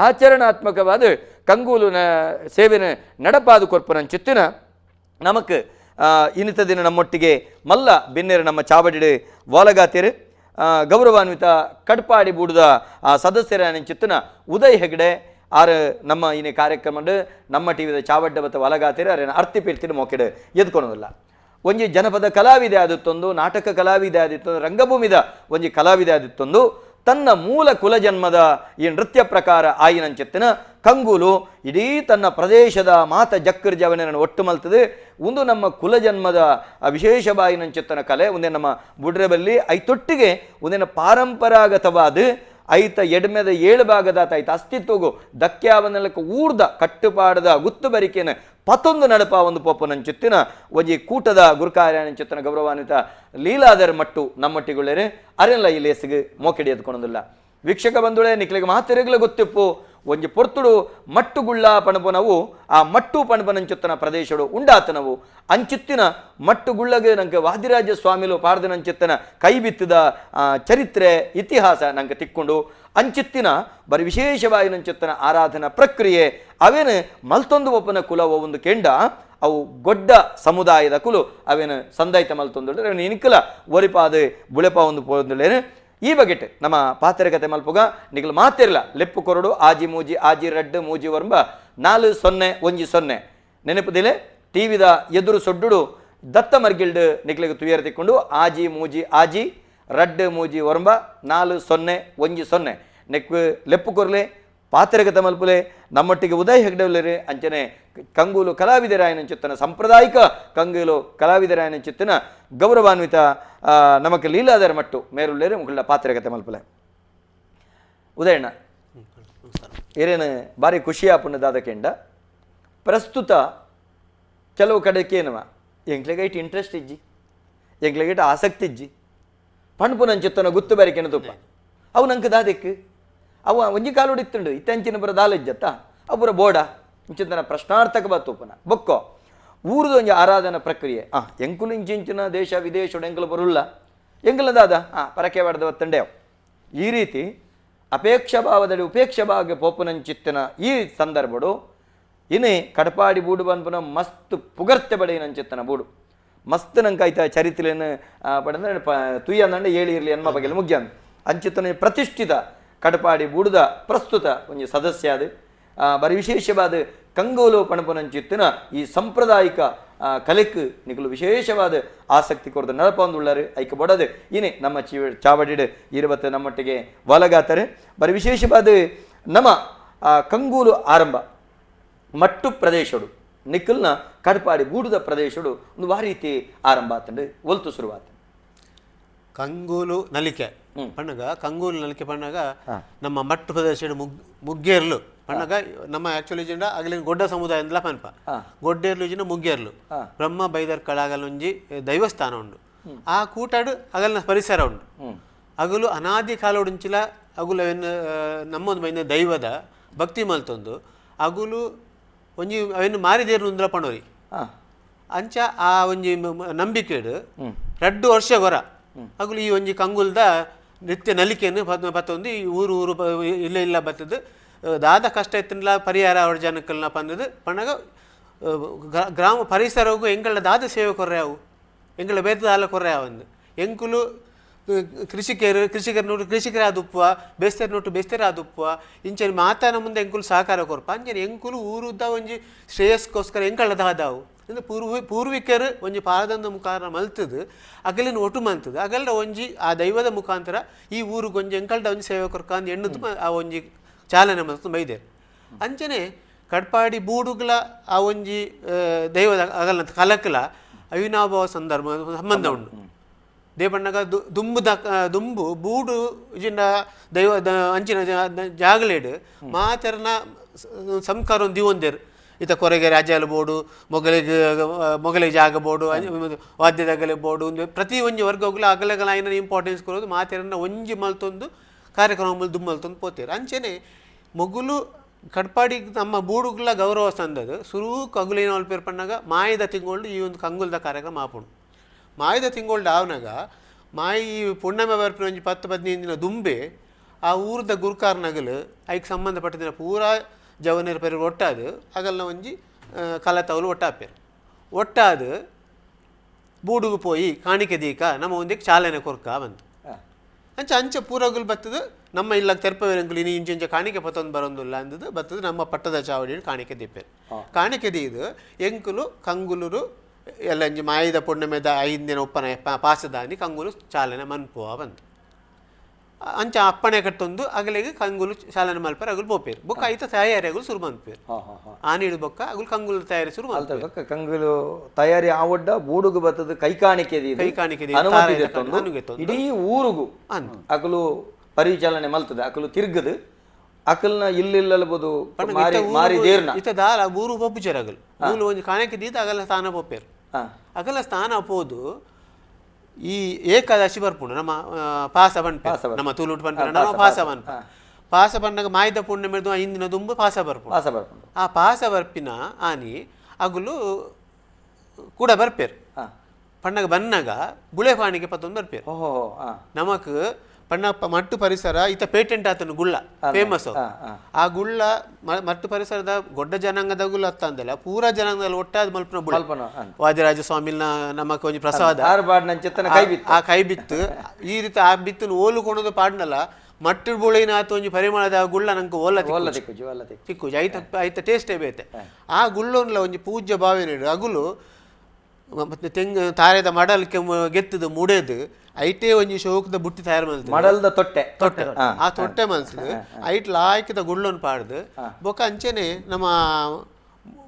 ಆಚರಣಾತ್ಮಕವಾದ ಕಂಗೂಲುನ ಸೇವೆನ ನಡಪಾದು ಕೊರ್ಪುನಂಚಿತ್ತಿನ ನಮಕ್ ಇನ್ನಿತ ದಿನ ನಮ್ಮೊಟ್ಟಿಗೆ ಮಲ್ಲ ಬಿನ್ನೆರು ನಮ್ಮ ಚಾವಡಿಡು ವಾಲಗಾತಿರು ಗೌರವಾನ್ವಿತ ಕಡ್ಪಾಡಿ ಬೂಡುದ ಸದಸ್ಯರ ಚಿತ್ತನ ಉದಯ್ ಹೆಗ್ಡೆ ಆರು ನಮ್ಮ ಇನಿ ಕಾರ್ಯಕ್ರಮ ನಮ್ಮ ಟಿವಿದ ಚಾವಡ್ಡ ಬತ್ತ ವಲಗಾತಿರು ಅರೇನ ಅರ್ತಿ ಪಿರ್ತಿನ ಮೋಕೆಡು ಎದ್ಕೊಳೋದಿಲ್ಲ. ಒಂಜಿ ಜನಪದ ಕಲಾವಿದೆ ಆದಿತ್ತೊಂದು, ನಾಟಕ ಕಲಾವಿದೆ ಆದಿತ್ತೊಂದು, ರಂಗಭೂಮಿದ ಒಂಜಿ ಕಲಾವಿದೆ ಆದಿತ್ತೊಂದು ತನ್ನ ಮೂಲ ಕುಲಜನ್ಮದ ಈ ನೃತ್ಯ ಪ್ರಕಾರ ಆಯಿನಂಚಿತ್ತಿನ ಕಂಗೂಲು ಇಡೀ ತನ್ನ ಪ್ರದೇಶದ ಮಾತ ಜಕ್ಕರ್ ಜವನನ್ನು ಒಟ್ಟು ಮಲ್ತದೆ. ಒಂದು ನಮ್ಮ ಕುಲಜನ್ಮದ ವಿಶೇಷ ಬಾಯಿನಂಚಿತ್ತನ ಕಲೆ ಒಂದೇ ನಮ್ಮ ಬುಡ್ರೆಬಲ್ಲಿ ಐತೊಟ್ಟಿಗೆ ಒಂದೇನ ಪಾರಂಪರಾಗತವಾದ ಐತ ಎಡ್ಮೆದ ಏಳು ಭಾಗದಾತ ಐತ ಅಸ್ತಿತ್ವಗು ದಕ್ಯಾವನಲಕ್ಕೆ ಊರ್ದ ಕಟ್ಟುಪಾಡದ ಗುತ್ತು ಬರಿಕೆನ ಪತ್ತೊಂದು ನಡಪ ಒಂದು ಪೋಪನಂಚಿತ್ತಿನ ಒಂಜಿ ಕೂಟದ ಗುರುಕಾರ್ಯನಂಚಿತ್ತನ ಗೌರವಾನ್ವಿತ ಲೀಲಾದರ ಮಟ್ಟು ನಮ್ಮಟ್ಟಿಗುಳ್ಳೇರೆ ಅರೆಲ್ಲ ಈ ಲೇಸಿಗೆ ಮೋಕೆಡಿ ಎದ್ಕೊಳೋದಿಲ್ಲ. ವೀಕ್ಷಕ ಬಂಧುಳೆ ನಿಕ್ಲಿಗೆ ಮಾತಿರಗ್ಲ ಗೊತ್ತಿಪ್ಪು ಒಂಜಿ ಪೊರ್ತುಡು ಮಟ್ಟುಗುಳ್ಳ ಪಣಪನವು ಆ ಮಟ್ಟು ಪಣಪನಂಚುತ್ತನ ಪ್ರದೇಶಡು ಉಂಡಾತನವು ಅಂಚಿತ್ತಿನ ಮಟ್ಟುಗುಳ್ಳಗೆ ನಂಗೆ ವಾದಿರಾಜ ಸ್ವಾಮಿಲು ಪಾರ್ದನಂಚಿತ್ತನ ಕೈ ಬಿತ್ತಿದ ಚರಿತ್ರೆ ಇತಿಹಾಸ ನಂಗೆ ತಿಕ್ಕೊಂಡು ಅಂಚಿತ್ತಿನ ಬರಿ ವಿಶೇಷವಾಗಿ ನಂಚಿತ್ತನ ಆರಾಧನಾ ಪ್ರಕ್ರಿಯೆ ಅವೇನು ಮಲ್ತೊಂದು ಒಪ್ಪನ ಕುಲವ ಒಂದು ಕೆಂಡ ಅವು ಗೊಡ್ಡ ಸಮುದಾಯದ ಕುಲು ಅವೇನು ಸಂದಾಯ್ತ ಮಲ್ತೊಂದು ಇನ್ಕಲ ಒರಿಪಾದ ಬುಳೆಪ ಒಂದು ಪೋಂದುಳ್ಳೇನು. ಈ ಬಗೆಟ್ ನಮ್ಮ ಪಾತ್ರಕತೆ ಮಲ್ಪುಗ ನಿಗಲು ಮಾತಿರಲ್ಲ ಲೆಪ್ಪು ಕೊರಡು ಆಜಿ ಮೂಜಿ ಆಜಿ ರಡ್ಡು ಮೂಜಿ ವರ್ಂಬ 4 0 1 0 ನೆನಪುದಿಲೆ ಟಿವಿದ ಎದುರು ಸೊಡ್ಡುಡು ದತ್ತ ಮರ್ಗಿಲ್ಡು ನಿಕ್ಲಿಗೆ ತುಯರ್ ತಿಕ್ಕೊಂಡು ಆಜಿ ಮೂಜಿ ಆಜಿ ರಡ್ಡು ಮೂಜಿ ವರ್ಂಬ 4 0 1 0 ನೆಕ್ ಲೆಪ್ಪು ಕೊರ್ಲೆ ಪಾತ್ರಕತೆ ಮಲ್ಪುಲೆ ನಮ್ಮೊಟ್ಟಿಗೆ ಉದಯ್ ಹೆಗ್ಡೆವಲ್ಲೇರಿ ಅಂಚನೆ ಕಂಗೂಲು ಕಲಾವಿದರಾಯನಂಚಿತ್ತನ ಸಾಂಪ್ರದಾಯಿಕ ಕಂಗೂಲು ಕಲಾವಿದರಾಯನಂಚಿತ್ತನ ಗೌರವಾನ್ವಿತ ನಮಕ್ ಲೀಲಾದರ ಮಟ್ಟು ಮೇರುಳ್ಳೇರಿ ಮುಗುಳ್ಳ ಪಾತ್ರಕತೆ ಮಲ್ಪಲೆ. ಉದಯಣ್ಣ ಏರೇನು ಭಾರಿ ಖುಷಿಯಾಪುಣ್ಣ ದಾದಕೆಂಡ ಪ್ರಸ್ತುತ ಕೆಲವು ಕಡೆಕೇನವ ಎಂಕ್ಲೆಗೈಟ್ ಇಂಟ್ರೆಸ್ಟ್ ಇಜ್ಜಿ ಎಂಕ್ಲೆಗೈಟ್ ಆಸಕ್ತಿ ಇಜ್ಜಿ ಪಣ್ಪುನಂಚಿತ್ತನ ಗುತ್ತು ಬಾರಿಕೆನ ತುಪ್ಪ ಅವು ನಂಗೆ ದಾದೆಕ್ ಅವು ಒಂಜಿ ಕಾಲುಡು ಇತ್ತುಂಡು ಇತ್ತಂಚಿನ ಬರ ದಾಲಜ್ಜತ್ತ ಅವು ಪೂರ ಬೋಡ ಇಂಚಿನ ಪ್ರಶ್ನಾರ್ಥಕ ಬತ್ತುಪನ ಬೊಕ್ಕೋ ಊರುದ ಒಂಜಿ ಆರಾಧನಾ ಪ್ರಕ್ರಿಯೆ ಎಂಕುಲು ಇಂಚಿಂಚಿನ ದೇಶ ವಿದೇಶಡು ಎಂಕುಲು ಬರುಲ್ಲ ಎಂಕುಲ ದಾದ ಪರಕೆ ಬಾಡ್ದ ಒತ್ತಂಡೆ ಈ ರೀತಿ ಅಪೇಕ್ಷಾ ಭಾವದಲ್ಲಿ ಉಪೇಕ್ಷಾ ಭಾವ ಪೋಪುನಂಚಿತ್ತನ ಈ ಸಂದರ್ಭಡು ಇನಿ ಕಡಪಾಡಿ ಬೂಡು ಬನ್ಪುನ ಮಸ್ತ್ ಪುಗರ್ತೆ ಬಡೆಯಿನಂಚಿತ್ತನ ಬೂಡು ಮಸ್ತ್ ನಂಕಾಯ್ತ ಚರಿತ್ರೆಯನ್ನು ಪಡೆದ್ರೆ ತುಯ್ಯಂದಂಡ ಏಳಿ ಇರಲಿ ಎನ್ಮ ಬಗೆಲ್ ಮುಗ್ಯಾನ್ ಅಂಚಿತ್ತನ ಪ್ರತಿಷ್ಠಿತ ಕಡಪಾಡಿ ಬೂಡುದ ಪ್ರಸ್ತುತ ಒಂಜಿ ಸದಸ್ಯ ಅದು ಬರಿ ವಿಶೇಷವಾದ ಕಂಗೋಲು ಪಣಪುನಂಚಿತ್ತಿನ ಈ ಸಾಂಪ್ರದಾಯಿಕ ಕಲೆಕ್ ನಿಕಲು ವಿಶೇಷವಾದ ಆಸಕ್ತಿ ಕೊರದು ನಡಪೊಂದುಳ್ಳರು ಐಕ ಬಡದು ಇನಿ ನಮ್ಮ ಚಾವಡಿಡು ಇರುವತ್ತು ನಮ್ಮೊಟ್ಟಿಗೆ ವಲಗಾತಾರೆ. ಬರಿ ವಿಶೇಷವಾದ ನಮ್ಮ ಕಂಗೂಲು ಆರಂಭ ಮಟ್ಟು ಪ್ರದೇಶಡು ನಿಕ್ಕಲ್ನ ಕಡಪಾಡಿ ಬೂಡುದ ಪ್ರದೇಶಡು ಒಂದು ವಾರೀತಿ ಆರಂಭ ಆತಂಡು ಒಲ್ತು ಶುರುವಾತ ಕಂಗೂಲು ನಲಿಕೆ ಪಣ್ಣಗ ಕಂಗೂಲು ನಲಿಕೆ ಪಣ್ಣಗ ನಮ್ಮ ಮಟ್ಟು ಪ್ರದೇಶ ಮುಗ್ಗೇರ್ಲು ಪಣ್ಣಗ ನಮ್ಮ ಆಕ್ಚುಲಿ ಜಿಂಡ ಅಗಲಿನ ಗೊಡ್ಡ ಸಮುದಾಯ ಅಂದಲ ಪನ್ಪ ಗೊಡ್ಡೇರ್ಲು ಜಿಂಡ ಮುಗ್ಗೇರ್ಲು ಬ್ರಹ್ಮ ಬೈದರ್ ಕಳಾಗಲೊಂಜಿ ದೈವಸ್ಥಾನ ಉಂಡು ಆ ಕೂಟಾಡು ಅಗಲಿನ ಪರಿಸರ ಉಂಡು ಅಗಲು ಅನಾದಿ ಕಾಲೋಡುಂಚಿಲ ಅಗುಲು ಅವೆನ್ ನಮ್ಮೊಂದು ಬೈನ ದೈವದ ಭಕ್ತಿ ಮಲ್ತೊಂದು ಅಗುಲು ಒಂಜಿ ಅವೆನ್ ಮಾರಿದೇರು ಉಂದಲ ಪಣೋರಿ ಅಂಚ ಆ ಒಂಜಿ ನಂಬಿಕೆಡು 2 ವರ್ಷ ಗೊರ ಅಗುಲು ಈ ಒಂಜಿ ಕಂಗುಲ್ದ ನೃತ್ಯ ನಲಿಕೆಯನ್ನು ಪತ್ತೊಂದು ಈ ಊರು ಊರು ಇಲ್ಲ ಇಲ್ಲ ಬತ್ತದು ದಾದ ಕಷ್ಟ ಇತ್ತಿನಲ ಪರಿಹಾರ ಅವ್ರ ಜನಕ್ಕಲ್ನ ಪಂದದು ಪಣ್ಣಗ ಗ್ರಾಮ ಪರಿಸರಗೂ ಎಂಗಳ ದಾದ ಸೇವೆ ಕೊರ್ರೆ ಅವು ಎಂಗಳ ಬೇತದಾಲ ಕೊರ್ರೆ ಅವಂದು ಎಂಕುಲು ಕೃಷಿಕರು ಕೃಷಿಕರ ನೋಟು ಕೃಷಿಕರ ಆದುಪ್ಪುವ ಬೇಸ್ತೆರ ನೋಟು ಬೇಸ್ತೆರ ಆದುಪ್ಪುವ ಇಂಚನೆ ಮಾತಾನ ಮುಂದೆ ಎಂಕುಲು ಸಹಕಾರ ಕೊರ್ಪ ಅಂಚನೆ ಎಂಕುಲು ಊರುದ್ದ ಒಂಜಿ ಶ್ರೇಯಸ್ಕೋಸ್ಕರ ಎಂಕಳ ದಾದಾವು ಅಂದರೆ ಪೂರ್ವಿಕರು ಒಂಜಿ ಪಾರದಂದ ಮುಖಾಂತರ ಮಲ್ತದು ಅಗಲಿನ ಒಟ್ಟು ಮಲ್ತದು ಅಗಲ್ಡ ಒಂಜಿ ಆ ದೈವದ ಮುಖಾಂತರ ಈ ಊರುಗೊಂಜಿ ಎಂಕಲ್ಡ ಒಂಜಿ ಸೇವೆ ಕೊರ್ಕ ಅಂದ್ ಎಣ್ಣುದು ಆ ಒಂಜಿ ಚಾಲನೆ ಮಲ್ತು ಬೈದೇರು. ಅಂಚನೆ ಕಡ್ಪಾಡಿ ಬೂಡುಗಳ ಆ ಒಂಜಿ ದೈವದ ಅಗಲ್ನ ಕಲಕಲ ಅವಿನಾಭಾವ ಸಂದರ್ಭ ಸಂಬಂಧ ಉಂಡು. ದೇಪಣ್ಣಗ ದುಂಬುದ ದುಂಬು ಬೂಡು ಇಜಿಂಡ ದೈವ ಅಂಚಿನ ಜಾಗಲೇಡು ಮಾತೆರ್ನ ಸಂಸ್ಕಾರ ದಿವೊಂದೇರು ಇತ ಕೊರಗೆ ರಾಜ್ಯಾಲ ಬೋರ್ಡು ಮೊಗಲಿಗೆ ಮೊಗಲಿಗೆ ಜಾಗ ಬೋರ್ಡು ವಾದ್ಯದಗಲೆ ಬೋರ್ಡು ಒಂದು ಪ್ರತಿ ಒಂಜಿ ವರ್ಗಗಳ ಅಗಲಗಳ ಐನ ಇಂಪಾರ್ಟೆನ್ಸ್ ಕೊರೋದು ಮಾತೆರನ್ನ ಒಂಜಿ ಮಲ್ತೊಂದು ಕಾರ್ಯಕ್ರಮ ದುಮ್ಮಲ್ತೊಂದು ಪೋತೇರು. ಅಂಚೆನೆ ಮೊಗುಲು ಕಡ್ಪಾಡಿ ನಮ್ಮ ಬೂಡುಗಳ ಗೌರವ ಸಂದದು ಸುರು ಕಂಗುಲಿನ ಒಲ್ಪೇರು ಪಣ್ಣಾಗ ಮಾಯದ ತಿಂಗಳು ಈ ಒಂದು ಕಂಗುಲ್ದ ಕಾರ್ಯಕ್ರಮ ಆಪುಂಡು. ಮಾಯದ ತಿಂಗಳು ಆವನಾಗ ಮಾಯಿ ಪುಣ್ಣಮೆ ಬರ್ಪಿನ ಒಂಜಿ 10-15 ದಿನ ದುಂಬೆ ಆ ಊರದ ಗುರುಕಾರ್ನಗಲು ಐಕ್ ಸಂಬಂಧಪಟ್ಟಿನ ಪೂರಾ ಜವನೇರು ಪೇರು ಒಟ್ಟಾದು ಅಗಲ್ನ ಒಂಜಿ ಕಲತವಲು ಒಟ್ಟಾಪೇರು ಒಟ್ಟಾದು ಬೂಡುಗು ಪೋಯಿ ಕಾಣಿಕೆ ದೀಕ ನಮ್ಮ ಒಂದಿಕ್ಕೆ ಚಾಲನೆ ಕೊರ್ಕ ಬಂತು ಅಂಚ ಅಂಚ ಪೂರಗುಲು ಬತ್ತದು ನಮ್ಮ ಇಲ್ಲ ತೆರ್ಪವೇರಂಗುಲು ಇನಿ ಇಂಚ ಕಾಣಿಕೆ ಪತ್ತೊಂದು ಬರೋದಿಲ್ಲ ಅಂದದ್ದು ಬತ್ತದು ನಮ್ಮ ಪಟ್ಟದ ಚಾವಡಿ ಕಾಣಿಕೆ ದೀಪೇರು ಕಾಣಿಕೆ ದೀದು ಎಂಕುಲು ಕಂಗುಲೂರು ಎಲ್ಲ ಇಂಜಿ ಮಾಯಿದ ಪುಣ್ಯಮೆದ 5 ದಿನ ಉಪ್ಪನ ಪಾಸದಾನಿ ಕಂಗುಲು ಚಾಲನೆ ಮನ್ಪುವ ಬಂತು ಅಂಚ ಅಪ್ಪಣೆ ಕಟ್ಟೊಂದು ಅಗಲಿಗೆ ಕಂಗುಲು ಚಾಲನೆ ಮಲ್ಪೇರು ಅಗುಲು ಪೋಪೇರು ಬೊಕ್ಕ ಐತ ತಯಾರಿ ಅಗುಲು ಶುರು ಮನ್ಪೇರು ಆನಿಡು ಬೊಕ್ಕ ಅಗುಲು ಕಂಗುಲು ತಯಾರಿ ಶುರು ಮಲ್ಪೇರು ಕಂಗುಲು ತಯಾರಿ ಆವಡ್ಡ ಬೂಡುಗು ಬತ್ತದ ಕೈ ಕಾಣಿಕೆ ಕೈ ಕಾಣಿಕೆ ಇಡೀ ಊರುಗು ಅಗಲು ಪರಿಚಾಲನೆ ಮಲ್ತದೆ ಅಕಲು ತಿರ್ಗದು ಅಕಲ್ನ ಇಲ್ಲಿಲ್ಲಬೋದು ಮಾರಿ ದೇರ್ನ ಇತ್ತ ದಾಲ ಊರು ಬೊಬ್ಬುಜರ ಅಗಲು ಮೂಲು ಒಂದು ಕಾಣಿಕೆ ದೀದ ಅಗಲ ಸ್ಥಾನ ಪೋಪೇರು ಅಗಲ ಸ್ಥಾನ ಪೋದು ಈ ಏಕಾದಶಿ ಬರ್ಪುಂಡು ನಮ್ಮ ಪಾಸ ಪನ್ಪೆ ನಮ್ಮ ತುಳುಟು ಪನ್ಪೆ ನಮ್ಮ ಪಾಸ ಪನ್ಪೆ ಪಾಸ ಪನ್ನಾಗ ಮಾಯಿದ ಪುಣ್ಯ ಮೆರೆದು ಇಂದಿನ ದುಂಬು ಪಾಸ ಬರ್ಪುಂಡು ಪಾಸ ಬರ್ಪುಂಡು ಆ ಪಾಸ ಬರ್ಪಿನ ಆನಿ ಅಗುಲು ಕೂಡ ಬರ್ಪೇರು ಪಣ್ಣಗ ಬನ್ನಾಗ ಬುಳೆ ಪಾಣಿಗೆ ಪತ್ತೊಂದು ಬರ್ಪೇರು ನಮಕ್ ಪಣ್ಣಪ್ಪ ಮಟ್ಟು ಪರಿಸರ ಈತ ಪೇಟೆಂಟ್ ಆತನು ಗುಳ್ಳ ಫೇಮಸ್ ಆ ಗುಳ್ಳ ಮಟ್ಟು ಪರಿಸರದ ಗೊಡ್ಡ ಜನಾಂಗದ ಗುಳ್ಳ ಅತ್ತ ಅಂದಲ್ಲ ಪೂರಾ ಜನಾಂಗದಲ್ಲಿ ಒಟ್ಟಾದ ಮಲ್ಪನ ಬುಳ ವಾದಿರಾಜ ಸ್ವಾಮಿನ ನಮಕ್ ಒಂಜಿ ಪ್ರಸಾದ ಆ ಕೈ ಬಿತ್ತು ಈ ರೀತಿ ಆ ಬಿತ್ತನ್ನು ಓಲು ಕೊಣದು ಪಾಡ್ನಲ್ಲ ಮಟ್ಟು ಬುಳಿನ ಆತ ಒಂಜಿ ಪರಿಮಳದ ಆ ಗುಳ್ಳ ನಂಗೆ ಓಲ ತಿಕ್ಕುಜಿ ಐತ ಐತ ಟೇಸ್ಟೇ ಬೇತೆ ಆ ಗುಳ್ಳೊನ್ಲ ಒಂಜಿ ಪೂಜ್ಯ ಭಾವನೆ ಅಗುಲು ಮತ್ತೆ ತೆಂಗು ತಾರೆದ ಮಡಲ್ ಗೆತ್ತದು ಮುಡೇದು ಐಟೇ ಒಂಜಿ ಶೋಕದ ಬುಟ್ಟಿ ತಯಾರು ಮಲ್ತದೆ ಮಡಲ್ದ ತೊಟ್ಟೆ ತೊಟ್ಟೆ ಆ ತೊಟ್ಟೆ ಮಲ್ತದೆ ಐಟ್ ಲಾಯ್ಕದ ಗುಳ್ಳೊನ್ ಪಾಡ್ದು ಬೊಕ್ಕ ಅಂಚೆನೆ ನಮ್ಮ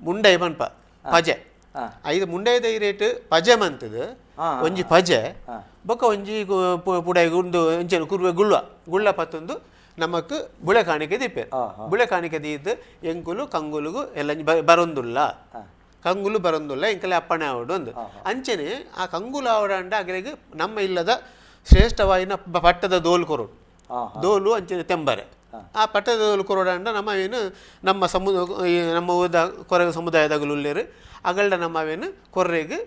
ಮುಂಡೈ ಪನ್ಪ ಪಜೆ ಐದು ಮುಂಡೈದ ಈ ರೇಟ್ ಪಜೆ ಮಂತದು ಒಂಜಿ ಪಜೆ ಬೊಕ್ಕ ಒಂಜಿ ಪುಡೈ ಗುಂಡು ಅಂಚೆನೆ ಕುರ್ವೆ ಗುಳ್ಳ ಗುಳ್ಳ ಪತ್ತೊಂದು ನಮಕ್ ಬುಳೆ ಕಾಣಿಕೆ ದೀಪೆ ಬುಳೆ ಕಾಣಿಕೆ ದೀದ್ ಎಂಕುಲು ಕಂಗುಲುಗು ಎಲ್ಲ ಬರೊಂದುಲ್ಲ ಕಂಗುಲು ಬರೊಂದುಲ್ಲ ಇಂಕಲೆ ಅಪ್ಪಣೆ ಆವಡು ಅಂದು ಅಂಚೆನೆ ಆ ಕಂಗುಲು ಆವಡಂಡ ಅಗಲಿಗೆ ನಮ್ಮ ಇಲ್ಲದ ಶ್ರೇಷ್ಠವಾಯಿನ ಪಟ್ಟದ ದೋಲು ಕೊರೋಡು ದೋಲು ಅಂಚೆನೆ ತೆಂಬರೆ ಆ ಪಟ್ಟದ ದೋಲು ಕೊರೋಡಂಡ ನಮ್ಮ ಏನು ನಮ್ಮ ನಮ್ಮ ಊದ ಕೊರಗ ಸಮುದಾಯದಾಗಲು ಉಲ್ಲೇರು ಅಗಲ್ಡ ನಮ್ಮವೇನು ಕೊರ್ರೆಗೆ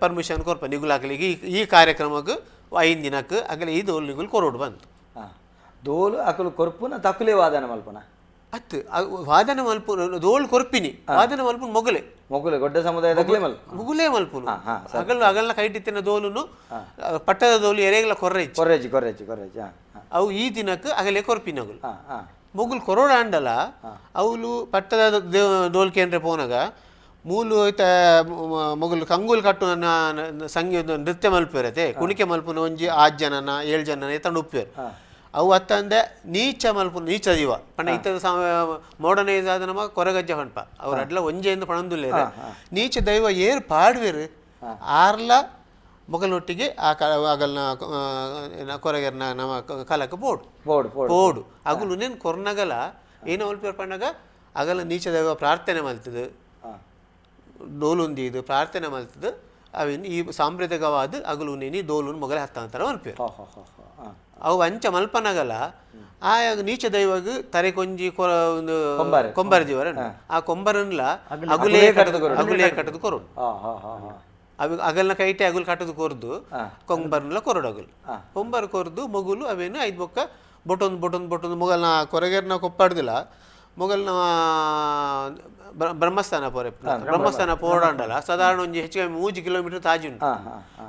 ಪರ್ಮಿಷನ್ ಕೊರ್ಪ ನಿಗುಲಾಗಲಿಗೆ ಈ ಕಾರ್ಯಕ್ರಮಕ್ಕೆ 5 ದಿನಕ್ಕೆ ಅಗಲ ಈ ದೋಲು ನಿಗುಲು ಕೊರೋಡು ಬಂತು ದೋಲು ಅಕಲು ಕೊರ್ಪುನ ತಕುಲೇ ವಾದನ ಮಲ್ಪನ ಅತ್ತು ವಾದನ ಮಲ್ಪು ದೋಳು ಕೊರ್ಪಿನಿ ವಾದನ ಮಲ್ಪು ಮೊಗಲೆ ಮೊಗಲೆ ಗೊಡ್ಡ ಸಮುದಾಯದ ಮುಗುಲೇ ಮಲ್ಪುನು ಅಗಲು ಅಗಲ್ನ ಕೈಟಿತ್ತಿನ ದೋಲುನು ಪಟ್ಟದ ದೋಲು ಎರೆಗಲ ಕೊರ್ರೆಜ್ ಕೊರ್ರೆಜಿ ಕೊರ್ರೆಜಿ ಕೊರ್ರೆಜಿ ಅವು ಈ ದಿನಕ್ಕೆ ಅಗಲೇ ಕೊರ್ಪಿನ ಅಗಲು ಮೊಗುಲು ಕೊರೋಡ ಅಂಡಲ ಅವಳು ಪಟ್ಟದ ದೋಲ್ ಕೇಂದ್ರ ಪೋನಾಗ ಮೂಲು ಐತ ಮೊಗಲು ಕಂಗುಲ್ ಕಟ್ಟು ಸಂಗೀತ ನೃತ್ಯ ಮಲ್ಪಿರತೆ ಕುಣಿಕೆ ಮಲ್ಪುನ ಒಂಜಿ 6 ಜನನ 7 ಜನನ ಎತ್ತಂಡು ಉಪ್ಪೇರು ಅವು ಅತ್ತಂದೆ ನೀಚ ಮಲ್ಪು ನೀಚ ಜೀವ ಪಂಡ ಇತ್ತ ಮಾಡರ್ನೈಸ್ ಆದ ನಮ್ಮ ಕೊರಗಜ್ಜ ಪಂಪ ಅವ್ರ ಅಡ್ಲ ಒಂಜೆಯಿಂದ ಪಣಂದುಲ್ಲೇರು ನೀಚ ದೈವ ಏರ್ ಪಾಡ್ವೇರು ಆರ್ಲ ಮೊಗಲೊಟ್ಟಿಗೆ ಆ ಅಗಲ್ನ ಕೊರಗರ್ನ ನಮ್ಮ ಕಲಕ್ಕೆ ಬೋಡು ಬೋಡು ಅಗುಲು ನೇನು ಕೊರ್ನಗಲ ಏನು ಮಲ್ಪೇರು ಪಂಡಗ ಅಗಲ ನೀಚ ದೈವ ಪ್ರಾರ್ಥನೆ ಮಲ್ತದು ಡೋಲುಂದಿದು ಪ್ರಾರ್ಥನೆ ಮಲ್ತದು ಅವಿನ್ ಈ ಸಾಂಪ್ರದಾಯಿಕವಾದ ಅಗಲು ನೇನಿ ಡೋಲುನ್ ಮೊಗಲ ಹತ್ತಾಂತರ ಮಲ್ಪೇರು ಅವು ಅಂಚ ಮಲ್ಪನಗಲ ಆ ನೀಚ ದೈವಗ್ ತರೆ ಕೊಂಜಿ ಒಂದು ಕೊಂಬರ ಜೀವರ ಆ ಕೊಂಬರನ್ಲ ಅಗುಲೇ ಅಗುಲೇ ಕಟ್ಟದು ಕೊರಡು ಅವು ಅಗಲ್ನ ಕೈಟೆ ಅಗುಲ್ ಕಟ್ಟದು ಕೊರ್ದು ಕೊಂಬರ್ನ್ಲ ಕೊರಡು ಅಗುಲು ಕೊಂಬರ್ ಕೊರ್ದು ಮೊಗುಲು ಅವೇನು ಐದು ಬೊಕ್ಕ ಬೊಟೊಂದು ಬೊಟೊಂದು ಬೊಟೊಂದು ಮೊಗಲ್ನ ಕೊರಗೇರ್ನ ಕೊಪ್ಪಾಡ್ದಿಲ್ಲ ಮೊಗಲ್ನ ಬ್ರಹ್ಮಸ್ಥಾನ ಪೋರೆ ಬ್ರಹ್ಮಸ್ಥಾನ ಪೋಡಾಂಡಲ ಸಾಧಾರಣ ಒಂಜಿ ಹೆಚ್ಚು ಕಮ್ಮಿ 3 ಕಿಲೋಮೀಟರ್ ತಾಜಿ ಉಂಟು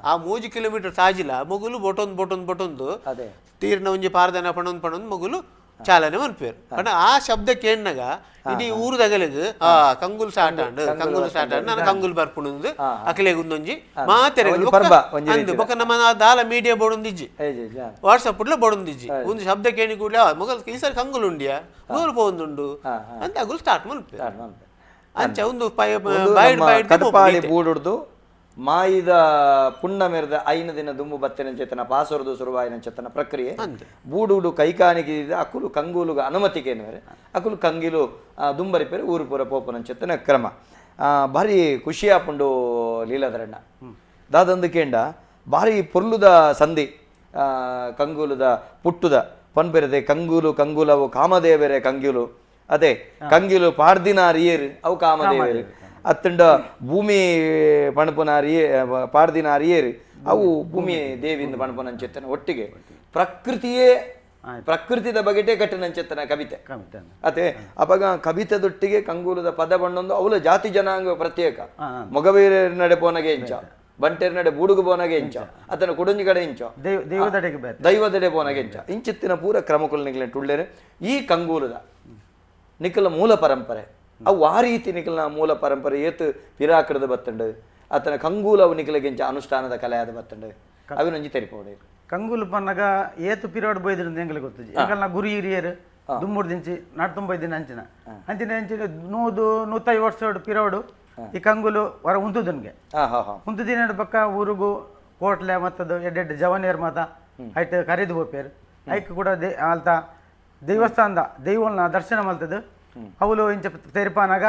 ಆ 3 ಕಿಲೋಮೀಟರ್ ತಾಜಿಲ ಮೊಗುಲು ಬೊಟೊಂದು ಬೊಟೊಂದು ಬೊಟೊಂದು ತೀರ್ನ ಒಂಜಿ ಪಾರದನ ಪಣೊಂದು ಪಣೊಂದು ಮೊಗುಲು ಚಾಲನೆ ಮನ್ಪೇರು ಪಂಡ ಆ ಶಬ್ದ ಕೇಣ್ಣಗ ಇಡೀ ಊರುದಗಲಿಗ್ ಆ ಕಂಗುಲ್ ಸ್ಟಾರ್ಟ್ ಆಂಡ್ ಕಂಗುಲ್ ಸ್ಟಾರ್ಟ್ ಆಂಡ್ ನಾನು ಕಂಗುಲ್ ಬರ್ಪುಣಂದು ಅಖಿಲೇಗ್ ಒಂದೊಂಜಿ ಮಾತೆರೆಗ್ ಅಂದು ಬೊಕ್ಕ ನಮ್ಮ ದಾಲ ಮೀಡಿಯಾ ಬೋಡೊಂದಿಜ್ಜಿ ವಾಟ್ಸಪ್ ಉಡ್ಲ ಬೋಡೊಂದಿಜ್ಜಿ ಒಂದು ಶಬ್ದ ಕೇಳಿ ಕೂಡಲೇ ಮೊಗಲ್ ಈ ಸರಿ ಕಂಗುಲ್ ಉಂಡಿಯಾ ನೂರು ಪೋಂದುಂಡು ಅಂತ ಅಗುಲ್ ಸ್ಟಾರ್ಟ್ ಮನ್ಪೇರು ಅಂಚ ಒಂದು ಕಟಪಾಡಿ ಬೂಡುಡ್ದು ಮಾಯಿದ ಪುಣ್ಣ ಮೆರೆದ 5 ದಿನ ದುಂಬು ಬತ್ತಿನ ಚೇತನ ಪಾಸೊರದು ಸುರುವಾಯಿನ ಚೇತನ ಪ್ರಕ್ರಿಯೆ ಬೂಡುಡು ಕೈಕಾನಿಗೆ ಅಕುಲು ಕಂಗುಲುಗ ಅನುಮತಿಗೇನುವರೆ ಅಕುಲು ಕಂಗಿಲು ದುಂಬರಿಪೇರು ಊರು ಪೂರ ಪೋಪನ ಚೇತನ ಕ್ರಮ ಭಾರಿ ಖುಷಿಯಾಪುಂಡು ಲೀಲಾಧರಣ್ಣ ದಾದಂದು ಕೇಂಡ ಭಾರಿ ಪೊರ್ಲುದ ಸಂಧಿ ಕಂಗುಲುದ ಪುಟ್ಟುದ ಪನ್ಪೆರದೆ ಕಂಗುಲು ಕಂಗುಲವು ಕಾಮದೇವರೆ ಕಂಗಿಲು ಅದೇ ಕಂಗಿಲು ಪಾಡ್ದಿನಾರಿಯೇರು ಅವು ಕಾಮದೇವರು ಅತ್ತಂಡ ಭೂಮಿ ಪಣಪುನಾರಿಯೇ ಪಾಡ್ದಿನಾರಿಯೇರು ಅವು ಭೂಮಿ ದೇವಿಯಿಂದ ಪಣಪುನ ಚೇತನ ಒಟ್ಟಿಗೆ ಪ್ರಕೃತಿಯೇ ಪ್ರಕೃತಿದ ಬಗೆಟೇ ಕಟ್ಟಿನಂಚೆತ್ತನ ಕವಿತೆ ಅತೆ ಅಪಗ ಕವಿತೆದೊಟ್ಟಿಗೆ ಕಂಗೂಲದ ಪದ ಬಣ್ಣೊಂದು ಅವಲ ಜಾತಿ ಜನಾಂಗ ಪ್ರತ್ಯೇಕ ಮೊಗವೀರ ನಡೆ ಪೋನಗೆ ಇಂಚ ಬಂಟೆರ್ ನಡೆ ಬೂಡುಗು ಪೋನಗೆ ಇಂಚ ಅತನ ಕುಡಂಜಿ ಕಡೆ ಇಂಚ ದೈವದೆಡೆ ಪೋನಗೆ ಇಂಚ ಇಂಚಿತ್ತಿನ ಪೂರ ಕ್ರಮಕುಲ್ ನಿಕ್ಲೆ ಟುಳ್ಳೇರೆ ಈ ಕಂಗೂಲದ ನಿಕಲ ಮೂಲ ಪರಂಪರೆ ಅವು ಆ ರೀತಿ ನಿಕಲ್ನ ಮೂಲ ಪರಂಪರೆ ಏತು ಪಿರಾಕೃದ ಬತ್ತಂಡು ಅತನ ಕಂಗೂಲ ಅವು ನಿಕಲಿಗೆ ಇಂಚ ಅನುಷ್ಠಾನದ ಕಲೆ ಆದ ಬತ್ತಂಡು ಅವಿನೊಂಜಿ ತೆರಿಪೋಡೆ ಕಂಗೂಲು ಪನ್ನಗ ಏತು ಪಿರಿಯಡ್ ಬೋಯ್ದಿರ ಎಂಗ್ಲಿಗೆ ಗೊತ್ತುಜಿ ಎಂಕಲ್ನ ಗುರು ಹಿರಿಯರು ದುಮ್ಮೂರು ದಿಂಚಿ ನಾಡ್ತೊಂಬೈದಿನ ಅಂಚಿನ ಅಂಚಿನ ಅಂಚಿನ 100 150 ವರ್ಷ ಪಿರೋಡು ಈ ಕಂಗುಲು ಹೊರ ಉಂತುದನ್ಗೆ ಉಂತುದಿನ ಪಕ್ಕ ಊರುಗು ಕೋಟ್ಲೆ ಮತ್ತದು ಎಡ್ಡೆಡ್ ಜವನಿಯರ್ ಮಾತ ಐಟ್ ಕರೆದು ಹೋಪೇರು ಐಕ್ ಕೂಡ ಅಲ್ತ ದೇವಸ್ಥಾನದ ದೈವನ ದರ್ಶನ ಮಲ್ತದು ಅವಳು ಇಂಚ ತೆರಿಪಾನಾಗ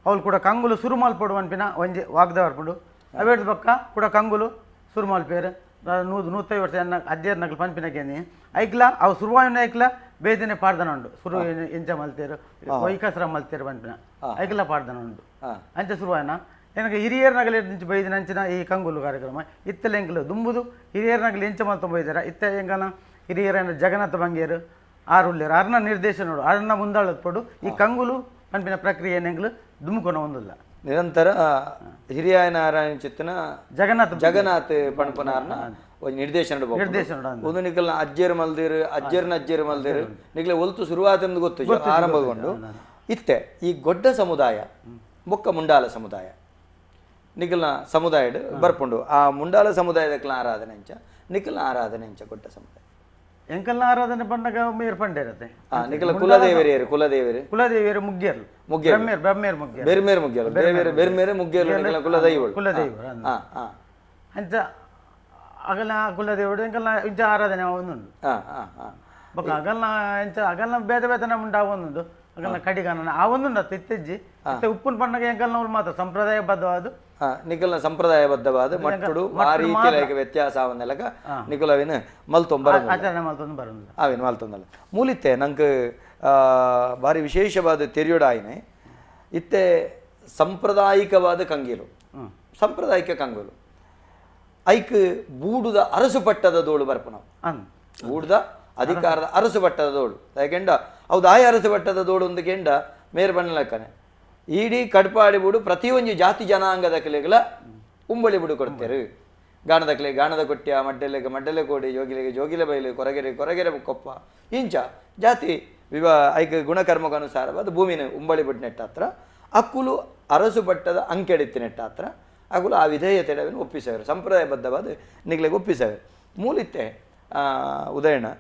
ಅವಳು ಕೂಡ ಕಂಗುಲು ಸುರು ಮಲ್ಪಡು ಅನ್ಪಿನ ಒಂಜಿ ವಾಗ್ದ ಬರ್ಪುಂಡು ಅವೇಡ್ ಪಕ್ಕ ಕೂಡ ಕಂಗುಲು ಸುರು ಮಲ್ಪೇರು 100 150 ವರ್ಷ ಎನ್ನ ಅಜ್ಜಿಯರ್ ನಗಲು ಪನ್ಪಿನಕೇನಿ ಐಕ್ಲ ಅವು ಸುರುವಾಯಿನ ಐಕ್ಲ ಬೇದನೆ ಪಾಡ್ದನ ಉಂಡು ಸುರು ಎಂಚ ಮಲ್ತೇರು ವೈಕಸರ ಮಲ್ತೇರು ಪನ್ಪಿನ ಐಕ್ಲ ಪಾಡ್ದನ ಉಂಡು ಅಂಚ ಸುರುವಾಯನ ಏನಕ್ಕೆ ಹಿರಿಯರ್ ನಗಲು ಎಂಚ ಬೈದಿನ ಅಂಚಿನ ಈ ಕಂಗುಲು ಕಾರ್ಯಕ್ರಮ ಇತ್ತಲ ಎಂಕಲು ದುಂಬುದು ಹಿರಿಯರ್ ನಗಲು ಎಂಚ ಮಲ್ತೊಂಬ ಬೈದಾರ ಇತ್ತ ಎಂಕನ ಹಿರಿಯರನ್ನ ಜಗನ್ನಾಥ ಬಂಗೇರು ಆರುಳ್ಳೇರು ಅರ್ನ ನಿರ್ದೇಶನ ಅರ್ನ ಮುಂದಾಳತ್ಪಡು ಈ ಕಂಗುಲು ಪನ್ಪಿನ ಪ್ರಕ್ರಿಯೆ ಎಂಕಲು ದುಮ್ಕೊನ ಒಂದಿಲ್ಲ ನಿರಂತರ ಹಿರಿಯ ನಾರಾಯಣ ಚಿತ್ತನ ಜಗನ್ನಾಥ ಜಗನ್ನಾಥ ಪಣಪನಾರ್ನ ಒಂದು ನಿರ್ದೇಶನ ನಿರ್ದೇಶನ ಒಂದು ನಿಕಲ್ನ ಅಜ್ಜೇರು ಮಲ್ದಿರು ಅಜ್ಜೇರ್ನ ಅಜ್ಜೇರು ಮಲ್ದಿರು ನಿಕಲೆ ಒಲ್ತು ಶುರುವಾತ ಗೊತ್ತು ಆರಂಭಗೊಂಡು ಇತ್ತೆ ಈ ಗೊಡ್ಡ ಸಮುದಾಯ ಬೊಕ್ಕ ಮುಂಡಾಲ ಸಮುದಾಯ ನಿಕಲ್ನ ಸಮುದಾಯ ಬರ್ಪುಂಡು ಆ ಮುಂಡಾಲ ಸಮುದಾಯದ ಆರಾಧನೆ ಅಂಚ ನಿಕಲ್ನ ಆರಾಧನೆ ಅಂಚ ಗೊಡ್ಡ ಸಮುದಾಯ ಎಂಕಲ್ನ ಆರಾಧನೆ ಪಂಡಗ ಮೇರ್ ಪಂಡೆ ಇರುತ್ತೆ ನಿಕಲ ಕುಲದೇವರಿಯರು ಕುಲದೇವರು ಕುಲದೇವಿಯರು ಮುಗ್ಗೇರು ಮುಗ್ಗೇರು ಬ್ರಹ್ಮೇರ್ ಮುಗ್ಗೇರು ಬೆರ್ಮೇರ್ ಮುಗ್ಗೇರು ದೇವೇರು ಬೆರ್ಮೇರೆ ಮುಗ್ಗೇರು ನಿಕಲ ಕುಲದೈವಳು ಕುಲದೈವರು ಅಂಚ ಅಗಲ ಕುಲದೇವರು ಎಂಕಲ್ನ ಇಂಚ ಆರಾಧನೆ ಒಂದುಂಡು ಬೊಕ್ಕ ಅಗಲ್ನ ಇಂಚ ಅಗಲ್ನ ಬೇತೆ ಬೇತನ ಉಂಡು ಆ ಒಂದುಂಡು ಅಗಲ್ನ ಕಡಿಗಾನ ಆ ಒಂದುಂಡು ಅತ್ತ ಇತ್ತೆಜ್ಜಿ ಇತ್ತೆ ಉಪ್ಪುನ ಪಂಡಗ ಎಂಕಲ್ನವ್ರು ಮಾತ್ರ ಸಂಪ್ರದಾಯಬದ್ಧವಾದ ನಿಕಲ್ನ ಸಂಪ್ರದಾಯಬದ್ಧವಾದ ಮಟ್ಟುಡು ಆ ರೀತಿಯ ವ್ಯತ್ಯಾಸ ಅವನ್ನೆಲ್ಲಕ ನಿಕುಲವಿನ ಮಲ್ತೊಂಬರ ಆಚರಣೆ ಮಲ್ತೊಂದು ಬರೋದು ಅವಿನ ಮಲ್ತೊಂದಲ್ಲ ಮೂಲಿತ್ತೆ ನಂಗೆ ಭಾರಿ ವಿಶೇಷವಾದ ತೆರಿಯೋಡಾಯಿನೆ ಇತ್ತೆ ಸಾಂಪ್ರದಾಯಿಕವಾದ ಕಂಗೀಲು ಸಾಂಪ್ರದಾಯಿಕ ಕಂಗೂಲು ಐಕ್ ಬೂಡುದ ಅರಸು ಪಟ್ಟದ ದೋಳು ಬರ್ಪಣ ಬೂಡುದ ಅಧಿಕಾರದ ಅರಸು ಪಟ್ಟದ ದೋಳು ಯಾಕೆಂಡ ಹೌದು ಆಯ ಅರಸು ಪಟ್ಟದ ದೋಳು ಒಂದು ಕೆಂಡ ಮೇರ್ ಬಣ್ಣಲಕ್ಕನೆ ಇಡೀ ಕಡ್ಪಾಡಿ ಬೂಡು ಪ್ರತಿಯೊಂದು ಜಾತಿ ಜನಾಂಗದ ಕಲೆಗಳ ಉಂಬಳಿ ಬುಡು ಕೊಡ್ತೇರು ಗಾಣದ ಕಲೆ ಗಾಣದ ಕೊಟ್ಯ ಮಡ್ಡಲೆಗೆ ಮಡ್ಡಲೆ ಕೋಡಿ ಜೋಗಿಲೆಗೆ ಜೋಗಿಲೆ ಬೈಲು ಕೊರಗೆರೆ ಕೊರಗೆರೆ ಕೊಪ್ಪ ಇಂಚ ಜಾತಿ ವಿವಾ ಐಕ ಗುಣಕರ್ಮಕ್ಕನುಸಾರವಾದ ಭೂಮಿನ ಉಂಬಳಿ ಬಿಟ್ಟು ನೆಟ್ಟಾತ್ರ ಅಕ್ಕುಲು ಅರಸು ಪಟ್ಟದ ಅಂಕೆಡಿತ್ತು ನೆಟ್ಟಾತ್ರ ಅಕುಲು ಆ ವಿಧೇಯತೆಯನ್ನು ಒಪ್ಪಿಸವರು ಸಂಪ್ರದಾಯಬದ್ಧವಾದ ನಿಗ್ಲೆಗೆ ಒಪ್ಪಿಸವರು ಮೂಲಿತ್ತೆ ಉದಾಹರಣ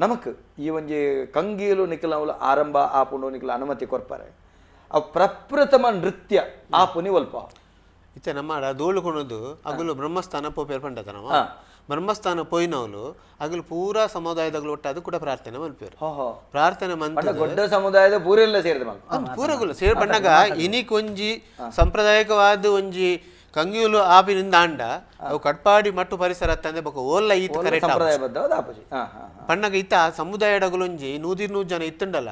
ನಮಕ್ ಈ ಒಂಜಿ ಕಂಗೀಲು ನಿಖಲವಲು ಆರಂಭ ಆಪುಂಡು ನಿಖಲ ಅನುಮತಿ ಕೊರ್ಪಾರೆ ಆ ಪ್ರಪ್ರಥಮ ನೃತ್ಯ ಆಪುನಿ ಒಲ್ಪ ಇತ್ತೆ ನಮ್ಮ ದೋಳು ಕೊಣದು ಅಗುಲು ಬ್ರಹ್ಮಸ್ಥಾನ ಪೋಪೇರ್ ಪಂಡತ ನಮ್ಮ ಬ್ರಹ್ಮಸ್ಥಾನ ಪೋಯಿನವಲು ಅಗಲು ಪೂರಾ ಸಮುದಾಯದಗಳು ಒಟ್ಟಾದ ಕೂಡ ಪ್ರಾರ್ಥನೆ ಮಲ್ಪೇರು ಪ್ರಾರ್ಥನೆ ಮಂತ ದೊಡ್ಡ ಸಮುದಾಯದ ಪೂರೆಲ್ಲ ಸೇರಿದ ಪೂರಗುಲು ಸೇರ್ ಪಂಡಗ ಇನಿಕ್ ಒಂಜಿ ಸಾಂಪ್ರದಾಯಿಕವಾದ ಒಂಜಿ ಕಂಗಿಯುಲು ಆಪಿನಿಂದ ಆಂಡ ಅವು ಕಟ್ಪಾಡಿ ಮಟ್ಟು ಪರಿಸರ ತಂದೆ ಬೊಕ ಓಲ್ಲ ಈತ ಕರೆಕ್ಟ್ ಸಂಪ್ರದಾಯಬದ್ಧವಾದ ಆಪುಜಿ ಪಣ್ಣಗ ಇತ್ತ ಆ ಸಮುದಾಯಡಗಲೊಂಜಿ 100-200 ಜನ ಇತ್ತುಂಡಲ್ಲ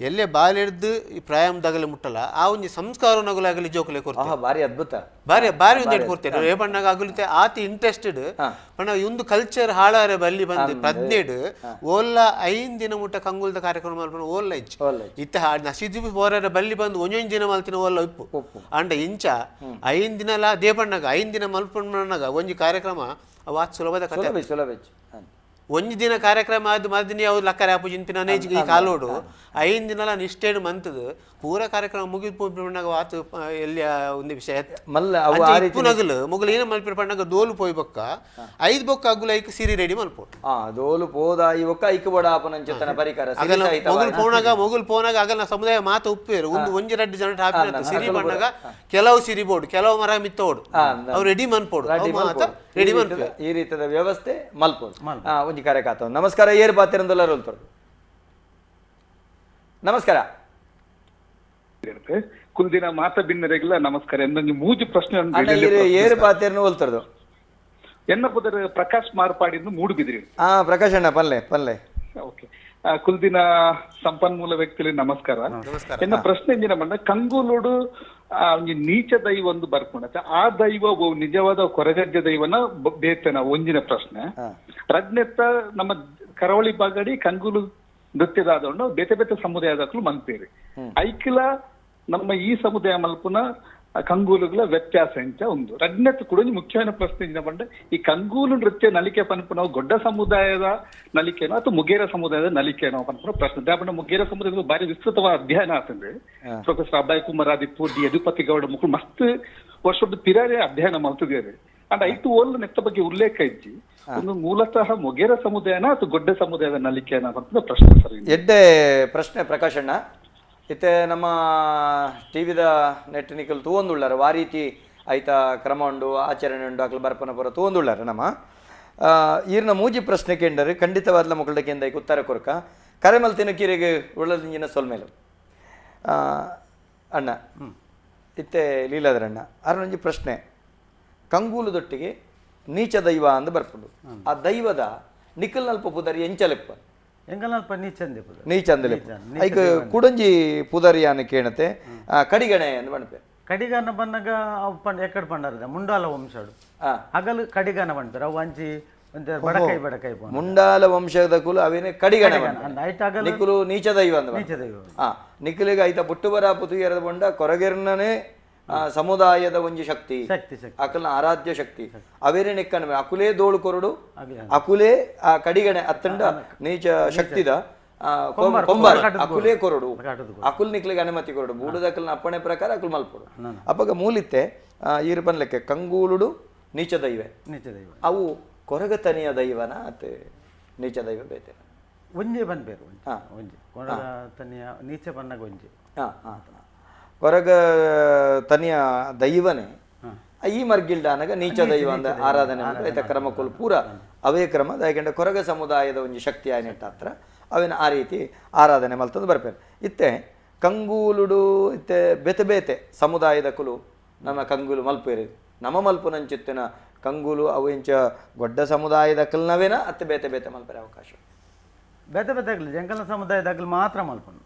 ಎಲ್ಲೇ ಬಾಲೆಡ್ದು ಈ ಪ್ರಾಯಂದಾಗಲೇ ಮುಟ್ಟಲ್ಲ ಆ ಒಂಜಿ ಸಂಸ್ಕಾರ ನಗುಲಾಗಲಿ ಜೋಕುಲೆ ಕೊಡ್ತಾರೆ ಭಾರಿ ಅದ್ಭುತ ಬಾರಿ ಬಾರಿ ಒಂದೆರಡು ಕೊಡ್ತೇನೆ ಏ ಪಣ್ಣಗ ಅಗಲುತ್ತೆ ಆತಿ ಇಂಟ್ರೆಸ್ಟೆಡ್ ಪಣ್ಣ ಒಂದು ಕಲ್ಚರ್ ಹಾಳಾರೆ ಬಲ್ಲಿ ಬಂದು ಪ್ರಜ್ಞೆಡ್ ಓಲ್ಲ 5 ದಿನ ಮುಟ್ಟ ಕಂಗುಲ್ದ ಕಾರ್ಯಕ್ರಮ ಮಲ್ಪನ ಓಲ್ಲ ಇಜ್ಜಿ ಇತ್ತ ನಸಿದಿ ಬೋರರ ಬಲ್ಲಿ ಬಂದು ಒಂಜೊಂಜಿ ದಿನ ಮಲ್ತಿನ ಓಲ್ಲ ಉಪ್ಪು ಅಂಡ ಇಂಚ 5 ದಿನಲ ದೇಪಣ್ಣಗ 5 ದಿನ ಮಲ್ಪಣ್ಣಗ ಒಂಜಿ ಕಾರ್ಯಕ್ರಮ ಅವು ಆತ್ ಸುಲಭದ ಕತೆ ಸುಲಭ ಒಂಜಿ ದಿನ ಕಾರ್ಯಕ್ರಮ ಅದು ಮದಿನಿ ಅವು ಲಕ್ಕರೆ ಆಪು ಜಿಂಪಿನ ಈ ಕಾಲೋಡು 5 ದಿನಲ ನಿಷ್ಠೆಡು ಮಂತದು ಪೂರ ಕಾರ್ಯಕ್ರಮ ಮುಗಿದು ಪಣ್ಣಗ ಆತು ಎಲ್ಲಿ ಒಂದು ವಿಷಯ ಮಲ್ಲ ಇಪ್ಪುನಗಲು ಮೊಗಲು ಏನ ಮಲ್ಪಿನ ಪಣ್ಣಗ ದೋಲು ಪೋಯ್ ಬೊಕ್ಕ 5 ಬೊಕ್ಕ ಅಗುಲ ಐಕ್ ಸಿರಿ ರೆಡಿ ಮಲ್ಪೋಡು ದೋಲು ಪೋದ ಈ ಬೊಕ್ಕ ಐಕ್ ಬೋಡ ಆಪನಂಚತನ ಪರಿಕಾರ ಮೊಗಲು ಪೋನಾಗ ಮೊಗಲು ಪೋನಾಗ ಅಗಲ್ನ ಸಮುದಾಯ ಮಾತು ಉಪ್ಪೇರು ಒಂದು ಒಂಜಿ ಎರಡು ಜನ ಹಾಪಿನ ಸಿರಿ ಪಣ್ಣಗ ಕೆಲವು ಸಿರಿ ಬೋಡು ಕೆಲವು ಮರ ಮಿತ್ತೋಡು ಅವ್ರು ರೆಡಿ ಮನ್ಪೋಡು ರೆಡಿ ಮನ್ಪು ಈ ರೀತಿಯ ವ್ಯವಸ್ಥೆ ಮಲ್ಪೋಡು ಒಂಜಿ ಕಾರ್ಯಕಾತ. ನಮಸ್ಕಾರ ಏರ್ ಪಾತಿರಂದಲ್ಲ ರೋಲ್ತರು. ನಮಸ್ಕಾರ ಕುಲ್ದಿನ ಮಾತ ಬಿನ್ನರೆಗಿಲ್ಲ ನಮಸ್ಕಾರ. ಎಂದೊಂದು ಮೂಜು ಪ್ರಶ್ನೆ ಏರು ಪಾತಿರನು ಹೋಲ್ತರದು ಎನ್ನ ಪುದರ್ ಪ್ರಕಾಶ್ ಮಾರ್ಪಾಡಿಂದು ಮೂಡುಬಿದ್ರಿ. ಪ್ರಕಾಶ್ ಅಣ್ಣ ಪಲ್ಲೆ ಪಲ್ಲೆ. ಓಕೆ ಕುಲ್ದಿನ ಸಂಪನ್ಮೂಲ ವ್ಯಕ್ತಿಲಿ ನಮಸ್ಕಾರ. ಎನ್ನ ಪ್ರಶ್ನೆ ಎಂಜಿನ ಬಂದ ಕಂಗುಲೋಡು ನೀಚ ದೈವ ಒಂದು ಬರ್ಕೊಂಡತ್ತೆ, ಆ ದೈವ ನಿಜವಾದ ಕೊರಗಜ್ಜ ದೈವನ ಬೇತನ ಒಂಜಿನ ಪ್ರಶ್ನೆ. ರಡ್ನೆತ್ತ ನಮ್ಮ ಕರಾವಳಿ ಬಾಗಡಿ ಕಂಗುಲು ನೃತ್ಯದಾದವನ್ನು ಬೇತೆ ಬೇತೆ ಸಮುದಾಯದಕ್ಕೂ ಮನ್ಪೇರಿ ಐಕಿಲ ನಮ್ಮ ಈ ಸಮುದಾಯ ಮಲ್ಪುನ ಕಂಗೂಲುಗಳ ವ್ಯತ್ಯಾಸ ಎಂಚ ಒಂದು. ರಡ್ನೆತ್ ಕೂಡ ಮುಖ್ಯವಾದ ಪ್ರಶ್ನೆ ಎಂಜಿನ ಬಂಡ ಈ ಕಂಗೂಲು ನೃತ್ಯ ನಲಿಕೆ ಪನ್ಪುನ ಗೊಡ್ಡ ಸಮುದಾಯದ ನಲಿಕೆನೋ ಅಥವಾ ಮುಗೇರ ಸಮುದಾಯದ ನಲಿಕೆನೋ ಪನ್ಪುನ ಪ್ರಶ್ನೆ. ದಾಪಣ ಮುಗೇರ ಸಮುದಾಯದ ಬಾರಿ ವಿಸ್ತೃತವಾದ ಅಧ್ಯಯನ ಆತಂದ್ರೆ ಪ್ರೊಫೆಸರ್ ಅಭಯ್ ಕುಮಾರ್ ಆದಿಪ್ಪು ಡಿ ಯದುಪತಿ ಗೌಡ ಮುಖ ಮಸ್ತ್ ವರ್ಷದ ಪಿರಾರೆ ಅಧ್ಯಯನ ಮಾಡ್ತಿದ್ದಾರೆ. ಅಂಡ್ ಐತು ಓಲ್ ನೆತ್ತ ಬಗ್ಗೆ ಉಲ್ಲೇಖ ಇಜ್ಜಿ ಒಂದು ಮೂಲತಃ ಮೊಗೇರ ಸಮುದಾಯನ ಅಥವಾ ಗೊಡ್ಡ ಸಮುದಾಯದ ನಲಿಕೆನ ಅಂತ ಪ್ರಶ್ನೆ ಸರ್. ಎಡ್ಡೆ ಪ್ರಶ್ನೆ ಪ್ರಕಾಶಣ್ಣ. ಇತ್ತೆ ನಮ್ಮ ಟಿವಿದ ನೆಟ್ ನಿಕಲ್ ತೂವೊಂದುಳ್ಳಾರ ವಾ ರೀತಿ ಐತ ಕ್ರಮ ಉಂಡು ಆಚರಣೆ ಉಂಡು ಅಕ್ಲು ಬರ್ಪನ ಪುರ ತೂವೊಂದುಳ್ಳಾರ ನಮ್ಮ ಈರ್ನ ಮೂಜಿ ಪ್ರಶ್ನೆ ಕೇಂಡರು ಖಂಡಿತವಾದ್ಲ ಮಕ್ಕಳ ಐಕ್ ಉತ್ತರ ಕೊರ್ಕ ಕರೆಮಲ್ ತಿನಕೀರಿಗೆ ಉಳ್ಳದಿಂಜಿನ ಸೊಲ್ಮೇಲು ಅಣ್ಣ ಇತ್ತೆ ಲೀಲಾದ್ರಣ್ಣ ಅರನೊಂಜಿ ಪ್ರಶ್ನೆ ಕಂಗೂಲುದೊಟ್ಟಿಗೆ ನೀಚ ದೈವ ಅಂದ್ ಬರ್ಪುಂಡು ಆ ದೈವದ ನಿಕಲ್ನಲ್ಪ ಪುದರಿ ಎಂಚಲೆಪ್ಪ ಎಂಗಲ್ನಲ್ಪ ನೀಚಂದೆ ಪುದರಿ ನೀಚಂದಲೆಪ್ಪ ಐಕ್ ಕುಡಂಜಿ ಪುದರಿಯಾನ ಕೇಣತೆ ಕಡಿಗಣೆ ಅಂದ್ ಪನ್ಪೆ. ಕಡಿಗನ ಬನ್ನಗ ಅವು ಪಂಡ ಎಕ್ಕಡ್ ಪಂಡಾರದ ಮುಂಡಾಲ ವಂಶಡು ಅಗಲು ಕಡಿಗನ ಪನ್ಪೆರ್ ಅವು ಅಂಚಿ ಬಡಕೈ ಬಡಕೈ ಮುಂಡಾಲ ವಂಶದ ಕುಲ ಅವೇನೆ ಕಡಿಗಣೆ ನಿಕುಲು ನೀಚ ದೈವ ಅಂದ್ ನೀಚ ದೈವ ನಿಕುಲಿಗೆ ಐತ ಪುಟ್ಟು ಬರ ಪುತುಯರದ ಬೊಂಡ ಕೊರಗೆರ್ನನೆ ಸಮುದಾಯದ ಒಂಜಿ ಶಕ್ತಿ ಅಕಲ್ನ ಆರಾಧ್ಯ ಶಕ್ತಿ ಅವೇರೆ ನೆಕ್ಕನ ಅಕುಲೇ ದೋಳು ಕೊರಡು ಅಕುಲೇ ಆ ಕಡಿಗಣೆ ಅತ್ತಂಡ ನೀಚ ಶಕ್ತಿದ ಕೊಂಬಾರ ಅಕುಲೇ ಕೊರಡು ಅಕುಲ್ ನಿಕ್ಲಿಗೆ ಅನುಮತಿ ಕೊರಡು ಬೂಡದ ಅಕಲ್ನ ಅಪ್ಪಣೆ ಪ್ರಕಾರ ಅಕುಲ್ ಮಲ್ಪೊಡು. ಅಪ್ಪಗ ಮೂಲಿತ್ತೆ ಈರು ಪನ್ಲೆಕ್ಕೆ ಕಂಗೂಲುಡು ನೀಚ ದೈವ ಅವು ಕೊರಗತನಿಯ ದೈವನ ಅತ್ತೆ ನೀಚ ದೈವ ಬೇತೆ ಒಂಜೆ ಪನ್ಪೇರು ಒಂಜಿ ಕೊರಗತನಿಯ ನೀಚ ಪನ್ನಗ ಒಂಜಿ ಕೊರಗ ತನಿಯ ದೈವನೇ ಈ ಮರ್ಗಿಲ್ಡಾನಗ ನೀಚ ದೈವ ಅಂದ ಆರಾಧನೆ ಆಯ್ತ ಕ್ರಮಕ್ಕೂ ಪೂರ ಅವೇ ಕ್ರಮ ದಾಯಕಂಡ ಕೊರಗ ಸಮುದಾಯದ ಒಂಜಿ ಶಕ್ತಿ ಆಯ್ನೆಟ್ಟ ಹತ್ರ ಅವೇನ ಆ ರೀತಿ ಆರಾಧನೆ ಮಲ್ತಂದು ಬರ್ಪೇನೆ. ಇತ್ತೆ ಕಂಗೂಲುಡು ಇತ್ತೆ ಬೇತೆ ಬೇತೆ ಸಮುದಾಯದ ಕುಲು ನಮ್ಮ ಕಂಗೂಲು ಮಲ್ಪೇರಿ ನಮ್ಮ ಮಲ್ಪುನಂಚಿತ್ತಿನ ಕಂಗೂಲು ಅವು ಇಂಚ ಗೊಡ್ಡ ಸಮುದಾಯದ ಕಲ್ನವೇನ ಅತ್ತೆ ಬೇತೆ ಬೇತೆ ಮಲ್ಪರೆ ಅವಕಾಶ ಬೇತೆ ಬೇತೆ ಆಗಲಿ ಜಂಕಲ್ನ ಸಮುದಾಯದಾಗಲಿ ಮಾತ್ರ ಮಲ್ಪನು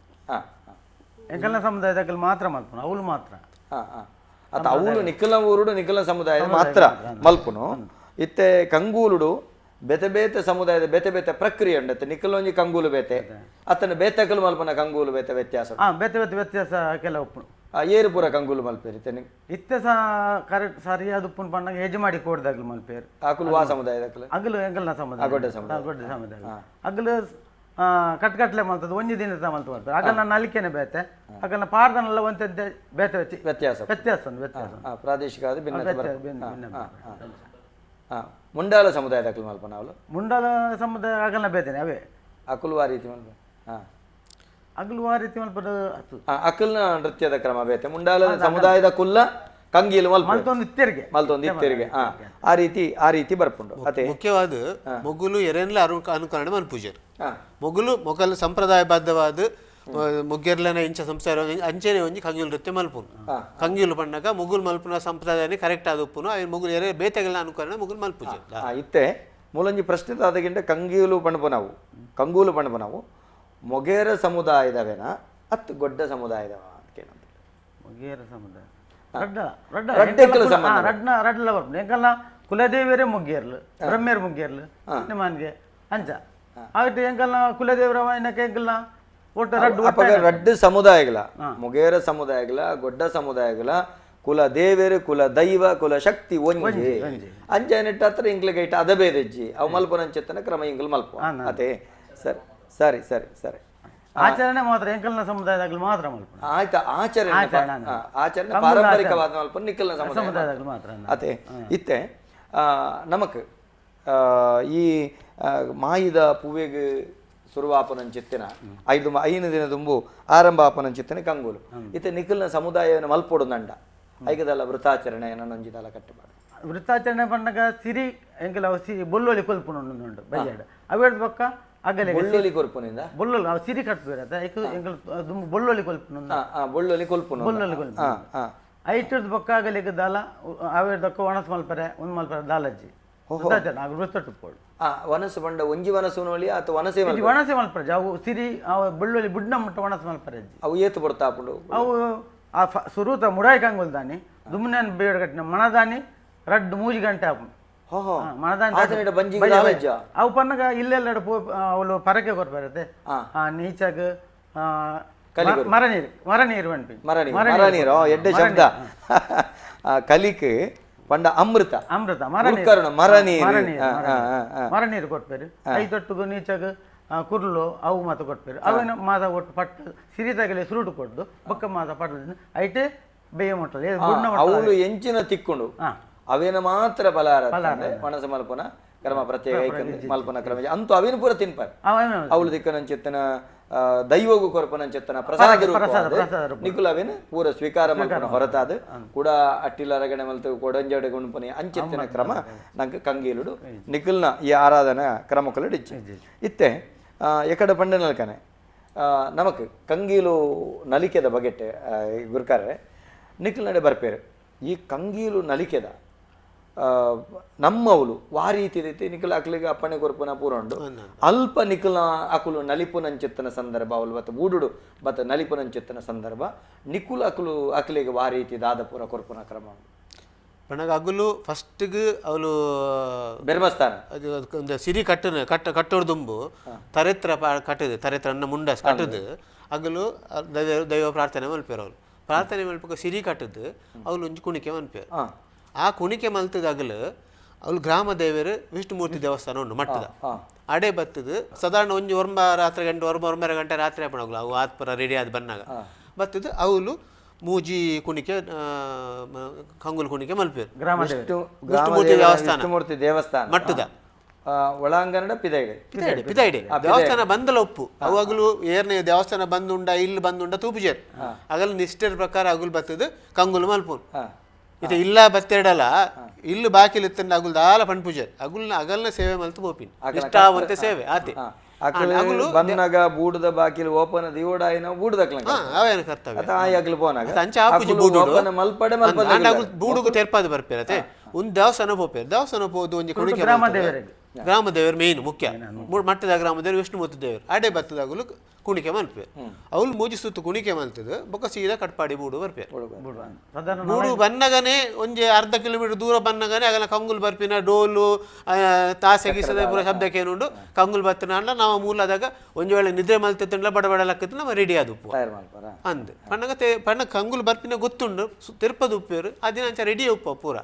ಎಂಕಲ್ನ ಸಮುದಾಯದಾಗಲಿ ಮಾತ್ರ ಮಲ್ಪನು ಅವಳು ಮಾತ್ರ ಅತ್ತ ಅವಳು ನಿಖಲ ಊರುಡು ನಿಖಲ ಸಮುದಾಯದ ಮಾತ್ರ ಮಲ್ಪುನು. ಇತ್ತೆ ಕಂಗೂಲುಡು ಬೇತೆ ಬೇತೆ ಸಮುದಾಯದ ಬೇತೆ ಬೇತೆ ಪ್ರಕ್ರಿಯೆ ಉಂಡತ್ತೆ ನಿಖಲೊಂಜಿ ಕಂಗೂಲು ಬೇತೆ ಅತ್ತನ ಬೇತೆಕಲು ಮಲ್ಪನ ಕಂಗೂಲು ಬೇತೆ ವ್ಯತ್ಯಾಸ ಬೇತೆ ಬೇತೆ ವ್ಯತ್ಯಾಸ ಕೆಲವು ಏರು ಪೂರ ಕಂಗೂಲು ಮಲ್ಪೇರಿ ಇತ್ತೆ ಸಹ ಕರೆಕ್ಟ್ ಸರಿಯಾದ ಉಪ್ಪುನ್ ಪಣ್ಣಗ ಹೆಜ್ಜೆ ಮಾಡಿ ಕೋಡ್ದಾಗ್ಲು ಮಲ್ಪೇರು ಅಕುಲು ವಾ ಸಮುದಾಯದ ಅಗಲು ಎಂಕಲ್ನ ಸಮುದಾಯ ಗೊಡ್ಡ ಸಮುದಾಯ ಗೊಡ್ಡ ಸಮುದಾಯ ಅಗಲು ಕಟ್ಕಟ್ಲೆ ಮಲ್ತದ ಒಂಜಿ ದಿನ ಮಲ್ತು ಬರ್ತಾರೆ ಅಗಲ್ನ ನಲಿಕೆನೆ ಬೇತೆ ಅಗಲ್ನ ಪಾರ್ದನೆಲ್ಲ ಒಂತೆಂತೆ ಬೇತೆ ವ್ಯತ್ಯಾಸ ವ್ಯತ್ಯಾಸ ವ್ಯತ್ಯಾಸ ಪ್ರಾದೇಶಿಕ ಭಿನ್ನ ಮುಂಡಾಲ ಸಮುದಾಯದ ಅಕಲು ಮಲ್ಪನ ಅವಳು ಮುಂಡಾಲ ಸಮುದಾಯ ಅಗಲ್ನ ಬೇತೇನೆ ಅವೇ ಅಕುಲು ಆ ರೀತಿ ಮಲ್ಪ ಅಗಲು ಆ ರೀತಿ ಮಲ್ಪದ ಅಕಲ್ನ ನೃತ್ಯದ ಕ್ರಮ ಬೇತೆ ಮುಂಡಾಲ ಸಮುದಾಯದ ಕುಲ್ಲ ಕಂಗೀಲು ಮಲ್ಪ ಮಲ್ತೊಂದು ಇತ್ತೆರಿಗೆ ಮಲ್ತೊಂದು ಇತ್ತೆರಿಗೆ ಆ ರೀತಿ ಆ ರೀತಿ ಬರ್ಪುಂಡು. ಅದೇ ಮುಖ್ಯವಾದ ಮೊಗುಲು ಎರೆನ್ಲ ಅನುಕರಣೆ ಮಲ್ಪೂಜರು ಮೊಗುಲು ಮೊಗಲ ಸಂಪ್ರದಾಯಬದ್ಧವಾದ ಮೊಗ್ಗೆರ್ಲನ ಇಂಚ ಸಂಸಾರ ಅಂಚೆನೆ ಒಂಜಿ ಕಂಗೀಲು ನೃತ್ಯ ಮಲ್ಪುನು ಕಂಗೀಲು ಪಣ್ಣಗ ಮೊಗುಲ್ ಮಲ್ಪುನ ಸಂಪ್ರದಾಯನೇ ಕರೆಕ್ಟ್ ಆದ ಉಪ್ಪುನು ಅವು ಮೊಗುಲು ಎರೆ ಬೇತೆಗಳ ಅನುಕರಣೆ ಮೊಗುಲ್ ಮಲ್ಪೂಜೆ. ಇತ್ತೆ ಮೂಲಂಜಿ ಪ್ರಶ್ನೆ ಆದಗಿಂತ ಕಂಗೀಲು ಪಣಪು ನಾವು ಕಂಗೂಲು ಪಣಪು ನಾವು ಮೊಗೇರ ಸಮುದಾಯದವೇನ ಅತ್ತು ಗೊಡ್ಡ ಸಮುದಾಯದವ ಅಂತ ಕೇಳಂತ ಮೊಗೇರ ಸಮುದಾಯ ರಡ್ಡ ಬರ್ಪುಂಡು ಎಂಕಲ್ನ ಕುಲದೇವಿಯರೇ ಮುಗ್ಗೇರ್ಲು ಬ್ರಹ್ಮೇರ್ ಮುಗ್ಗೇರ್ಲು ನಿಮ್ಮನ್ಗೆ ಅಂಚ ಆಯ್ತು ಎಂಕಲ್ನ ಕುಲದೇವರ ಎಂಕಲ್ನ ಒಟ್ಟು ರಡ್ಡು ರಡ್ಡು ಸಮುದಾಯಗಳ ಮೊಗೇರ ಸಮುದಾಯಗಳ ಗೊಡ್ಡ ಸಮುದಾಯಗಳ ಕುಲ ದೇವೇರು ಕುಲ ದೈವ ಕುಲ ಶಕ್ತಿ ಒಂಜಿ ಅಂಚೆ ನೆಟ್ಟ ಹತ್ರ ಇಂಕ್ಲಿಗೆ ಇಟ್ಟ ಅದ ಬೇರೆಜ್ಜಿ ಅವು ಮಲ್ಪನಂಚೆತ್ತನ ಕ್ರಮ ಇಂಗ್ಲು ಮಲ್ಪ ಅದೇ ಸರಿ ಸರಿ ಸರಿ ಸರಿ ಆಚರಣೆ ಮಾತ್ರ ಎಂಕಲ್ನ ಸಮುದಾಯದಾಗಲಿ ಮಾತ್ರ ಮಲ್ಪ ಆಯ್ತಾ ಆಚರಣೆ ಆಚರಣೆ ಪಾರಂಪರಿಕವಾದ ಮಲ್ಪ ನಿಕ್ಕಲ್ನ ಸಮುದಾಯದಾಗಲಿ ಮಾತ್ರ ಅದೇ ಇತ್ತೆ ನಮಕ್ ಈ ಮಾಯಿದ ಪೂವೆಗೆ ಸುರುವಾಪನಂಚಿತ್ತಿನ 5 ದಿನ ತುಂಬು ಆರಂಭ ಆಪನಂಚಿತ್ತಿನ ಕಂಗೂಲು ಇತ್ತೆ ನಿಖಲ್ನ ಸಮುದಾಯವನ್ನು ಮಲ್ಪೊಡು ನಂಡ ಐಕದಲ್ಲ ವೃತ್ತಾಚರಣೆ ನನ್ನೊಂಜಿದಲ್ಲ ಕಟ್ಟುಪಾಡು ವೃತ್ತಾಚರಣೆ ಪಣ್ಣಗ ಸಿರಿ ಎಂಕಲ ಸಿರಿ ಬೊಲ್ಲೊಲಿ ಕೊಲ್ಪುನ ಉಂಡು ಬಯ್ಯಾಡು ಅವೇಳ್ದ ಬೊಕ್ಕ ಅಗಲೆ ಬೊಳ್ಳೊಲಿ ಕೊಲ್ಪುನಿಂದ ಬೊಲ್ಲೊಲಿ ಅವು ಸಿರಿ ಕಟ್ಪೇರ ಐಕ್ ಎಂಕಲ್ ದುಂಬು ಬೊಳ್ಳೊಲಿ ಕೊಲ್ಪುನ ಬೊಳ್ಳೊಲಿ ಕೊಲ್ಪುನ ಬೊಳ್ಳೊಲಿ ಕೊಲ್ಪುನ ಐಟದ ಬೊಕ್ಕ ಅಗಲಿಗೆ ದಾಲ ಅವೇಳ್ದಕ್ಕ ಒಣಸ್ ಮಲ್ಪರೆ ಒಂದು ಮಲ್ಪರೆ ದಾಲಜ್ಜಿ ವೃತ್ತಾಚರಣೆ ವೃತ್ತ ಟುಪ್ಪೋಡು. ವನಸು ಬಂಡ ಒಂಜಿ ವನಸು ನೋಲಿ ಅಥವಾ ವನಸೆ ವನಸೆ ಮಲ್ಪರಜ್ ಅವು ಸಿರಿ ಬೆಳ್ಳುಳ್ಳಿ ಬುಡ್ನ ಮುಟ್ಟ ವನಸು ಮಲ್ಪರಜ್ಜಿ ಅವು ಏತು ಬರ್ತಾಪುಂಡು ಅವು ಆ ಸುರೂತ ಮುರಾಯಿ ಕಂಗುಲ್ ದಾನಿ ದುಮ್ನಾನ್ ಬೇಡ ಕಟ್ಟಿನ ಮಣದಾನಿ ರಡ್ಡು ಮೂಜಿ ಗಂಟೆ ಆಪುಂಡು ಮಣದಾನಿ ಅವು ಪನ್ನಗ ಇಲ್ಲೆಲ್ಲ ಅವಳು ಪರಕೆ ಕೊರ್ಪರತೆ ನೀಚಾಗ ಮರನೀರು ಮರನೀರು ಪನ್ಪಿ ಮರನೀರು ಎಡ್ಡೆ ಶಬ್ದ ಕಲಿಕ್ ಪಂಡ ಅಮೃತ ಅಮೃತ ಮರನೀರು ಮರನೀರು ಕೊಟ್ಪೇರು ಐತೊಟ್ಟುಗು ನೀಚಾಗ ಕುರ್ಲು ಅವು ಮಾತ ಕೊಟ್ಪೇರು ಅವೇನು ಮಾತ ಒಟ್ಟು ಪಟ್ಟು ಸಿರಿತಾಗಲಿ ಸುರುಟು ಕೊಡ್ದು ಬೊಕ್ಕ ಮಾತ ಪಟ್ಟು ಐಟೆ ಬೇಯ ಮುಟ್ಟಲು ಅವಳು ಎಂಚಿನ ತಿಕ್ಕೊಂಡು ಅವೇನ ಮಾತ್ರ ಫಲಹಾರ ಒಣಸ ಮಲ್ಪನ ಕ್ರಮ ಪ್ರತ್ಯೇಕ ಮಲ್ಪನ ಕ್ರಮ ಅಂತೂ ಅವೇನು ಪೂರ ತಿನ್ಪಾರೆ ಅವಳು ದಿಕ್ಕನಂಚಿತ್ತನ ದೈವಗೂ ಕೊರಪನಂಚಿತ್ತನ ಪ್ರಸಾದ ರೂಪ ನಿಕುಲ ಅವೇನು ಪೂರ ಸ್ವೀಕಾರ ಮಲ್ಪನ ಹೊರತಾದ ಕೂಡ ಅಟ್ಟಿಲ ರಗಣೆ ಮಲ್ತು ಕೊಡಂಜಡೆ ಗುಣಪನೆ ಅಂಚಿತ್ತಿನ ಕ್ರಮ ನಂಗೆ ಕಂಗೀಲುಡು ನಿಕುಲ್ನ ಈ ಆರಾಧನಾ ಕ್ರಮಕ್ಕಲು ಇಚ್ಚೆ ಇತ್ತೆ ಎಕಡ ಪಂಡ ನಲ್ಕನೆ ನಮಕ್ ಕಂಗೀಲು ನಲಿಕೆದ ಬಗೆಟ್ಟೆ ಗುರುಕಾರೆ ನಿಕುಲ್ ನಡೆ ಬರ್ಪೇರು ಈ ಕಂಗೀಲು ನಲಿಕೆದ ನಮ್ಮವಳು ವಾ ರೀತಿ ರೀತಿ ನಿಖಲ ಅಕ್ಲಿಗೆ ಅಪ್ಪಣೆ ಕೊರ್ಪುನ ಪೂರ ಉಂಡು ಅಲ್ಪ ನಿಖಲ ಅಕುಲು ನಲಿಪುನಂಚಿತ್ತನ ಸಂದರ್ಭ ಅವಳು ಬತ್ತ ಬೂಡುಡು ಬತ್ತ ನಲಿಪುನಂಚಿತ್ತನ ಸಂದರ್ಭ ನಿಕುಲ ಅಕುಲು ಅಕ್ಲಿಗೆ ವಾ ರೀತಿ ದಾದ ಪೂರ ಕೊರ್ಪುನ ಕ್ರಮ ಉಂಡು ಪಣಗ ಅಗುಲು ಫಸ್ಟ್ಗೆ ಅವಳು ಬೆರ್ಮಸ್ಥಾನ ಅದು ಒಂದು ಸಿರಿ ಕಟ್ಟನ ಕಟ್ಟ ಕಟ್ಟೋರ್ ದುಂಬು ತರೆತ್ರ ಕಟ್ಟದು ತರೆತ್ರ ಅನ್ನ ಮುಂಡಸ್ ಕಟ್ಟದು ಅಗಲು ದೈವ ದೈವ ಪ್ರಾರ್ಥನೆ ಮಲ್ಪೇರು ಅವಳು ಪ್ರಾರ್ಥನೆ ಮಲ್ಪಕ ಸಿರಿ ಕಟ್ಟದು ಅವಳು ಒಂಜಿ ಕುಣಿಕೆ ಮನ್ಪೇರು ಆ ಕುಣಿಕೆ ಮಲ್ತದ ಅಗಲು ಅವಳು ಗ್ರಾಮ ದೇವರು ವಿಷ್ಣುಮೂರ್ತಿ ದೇವಸ್ಥಾನ ಉಂಟು ಮಟ್ಟದ ಅಡೆ ಬತ್ತದು ಸಾಧಾರಣ ಒಂಜಿ ಒರ್ಂಬ ರಾತ್ರಿ ಗಂಟೆ ಒರ್ಂಬ ಒರ್ಂಬರ ಗಂಟೆ ರಾತ್ರಿ ಅಪ್ಪಣಗಳು ಅವು ಆತ್ಪರ ರೆಡಿ ಆದ ಬನ್ನಾಗ ಬತ್ತದು ಅವಳು ಮೂಜಿ ಕುಣಿಕೆ ಕಂಗುಲ್ ಕುಣಿಕೆ ಮಲ್ಪೇರು ಗ್ರಾಮ ವಿಷ್ಣುಮೂರ್ತಿ ದೇವಸ್ಥಾನ ವಿಷ್ಣುಮೂರ್ತಿ ದೇವಸ್ಥಾನ ಮಟ್ಟದ ಒಳಾಂಗಣ ಪಿದೈಡೆ ಪಿದೈಡೆ ಪಿದೈಡೆ ದೇವಸ್ಥಾನ ಬಂದಲ ಒಪ್ಪು ಅವಾಗಲೂ ಏರ್ನೇ ದೇವಸ್ಥಾನ ಬಂದುಂಡ ಇಲ್ಲಿ ಬಂದುಂಡ ತೂಪುಜೇರ್ ಅಗಲ್ ನಿಷ್ಠರ ಪ್ರಕಾರ ಅಗುಲ್ ಬತ್ತದು ಕಂಗುಲ್ ಮಲ್ಪುನ್ ಇದು ಇಲ್ಲ ಬತ್ತೆರಡಲ್ಲ ಇಲ್ಲು ಬಾಕಿಲ್ ಇತ್ತಂಡ ಅಗುಲ್ ದಾಲ ಪಣ್ ಪೂಜೆ ಅಗುಲ್ನ ಅಗಲ್ನ ಸೇವೆ ಮಲ್ತು ಪೋಪಿನ್ ಇಷ್ಟಾವಂತೆ ಸೇವೆ ಆತೆ ಅಕಲು ಬಂದಾಗ ಬೂಡದ ಬಾಕಿಲ್ ಓಪನ್ ದಿವೋಡಾಯಿನ ಬೂಡದಕ್ಲ ಅವೇನ ಕರ್ತವ್ಯ ಆಯಗ್ಲು ಪೋನಾಗ ಅಂಚ ಆಪುಜಿ ಬೂಡು ಓಪನ್ ಮಲ್ಪಡೆ ಮಲ್ಪಡೆ ಅಂಡ ಅಗುಲ್ ಬೂಡುಗು ತೆರ್ಪಾದ ಬರ್ಪೇರತೆ ಒಂದು ದೇವಸ್ಥಾನ ಪೋಪೇರು ದೇವಸ್ಥಾನ ಪೋದು ಒಂಜಿ ಕುಣಿಕೆ ಗ್ರಾಮ ದೇವರಿಗೆ ಗ್ರಾಮ ದೇವರು ಮೇನ್ ಮುಖ್ಯ ಮಟ್ಟದ ಗ್ರಾಮ ದೇವರು ವಿಷ್ಣುಮೂರ್ತಿ ದೇವರು ಅಡೆ ಬತ್ತದ ಅಗುಲು ಕುಣಿಕೆ ಮಲ್ಪೇರು ಅವಳು ಮೂಜಿ ಸುತ್ತು ಕುಣಿಕೆ ಮಲ್ತದ ಬೊಕ್ಕ ಸೀದಾ ಕಟ್ಪಾಡಿ ಬೂಡು ಬರ್ಪೇರು ಬೂಡು ಬನ್ನಗನೆ ಒಂಜಿ ಅರ್ಧ ಕಿಲೋಮೀಟರ್ ದೂರ ಬನ್ನಗನೆ ಆಗಲ ಕಂಗುಲ್ ಬರ್ಪಿನ ಡೋಲು ತಾಸೆ ಗೀಸದ ಪೂರ ಶಬ್ದಕ್ಕೆ ಏನುಂಡು ಕಂಗುಲ್ ಬತ್ತಿನ ನಾವು ಮೂಲದಾಗ ಒಂಜಿ ವೇಳೆ ನಿದ್ರೆ ಮಲ್ತಿತ್ತಂಡ್ಲ ಬಡ ಬಡ ಲಕ್ಕತ್ತು ನಮ್ಮ ರೆಡಿ ಆದ ಉಪ್ಪು ಅಂದ್ ಪಣ್ಣಗ ಪಣ್ಣ ಕಂಗುಲ್ ಬರ್ಪಿನ ಗೊತ್ತುಂಡು ತಿರುಪದ ಉಪ್ಪೇರು ಅದಿನ ಅಂಚ ರೆಡಿ ಉಪ್ಪ ಪೂರ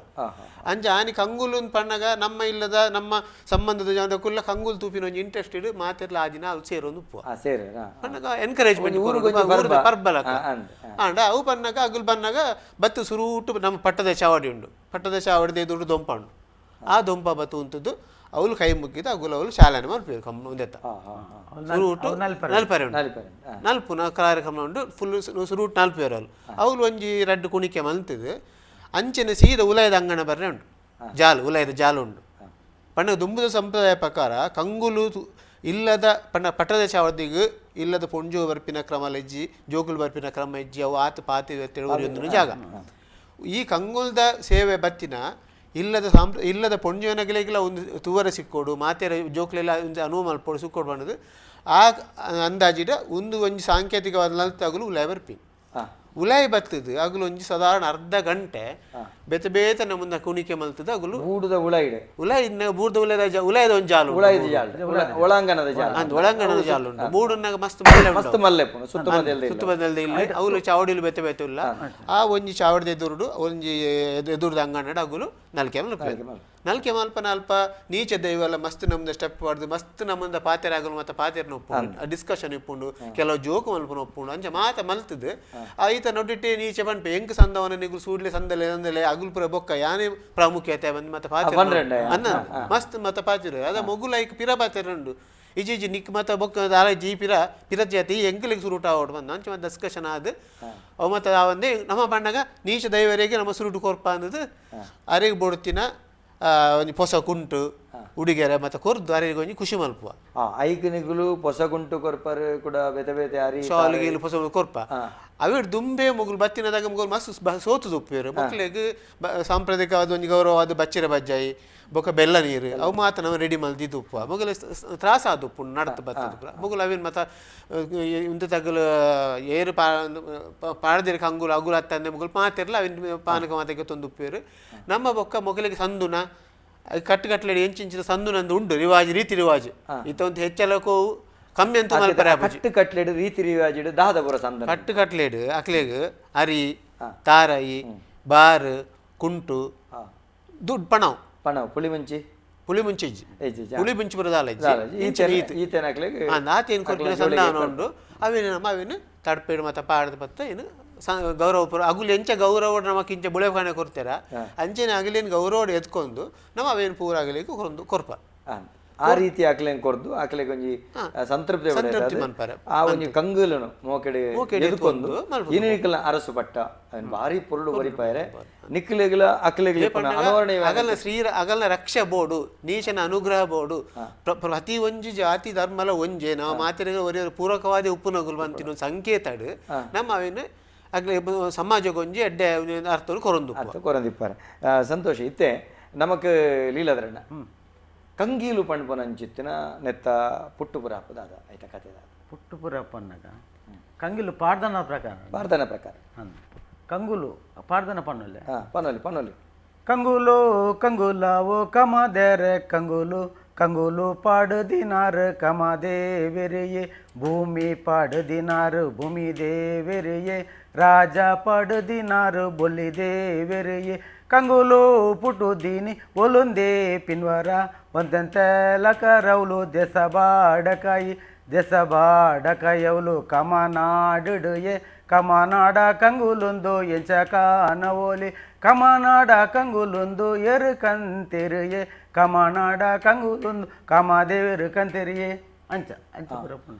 ಅಂಚ ಆನಿ ಕಂಗುಲು ಪಣ್ಣಗ ನಮ್ಮ ಇಲ್ಲದ ನಮ್ಮ ಸಂಬಂಧದ ಜನಕ್ಕುಲ್ಲ ಕಂಗುಲ್ ತೂಪಿನ ಒಂಜಿ ಇಂಟ್ರೆಸ್ಟ್ ಇಡು ಮಾತಿರ್ಲ ಆ ದಿನ ಅಲ್ಲಿ ಸೇರೊಂದು ಉಪ್ಪು ಪಣ್ಣಗ ಎನ್ಕರೇಜ್ಮೆಂಟ್ ಪರ್ಬಲಕ ಆಂಡ ಅವು ಪನ್ನಾಗ ಅಗುಲ್ ಬನ್ನಾಗ ಬತ್ತು ಸುರೂಟು ನಮ್ಮ ಪಟ್ಟದ ಚಾವಡಿ ಉಂಡು ಪಟ್ಟದ ಚಾವಡಿದ ಎದುರು ದೊಂಪ ಉಂಡು ಆ ದೊಂಪ ಬತ್ತು ಉಂಟದ್ದು ಅವಳು ಕೈ ಮುಗ್ಗಿದ್ದು ಅಗುಲ್ ಅವಳು ಶಾಲೆನ ಮಲ್ಪೇರು ಕಮ್ಮ ಒಂದೆತ್ತ ಸುರೂಟು ನಲ್ಪರೆ ಉಂಡು ನಲ್ಪುನ ಕಾರ್ಯಕ್ರಮ ಉಂಡು ಫುಲ್ ಸುರೂಟು ನಲ್ಪೇರು ಅವಳು ಅವಳು ಒಂಜಿ ರಡ್ಡು ಕುಣಿಕೆ ಮಲ್ತದ್ದು ಅಂಚಿನ ಸೀದ ಉಲಯದ ಅಂಗಣ ಬರ್ರೆ ಉಂಟು ಜಾಲು ಉಲಯದ ಜಾಲು ಉಂಡು ಪಣ್ಣ ದುಂಬುದ ಸಂಪ್ರದಾಯ ಪ್ರಕಾರ ಕಂಗುಲು ಇಲ್ಲದ ಪಣ್ಣ ಪಟ್ಟದ ಚಾವದಿಗೆ ಇಲ್ಲದ ಪೊಂಜು ಬರ್ಪಿನ ಕ್ರಮ ಲಜ್ಜಿ ಜೋಕುಲು ಬರ್ಪಿನ ಕ್ರಮ ಇಜ್ಜಿ ಅವು ಆತ ಪಾತಿ ತಿಳುವರಿ ಜಾಗ ಈ ಕಂಗುಲ್ದ ಸೇವೆ ಬತ್ತಿನ ಇಲ್ಲದ ಇಲ್ಲದ ಪೊಂಜುವನಗಲಿಗೆಲ್ಲ ಒಂದು ತುವರ ಸಿಕ್ಕೋಡು ಮಾತೆರ ಜೋಕುಲೆಲ್ಲ ಒಂದು ಅನುವು ಮಲ್ಪೋಡು ಸಿಕ್ಕೋಡು ಬಣ್ಣದು ಆ ಅಂದಾಜಿಡ ಒಂದು ಒಂಜಿ ಸಾಂಕೇತಿಕವಾದ ನಲ್ತಾಗಲು ಉಲಾಯ್ ಬರ್ಪಿ ಉಲಾಯ್ ಬತ್ತದು ಅಗಲು ಒಂಜಿ ಸಾಧಾರಣ ಅರ್ಧ ಗಂಟೆ ಬೇತೆ ಬೇತೆ ನಮ್ಮನ್ನ ಕುಣಿಕೆ ಮಲ್ತದ ಅಗಲು ಬೂಡುದ ಉಲಾಯಿಡೆ ಉಲಾಯ್ ಬೂಡುದ ಉಲಾಯದ ಉಲಾಯದ ಒಂದು ಜಾಲು ಉಲಾಯದ ಜಾಲು ಒಳಾಂಗಣದ ಜಾಲು ಅಂದ್ ಒಳಾಂಗಣದ ಜಾಲು ಉಂಟು ಬೂಡುನಾಗ ಮಸ್ತ್ ಮಲ್ಲೆ ಮಸ್ತ್ ಮಲ್ಲೆ ಸುತ್ತ ಸುತ್ತ ಮಲ್ಲೆ ಇಲ್ಲ ಅವಳು ಚಾವಡಿಲು ಬೇತೆ ಬೇತೆ ಇಲ್ಲ ಆ ಒಂಜಿ ಚಾವಡಿದ ಎದುರುಡು ಒಂಜಿ ಎದುರುದ ಅಂಗಣ ಅಗುಲು ನಲ್ಕೆ ಮಲ್ಪ ನಲ್ಕೆ ಮಲ್ಪನ ಅಲ್ಪ ನೀಚೆ ದೈವಲ್ಲ ಮಸ್ತ್ ನಮ್ದು ಸ್ಟೆಪ್ ಹೊಡೆದು ಮಸ್ತ್ ನಮ್ಮಂದ ಪಾತೆರ ಆಗಲು ಮತ್ತೆ ಪಾತೆರನ ಒಪ್ಪುಂಡು ಡಿಸ್ಕಷನ್ ಇಪ್ಪುಂಡು ಕೆಲವು ಜೋಕು ಮಲ್ಪನ ಒಪ್ಪುಂಡು ಅಂಚ ಮಾತ ಮಲ್ತದು ಐತ ನೊಡಿಟ್ಟೆ ನೀಚೆ ಪನ್ಪೆ ಎಂಕ್ ಸಂದವನ ನಿಗುಲು ಸೂಡ್ಲೆ ಸಂದಲೆ ಸಂದಲೆ ಅಗುಲ್ಪುರ ಬೊಕ್ಕ ಯಾನೇ ಪ್ರಾಮುಖ್ಯತೆ ಬಂದು ಮತ್ತೆ ಪಾತೆರ ಅನ್ನ ಮಸ್ತ್ ಮತ್ತೆ ಪಾತಿರು ಅದ ಮೊಗುಲ ಐಕ್ ಪಿರ ಪಾತೆರ ಉಂಡು ಇಜಿ ಇಜಿ ನಿಕ್ ಮತ್ತೆ ಬೊಕ್ಕ ದಾಲ ಜಿ ಪಿರ ಪಿರ ಜಾತಿ ಎಂಕ್ಲಿಗೆ ಸುರುಟ ಆವಡ್ ಬಂದು ಅಂಚ ಮತ್ತೆ ಡಿಸ್ಕಷನ್ ಆದ್ ಅವು ಮತ್ತೆ ಆ ಒಂದೇ ನಮ್ಮ ಬಣ್ಣಗ ನೀಚ ದೈವರಿಗೆ ನಮ್ಮ ಸುರುಟು ಕೊರ್ಪ ಅಂದದು ಅರೆಗೆ ಬೋಡ್ತಿನ ಒಂಜಿ ಪೊಸ ಕುಂಟು ಉಡುಗೆರೆ ಮತ್ತೆ ಕೊರ್ದು ಅರೆಗೆ ಒಂಜಿ ಖುಷಿ ಮಲ್ಪುವ ಐಕ್ ನಿಗುಲು ಪೊಸ ಕುಂಟು ಕೊರ್ಪರು ಕೂಡ ಬೇತೆ ಬೇತೆ ಅರಿ ಶಾಲು ಗೀಲು ಪೊಸ ಕೊರ್ಪ ಅವಿಡ್ ದುಂಬೆ ಮುಗುಲು ಬತ್ತಿನದಾಗ ಮುಗುಲು ಮಸ್ತ್ ಸೋತು ತುಪ್ಪೇರು ಮಕ್ಕಳಿಗೆ ಸಾಂಪ್ರದಾಯಿಕವಾದ ಒಂಜಿ ಗೌರವವಾದ ಬಚ್ಚಿರ ಬಜ್ಜಾಯಿ ಬೊಕ ಬೆಲ್ಲ ನೀರು ಅವು ಮಾತ್ರ ನಾವು ರೆಡಿ ಮಲ್ದಿ ತುಪ್ಪ ಮೊಗಲ ತ್ರಾಸ ಆದುಪ್ಪು ನಡತು ಬತ್ತದ ಮೊಗಲು ಅವಿನ ಮತ ಇಂತ ತಗಲು ಏರು ಪಾಡದಿರ ಕಂಗುಲು ಅಗುಲು ಅತ್ತಂದೆ ಮೊಗಲು ಮಾತಿರಲ್ಲ ಅವಿನ ಪಾನಕ ಮಾತಕ್ಕೆ ತೊಂದುಪ್ಪೇರು ನಮ್ಮ ಬೊಕ್ಕ ಮೊಗಲಿಗೆ ಸಂದುನ ಕಟ್ಟುಕಟ್ಟಲೆ ಎಂಚಿಂಚಿನ ಸಂದುನಂದು ಉಂಡು ರಿವಾಜ್ ರೀತಿ ರಿವಾಜ್ ಇತ್ತೊಂದು ಹೆಚ್ಚಲಕ್ಕೂ ಕಮ್ಮಿ ಅಂತ ಮಲ್ಪರೆ ಕಟ್ಟು ಕಟ್ಲೇಡು ರೀತಿ ರಿವಾಜಿಡು ದಾದಪುರ ಸಂದನ ಕಟ್ಟು ಕಟ್ಲೇಡು ಅಕ್ಲೆಗ್ ಅರಿ ತಾರಾಯಿ ಬಾರ್ ಕುಂಟು ದುಡ್ಡು ಪಣವು ಪಣವು ಪುಳಿ ಮುಂಚಿ ಪುಳಿ ಮುಂಚಿ ಪುಳಿ ಮುಂಚಿ ಬರೋದಲ್ಲ ಆತೇನು ಕೊಟ್ಟಿನ ಸಂಧಾನ ಉಂಡು ಅವೇನು ನಮ್ಮ ಅವೇನು ತಡ್ಪೇಡು ಮತ್ತು ಪಾಡದ ಪತ್ತ ಏನು ಗೌರವ ಪೂರ ಅಗುಲು ಎಂಚ ಗೌರವ ನಮಕ್ ಇಂಚ ಬುಳೆಖಾನೆ ಕೊಡ್ತಾರ ಅಂಚೆನೆ ಅಗಲೇನು ಗೌರವ ಎತ್ಕೊಂಡು ನಮ್ಮ ಅವೇನು ಪೂರ ಆಗಲಿಕ್ಕೆ ಕೊರೊಂದು ಕೊರ್ಪ ಆ ರೀತಿ ಆಕಲೇನು ಕೊರ್ದು ಆಕಲೆಗೆ ಒಂಜಿ ಸಂತೃಪ್ತಿ ಆ ಒಂಜಿ ಕಂಗುಲನು ಮೋಕೆಡೆ ಎದುಕೊಂದು ಇನಿಕಲ ಅರಸು ಪಟ್ಟ ಅವನ್ ಭಾರಿ ಪೊರುಳು ಬರಿಪಾಯರೆ ನಿಕ್ಕಲೆಗಲ ಅಕಲೆಗಲ ಅನವರಣೆ ಅಗಲ ಶ್ರೀ ಅಗಲ ರಕ್ಷೆ ಬೋಡು ನೀಚನ ಅನುಗ್ರಹ ಬೋಡು ಪ್ರತಿ ಒಂಜಿ ಜಾತಿ ಧರ್ಮಲ ಒಂಜೆ ನಾವು ಮಾತಿನ ಒರಿಯ ಪೂರಕವಾದ ಉಪ್ಪುನಗುಲು ಬಂತಿನ ಸಂಕೇತಡು ನಮ್ಮ ಅವೇನು ಅಗಲ ಸಮಾಜಕ್ಕೊಂಜಿ ಎಡ್ಡೆ ಅರ್ಥರು ಕೊರೊಂದು ಅರ್ಥ ಕೊರೊಂದಿಪ್ಪಾರೆ ಸಂತೋಷ ಇತ್ತೆ ನಮಕ್ ಲೀಲಾದ್ರಣ್ಣ ಕಂಗೀಲು ಪಣ್ಪನಂಚಿತ್ತಿನ ನೆತ್ತ ಪುಟ್ಟುಪುರ ದಾದ ಆಯ್ತಾ ಕತೆ ಪುಟ್ಟುಪುರ ಪನ್ನಗ ಕಂಗಿಲು ಪಾಡ್ದನ ಪ್ರಕಾರ ಪಾಡ್ದನ ಪ್ರಕಾರ ಕಂಗುಲು ಪಾಡ್ದನ ಪನ್ನೊಲ್ಲೆ ಪನ್ನೊಲಿ ಪನ್ನೊಲಿ ಕಂಗುಲು ಕಂಗುಲಾವೋ ಕಮದೆರೆ ಕಂಗುಲು ಕಂಗುಲು ಪಾಡುದಿನಾರು ಕಮದೇವೆರೆಯೇ ಭೂಮಿ ಪಾಡುದಿನಾರು ಭೂಮಿ ದೇವೆರೆಯೇ ರಾಜ ಪಾಡುದಿನಾರು ಬೊಲ್ಲಿ ದೇವೆರೆಯೇ ಕಂಗುಲು ಪುಟುದೀನಿ ಒಲುಂದೇ ಪಿನ್ವರ ಒಂದಂತೆಲಕರೌಲು ದೆಸಬಾಡಕಾಯಿ ದೆಸಬಾಡಕಾಯೌಲು ಕಮನಾಡುಡುಯೆ ಕಮನಾಡ ಕಂಗುಲೊಂದು ಎಂಚ ಕಾನವೋಲಿ ಕಮನಾಡ ಕಂಗುಲೊಂದು ಎರು ಕಂತೆರುಯೆ ಕಮನಾಡ ಕಂಗುಲೊಂದು ಕಾಮದೇವರು ಕಂತೆರಿಯೆ ಅಂಚ ಅಂಚ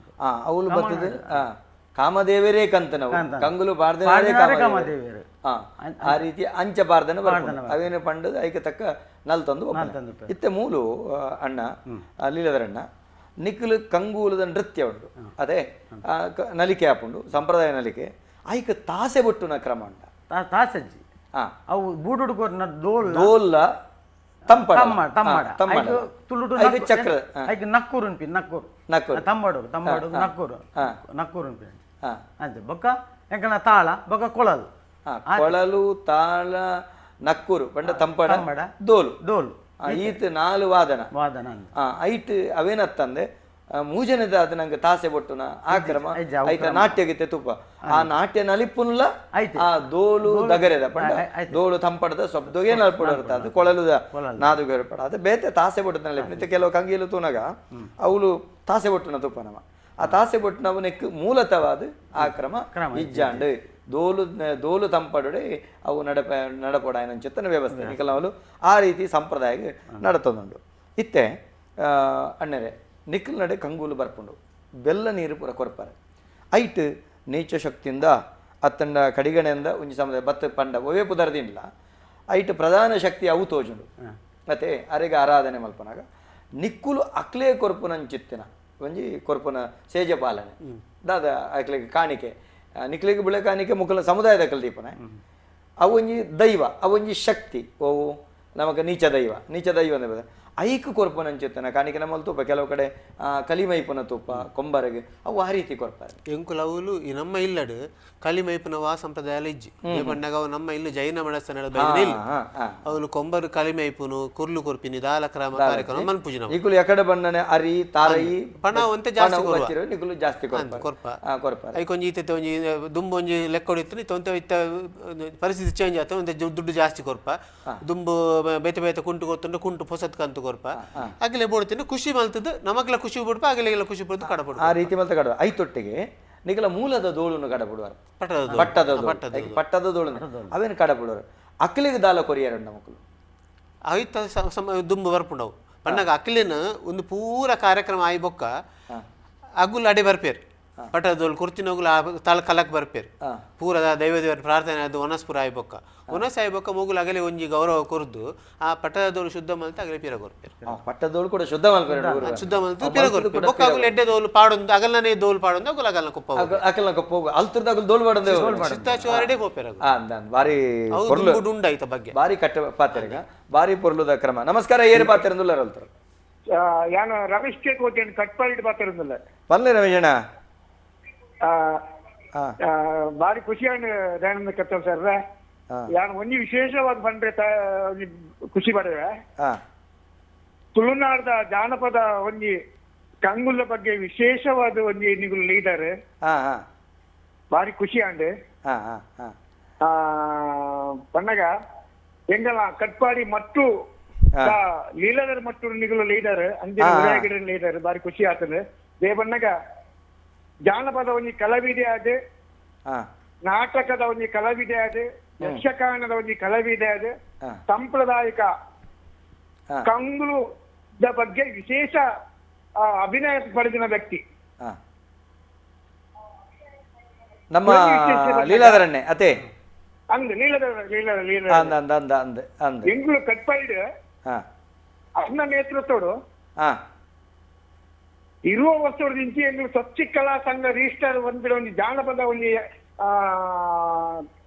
ಅವಳು ಬರ್ತದೆ ಕಾಮದೇವರೇ ಕಂತನವು ಕಂಗುಲು ಪಾರ್ದನರೇ ಕಾಮದೇವರು ಆ ರೀತಿ ಅಂಚ ಪಾರ್ದನ ಅವೇನು ಪಂಡದು ಐಕೆ ತಕ್ಕ ನಲ್ ತಂದು ಇತ್ತೆ ಮೂಲು ಅಣ್ಣ ಲೀಲಧರಣ್ಣ ನಿಕ್ಕಲು ಕಂಗೂಲದ ನೃತ್ಯ ಉಂಟು ಅದೇ ನಲಿಕೆ ಆಪುಂಡು ಸಂಪ್ರದಾಯ ನಲಿಕೆ ಐಕ ತಾಸೆ ಬೊಟ್ಟುನ ಕ್ರಮ ಉಂಟ ತಾಸಜ್ಜಿ ಅವು ಬೂಡುಡುಕೋರ್ನ ದೋಲ್ ದೋಲ್ಲ ತಂಪಡ ತಮ್ಮಡ ತುಳುಟು ಚಕ್ರ ಐಕ್ ನಕ್ಕೂರು ಉಂಪಿ ನಕ್ಕೂರು ನಕ್ಕೂರು ತಂಬಡು ತಂಬಡು ನಕ್ಕೂರು ನಕ್ಕೂರು ಉಂಪಿ ಅಂಚ ಬೊಕ್ಕ ಎಂಕನ ತಾಳ ಬೊಕ್ಕ ಕೊಳಲು ಕೊಳಲು ತಾಳ ನಕ್ಕೂರು ಪಂಡ ತಂಪಡ ದೋಲು ದೋಲು ಈತ ನಾಲು ವಾದನ ವಾದನ ಐಟ್ ಅವೇನತ್ತಂದೆ ಮೂಜನದ ಅದು ನಂಗೆ ತಾಸೆ ಬೊಟ್ಟುನ ಆ ಕ್ರಮ ಐತ ನಾಟ್ಯ ಗೀತೆ ತುಪ್ಪ ಆ ನಾಟ್ಯ ನಲಿಪುನ್ಲ ಆ ದೋಲು ದಗರೆದ ಪಂಡ ದೋಲು ತಂಪಡದ ಶಬ್ದಗೆ ನಲ್ಪಡ ಅದು ಕೊಳಲುದ ನಾದು ಪಡ ಅದು ಬೇತೆ ತಾಸೆ ಬೊಟ್ಟದ ನಲಿಪು ಕೆಲವು ಕಂಗೀಲು ತೂನಗ ಅವಳು ತಾಸೆ ಬೊಟ್ಟುನ ತುಪ್ಪ ನಮ ಆ ತಾಸೆ ಬೊಟ್ಟುನವು ನೆಕ್ ಮೂಲತವಾದ ಆ ಕ್ರಮ ಇಜ್ಜಾಂಡು ದೋಲು ದೋಲು ತಂಪಡುಡೆ ಅವು ನಡಪ ನಡಪೊಡಾಯನ ಚಿತ್ತನ ವ್ಯವಸ್ಥೆ ನಿಕಲವಲು ಆ ರೀತಿ ಸಂಪ್ರದಾಯ ನಡತದುಂಡು ಇತ್ತೆ ಅಣ್ಣರೆ ನಿಕ್ಕಲ್ ನಡೆ ಕಂಗೂಲು ಬರ್ಪುಂಡು ಬೆಲ್ಲ ನೀರು ಪೂರ ಕೊರ್ಪಾರೆ ಐಟ್ ನೀಚ ಶಕ್ತಿಯಿಂದ ಅತ್ತಂಡ ಕಡಿಗಣೆಯಿಂದ ಒಂಜಿ ಸಮುದಾಯ ಬತ್ತ ಪಂಡ ಒವೇ ಪುದರ್ದಿಲ್ಲ ಐಟ್ ಪ್ರಧಾನ ಶಕ್ತಿ ಅವು ತೋಜುಂಡು ಮತ್ತೆ ಅರೆಗೆ ಆರಾಧನೆ ಮಲ್ಪನಾಗ ನಿಕ್ಕುಲು ಅಕ್ಲೇ ಕೊರ್ಪುನಂಚಿತ್ತಿನ ಒಂಜಿ ಕೊರ್ಪುನ ಸೇಜ ಪಾಲನೆ ದಾದ ಅಕ್ಲೆಗೆ ಕಾಣಿಕೆ ನಿಕ್ಲಿಗೆ ಬಿಳೆ ಕಾಣಿಕೆ ಮುಕ್ಕಲ ಸಮುದಾಯದ ಕಲ್ದೀಪನೆ ಅವೊಂಜಿ ದೈವ ಅವೊಂಜಿ ಶಕ್ತಿ ಓವು ನಮಗ ನೀಚ ದೈವ ನೀಚ ದೈವ ಅಂದ್ರೆ ಐಕ್ ಕೊರ್ಪುನಂಚಿತ್ತನ ಕಾಣಿಕೆ ನಮ್ಮಲ್ಲಿ ತುಪ್ಪ ಕೆಲವು ಕಡೆ ಕಲಿಮೈಪುನ ತುಪ್ಪ ಕೊಂಬರಗೆ ಅವು ಆ ರೀತಿ ಕೊರ್ಪಾರೆ ಎಂಕುಲವುಲು ಈ ನಮ್ಮ ಇಲ್ಲಡು ಕಲಿಮೈಪುನ ವಾ ಸಂಪ್ರದಾಯ ಇಜ್ಜಿ ಪಂಡಾಗ ಅವು ನಮ್ಮ ಇಲ್ಲು ಜೈನ ಮನಸ್ಸನ ಇಲ್ಲ ಅವಳು ಕೊಂಬರು ಕಲಿಮೈಪುನು ಕುರ್ಲು ಕೊರ್ಪಿನಿ ದಾಲ ಕ್ರಮ ಕಾರ್ಯಕ್ರಮ ಮನ್ಪೂಜಿನ ನಿಕುಲು ಎಕಡೆ ಬಣ್ಣನೆ ಅರಿ ತಾರಯಿ ಪಣ ಒಂತೆ ಜಾಸ್ತಿ ನಿಕುಲು ಜಾಸ್ತಿ ಕೊರ್ಪ ಕೊರ್ಪಾರೆ ಐಕೊಂಜಿ ಇತ್ತೆ ಒಂಜಿ ದುಂಬು ಒಂಜಿ ಲೆಕ್ಕ ಹೊಡಿತು ತೊಂತೆ ಇತ್ತ ಪರಿಸ್ಥಿತಿ ಚೇಂಜ್ ಆಯ್ತು ಒಂತೆ ದುಡ್ಡು ಜಾಸ್ತಿ ಕೊರ್ಪ ದುಂಬು ಬೇತೆ ಬೇತೆ ಕುಂಟು ಕೊತ್ತುಂಡು ಕುಂಟು ಪೊಸತ್ ಕಂತು ಕೊರ್ಪ ಅಗಲೆ ಬೋಡ್ತೀನಿ ಖುಷಿ ಮಲ್ತದ್ದು ನಮಗ್ಲ ಖುಷಿ ಬಿಡ್ಪ ಅಗಲೆಗೆಲ್ಲ ಖುಷಿ ಬಿಡ್ದು ಕಡಪಡು ಆ ರೀತಿ ಮಲ್ತ ಕಡವ ಐತೊಟ್ಟಿಗೆ ನಿಗಲ ಮೂಲದ ದೋಳುನು ಕಡಪಡುವರು ಪಟ್ಟದ ಪಟ್ಟದ ದೋಳು ಅವೇನು ಕಡಪಡುವರು ಅಕ್ಲಿಗೆ ದಾಲ ಕೊರಿಯರ್ ಮಕ್ಕಳು ಐತ ದುಂಬು ಬರ್ಪುಂಡವು ಪಣ್ಣಗ ಅಕ್ಲಿನ ಒಂದು ಪೂರ ಕಾರ್ಯಕ್ರಮ ಆಯಿ ಬೊಕ್ಕ ಅಗುಲ್ ಅಡೆ ಬರ್ಪೇರು ಪಟ್ಟದೋಲು ಕುರ್ತಿನೋಗುಲ ತಳ ಕಲಕ್ ಬರ್ಪೇರು ಪೂರದ ದೈವ ದೇವರ ಪ್ರಾರ್ಥನೆ ಅದು ಒನಸ್ಪುರ ಆಯ್ಬೊಕ್ಕ ಒನಸ್ ಆಯ್ಬೊಕ್ಕ ಮೂಗುಲ ಅಗಲಿ ಒಂಜಿ ಗೌರವ ಕೊರ್ದು ಆ ಪಟ್ಟದೋಲು ಶುದ್ಧ ಮಲ್ತ ಅಗಲಿ ಪೀರ ಕೊರ್ಪೇರು. ಪಟ್ಟದೋಲು ಕೂಡ ಶುದ್ಧ ಮಲ್ಪೇರು, ಶುದ್ಧ ಮಲ್ತು ಪೀರ ಕೊರ್ಪೇರು. ಬೊಕ್ಕ ಅಗುಲು ಎಡ್ಡೆ ದೋಲು ಪಾಡೊಂದು ಅಗಲನೇ ದೋಲು ಪಾಡೊಂದು ಅಗುಲ ಅಗಲ್ನ ಕುಪ್ಪ ಅಕಲ್ನ ಕುಪ್ಪ ಅಲ್ತುರ್ದ ಅಗುಲು ದೋಲು ಪಾಡೊಂದು ಸಿತ್ತಾಚುವಾರಡೆ ಪೋಪೇರು. ಬಾರಿ ಉಂಡ ಐತ ಬಗ್ಗೆ ಬಾರಿ ಕಟ್ಟ ಪಾತೆರಗ ಬಾರಿ ಪೊರ್ಲುದ ಕ್ರಮ. ನಮಸ್ಕಾರ, ಏರು ಪಾತೆರಂದುಲ್ಲ ಅಲ್ತರು? ಯಾನು ರಮೇಶ್ ಕೆ ಕೋಟೆ ಕಟ್ಪಾಡಿ ಪಾತೆರಂದುಲ್ಲ. ಪಲ್ಲೆ ರಮೇಶಣ್ಣ, ಬಾರಿ ಖುಷಿಯಾನ ದಯಾನಂದ ಕತ್ತಲ್ ಸರ್. ಯಾನು ಒಂಜಿ ವಿಶೇಷವಾದ ಬಂದ್ರೆ ಖುಷಿ ಪಡೆವೆ. ತುಳುನಾಡದ ಜಾನಪದ ಒಂಜಿ ಕಂಗುಲ ಬಗ್ಗೆ ವಿಶೇಷವಾದ ಒಂಜಿ ನಿಗುಲು ಲೀಡರ್, ಬಾರಿ ಖುಷಿ ಆಂಡ್. ಪನ್ನಗ ಎಂಗಲ ಕಟ್ಪಾಡಿ ಮತ್ತು ಲೀಲಾಧರ್ ಮತ್ತು ನಿಗುಲು ಲೀಡರ್ ಅಂಜಿನ ಲೀಡರ್, ಬಾರಿ ಖುಷಿ ಆತದೆ. ದೇವಣ್ಣಗ ಜಾನಪದ ಒಂಜಿ ಕಲಾವಿದೆ ಆದ, ನಾಟಕದ ಒಂಜಿ ಕಲಾವಿದೆ ಆದ, ಯಕ್ಷಗಾನದ ಒಂಜಿ ಕಲಾವಿದೆ ಆದ, ಸಾಂಪ್ರದಾಯಿಕ ಕಂಗುಲುದ ಬಗ್ಗೆ ವಿಶೇಷ ಅಭಿನಯ ಪಡೆದಿನ ವ್ಯಕ್ತಿ ನಮ್ಮ ಲೀಲಾಧರಣ್ಣೆ. ಅತೆ ಅಂದ್ ಲೀಲಾಧರ ಲೀಲಾಧರ ಎಂಗುಲು ಕಟ್ಪಾಯಿಡ್ ಅನ್ನ ನೇತೃತ್ವಡು ಇರುವ ವಸ್ತುದಿಂಚಿ ಎಂಗ್ಲು ಸ್ವಚ್ಛ ಕಲಾ ಸಂಘ ರಿಜಿಸ್ಟರ್ ಒಂದಿರ ಒಂಜಿ ಜಾನಪದ ಒಂಜಿ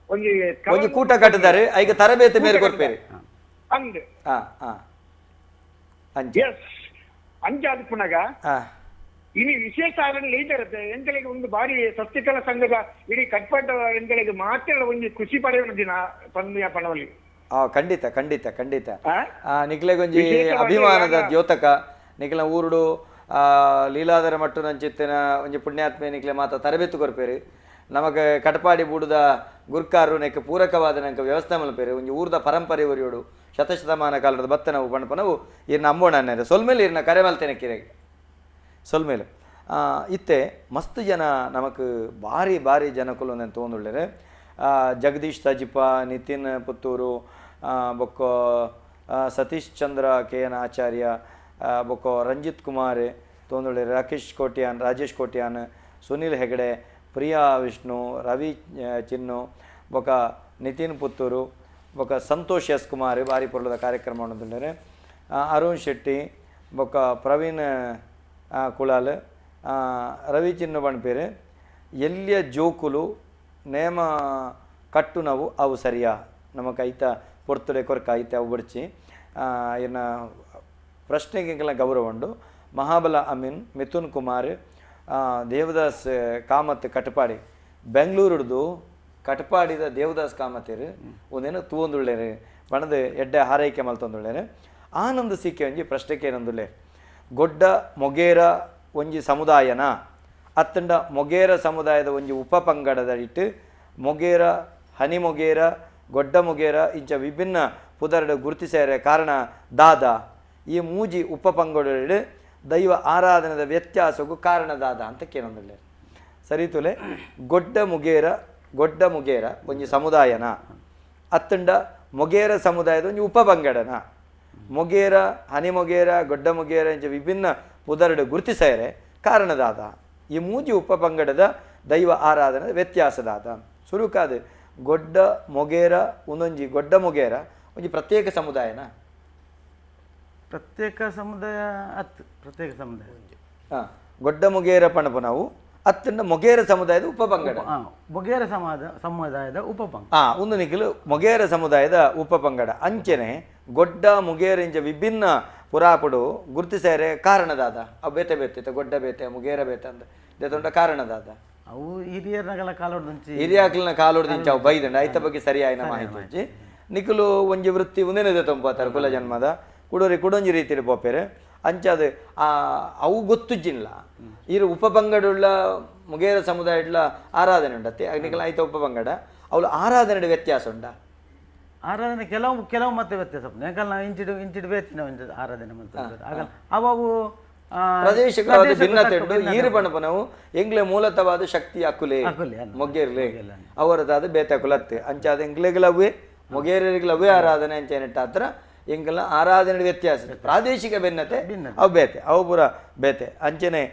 ಒಂಜಿ ಒಂಜಿ ಕೂಟ ಕಟ್ಟುತ್ತಾರೆ. ಐಕ ತರಬೇತಿ ಮೇರೆ ಕೊರ್ಪೇರು ಅಂದ್ ಎಸ್ ಅಂಜಾದ ಪುನಗ ಇನಿ ವಿಶೇಷ ಆದ್ರೆ ಲೀಡರ್ ಎಂಗಳಿಗೆ ಒಂದು ಬಾರಿ ಸ್ವಚ್ಛಕಲಾ ಸಂಘದ ಇಡೀ ಕಟ್ಪಟ್ಟ ಎಂಗಳಿಗೆ ಮಾತ್ರ ಒಂಜಿ ಖುಷಿ ಪಡೆಯುವ ದಿನ ಪಂದ್ಯ ಪಣವಲ್ಲಿ. ಖಂಡಿತ ಖಂಡಿತ ಖಂಡಿತ ನಿಕ್ಲೆಗೊಂಜಿ ಅಭಿಮಾನದ ದ್ಯೋತಕ ನಿಕ್ಲ ಊರುಡು ಲೀಲಾಧರ ಮಟ್ಟು ನಂಚಿತ್ತಿನ ಒಂಜಿ ಪುಣ್ಯಾತ್ಮೆ ನಿಕ್ಲೆ ಮಾತ ತರಬೇತು ಕೊರ್ಪೇರು. ನಮಕ್ ಕಟಪಾಡಿ ಬೂಡುದ ಗುರ್ಕಾರು ನೆಕ್ ಪೂರಕವಾದ ನಂಗೆ ವ್ಯವಸ್ಥೆ ಮಲ್ಪೇರು. ಒಂಜಿ ಊರ್ದ ಪರಂಪರೆ ಒರಿಯೋಡು ಶತಶತಮಾನ ಕಾಲದ ಬತ್ತನವು ಪಣಪನವು ಇರ್ನ ಅಂಬೋಣ ಸೊಲ್ಮೇಲೆ ಇರ್ನ ಕರೆ ಮಲ್ತೇನೆ ಕಿರೆಗೆ ಸೊಲ್ಮೇಲೆ ಇತ್ತೆ ಮಸ್ತ್ ಜನ ನಮಕ್ ಭಾರಿ ಭಾರಿ ಜನಕುಲು ನಾನು ತೊಗೊಂಡುಳ್ಳೇರೆ. ಜಗದೀಶ್ ಸಜಿಪ, ನಿತಿನ್ ಪುತ್ತೂರು, ಬೊಕ್ಕ ಸತೀಶ್ ಚಂದ್ರ ಕೆ ಎನ್ ಆಚಾರ್ಯ, ಬೊಕ್ಕ ರಂಜಿತ್ ಕುಮಾರ್ ತೊಂದುಳ್ಳೇರು, ರಾಕೇಶ್ ಕೋಟ್ಯಾನ್, ರಾಜೇಶ್ ಕೋಟ್ಯಾನ್, ಸುನಿಲ್ ಹೆಗಡೆ, ಪ್ರಿಯಾ ವಿಷ್ಣು, ರವಿ ಚಿನ್ನು, ಬೊಕ್ಕ ನಿತಿನ್ ಪುತ್ತೂರು, ಬೊಕ್ಕ ಸಂತೋಷ್ ಎಸ್ ಕುಮಾರ್ ಬಾರಿ ಪೊರ್ಲದ ಕಾರ್ಯಕ್ರಮ ಉಂಡುಳ್ಳೇರು, ಅರುಣ್ ಶೆಟ್ಟಿ, ಬೊಕ್ಕ ಪ್ರವೀಣ್ ಕುಳಾಲ್, ರವಿ ಚಿನ್ನು ಬಣ್ಪೇರು. ಎಲ್ಲಿಯ ಜೋಕುಲು ನೇಮ ಕಟ್ಟುನವು ಅವು ಸರಿಯಾ ನಮಕ್ ಐತ ಪೊರ್ತುಡೆ ಕೊರ್ಕ ಐತೆ ಅವು ಬಡ್ಚಿ ಇನ್ನ ಪ್ರಶ್ನೆಗೆಲ್ಲ ಗೌರವ ಉಂಡು. ಮಹಾಬಲ ಅಮೀನ್, ಮಿಥುನ್ ಕುಮಾರ್, ದೇವದಾಸ್ ಕಾಮತ್ ಕಟಪಾಡಿ, ಬೆಂಗಳೂರುಡ್ದು ಕಟಪಾಡಿದ ದೇವದಾಸ್ ಕಾಮತೇರು ಒಂದೇನು ತೂವೊಂದುಳ್ಳೇರು ಬಣದ ಎಡ್ಡೆ ಹಾರೈಕೆ ಮಲ್ತೊಂದುಳ್ಳೇರು. ಆನಂದ ಸಿಕ್ಕೆ ಒಂಜಿ ಪ್ರಶ್ನೆಗೆ ಏನಂದುಳ್ಳೆ, ಗೊಡ್ಡ ಮೊಗೇರ ಒಂಜಿ ಸಮುದಾಯನ ಅತ್ತಂಡ ಮೊಗೇರ ಸಮುದಾಯದ ಒಂಜಿ ಉಪಪಂಗಡದಡಿಟ್ಟು ಮೊಗೇರ, ಹನಿ ಮೊಗೇರ, ಗೊಡ್ಡ ಮೊಗೇರ ಇಂಚ ವಿಭಿನ್ನ ಪುದರಡು ಗುರುತಿಸೇರೆ ಕಾರಣ ದಾದ. ಈ ಮೂಜಿ ಉಪಪಂಗಡಡು ದೈವ ಆರಾಧನದ ವ್ಯತ್ಯಾಸಕ್ಕೂ ಕಾರಣ ದಾದ ಅಂತ ಕೇಳೊಂದಿಲ್ಲ. ಸರಿ ತುಲೆ, ಗೊಡ್ಡ ಮುಗೇರ, ಗೊಡ್ಡ ಮುಗೇರ ಒಂಜಿ ಸಮುದಾಯನ ಅತ್ತಂಡ ಮೊಗೇರ ಸಮುದಾಯದ ಒಂಜಿ ಉಪಪಂಗಡನ ಮೊಗೇರ, ಹನಿ ಮೊಗೇರ, ಗೊಡ್ಡ ಮೊಗೇರ ಇಂಚ ವಿಭಿನ್ನ ಪುದರಡು ಗುರುತಿಸೇರೆ ಕಾರಣದಾದ. ಈ ಮೂಜಿ ಉಪಪಂಗಡದ ದೈವ ಆರಾಧನದ ವ್ಯತ್ಯಾಸದಾದ. ಸುರುಕಾದ ಗೊಡ್ಡ ಮೊಗೇರ ಒಂದೊಂಜಿ ಗೊಡ್ಡ ಮೊಗೇರ ಒಂಜಿ ಪ್ರತ್ಯೇಕ ಸಮುದಾಯನ ಪ್ರತ್ಯೇಕ ಸಮುದಾಯ ಅತ್ ಪ್ರತ್ಯೇಕ ಸಮುದಾಯ ಗೊಡ್ಡ ಮೊಗೇರ ಪಣಪು ನಾವು ಅತ್ತಂಡ ಮೊಗೇರ ಸಮುದಾಯದ ಉಪಪಂಗಡ, ಮೊಗೇರ ಸಮುದಾಯದ ಉಪಪಂಗಡ ಒಂದು ನಿಖಲು ಮೊಗೇರ ಸಮುದಾಯದ ಉಪಪಂಗಡ. ಅಂಚೆನೆ ಗೊಡ್ಡ ಮೊಗೇರ ಇಂಚ ವಿಭಿನ್ನ ಪುರಾಪುಡು ಗುರುತಿಸೇರೆ ಕಾರಣದಾದ. ಅವು ಬೇತೆ ಬೇತೆ ಗೊಡ್ಡ ಬೇತೆ ಮುಗೇರ ಬೇತೆ ಅಂತ ದೇತೊಂಡ ಕಾರಣದಾದ. ಅವು ಹಿರಿಯರ್ನಗಲ ಕಾಲೋಡ್ದಿಂಚಿ ಹಿರಿಯಾಕ್ಲಿನ ಕಾಲೋಡ್ದಿಂಚಿ ಅವು ಬೈದಂಡ ಐತ ಬಗ್ಗೆ ಸರಿಯಾಯಿನ ಮಾಹಿತಿ ಉಂಚಿ ನಿಖಲು ಒಂಜಿ ವೃತ್ತಿ ಒಂದೇನೆ ತೊಂಬತ್ತಾರೆ ಕುಲ ಜನ್ಮದ ಕುಡೋರಿ ಕುಡೊಂಜಿ ರೀತಿಯಲ್ಲಿ ಪೋಪೇರು ಅಂಚಾದ ಅವು ಗೊತ್ತುಜ್ಜಿಲ್ಲ. ಇರು ಉಪಪಂಗಡುಳ್ಳ ಮುಗೇರ ಸಮುದಾಯಡ್ಲ ಆರಾಧನೆ ಉಂಡತ್ತೆ ನಿಖಲ ಐತ ಉಪಪಂಗಡ ಅವಳು ಆರಾಧನೆ ವ್ಯತ್ಯಾಸ ಉಂಡ. ಆರಾಧನೆ ಕೆಲವು ಕೆಲವು ಮತ್ತೆ ವ್ಯತ್ಯಾಸ ಯಾಕಂದ್ರೆ ನಾವು ಇಂಚಿಡು ಇಂಚಿಡು ಬೇತಿನ ಆರಾಧನೆ ಮತ್ತೆ ಅವು ಪ್ರದೇಶಗಳ ಭಿನ್ನತೆ ಉಂಟು. ಈರು ಬಣಪನವು ಎಂಗ್ಲೆ ಮೂಲತವಾದ ಶಕ್ತಿ ಅಕುಲೆ ಮೊಗ್ಗೇರ್ಲೆ ಅವರದಾದ ಬೇತೆ ಅಕುಲತ್ತೆ ಅಂಚಾದ ಎಂಗ್ಲೆಗಳವೇ ಮೊಗೇರಗಳವೇ ಆರಾಧನೆ ಅಂಚೆನೆಟ್ಟ ಹತ್ರ ಎಂಕಲ್ನ ಆರಾಧನೆ ವ್ಯತ್ಯಾಸ ಪ್ರಾದೇಶಿಕ ಭಿನ್ನತೆ ಅವು ಬೇತೆ ಅವು ಪೂರ ಬೇತೆ ಅಂಚನೆ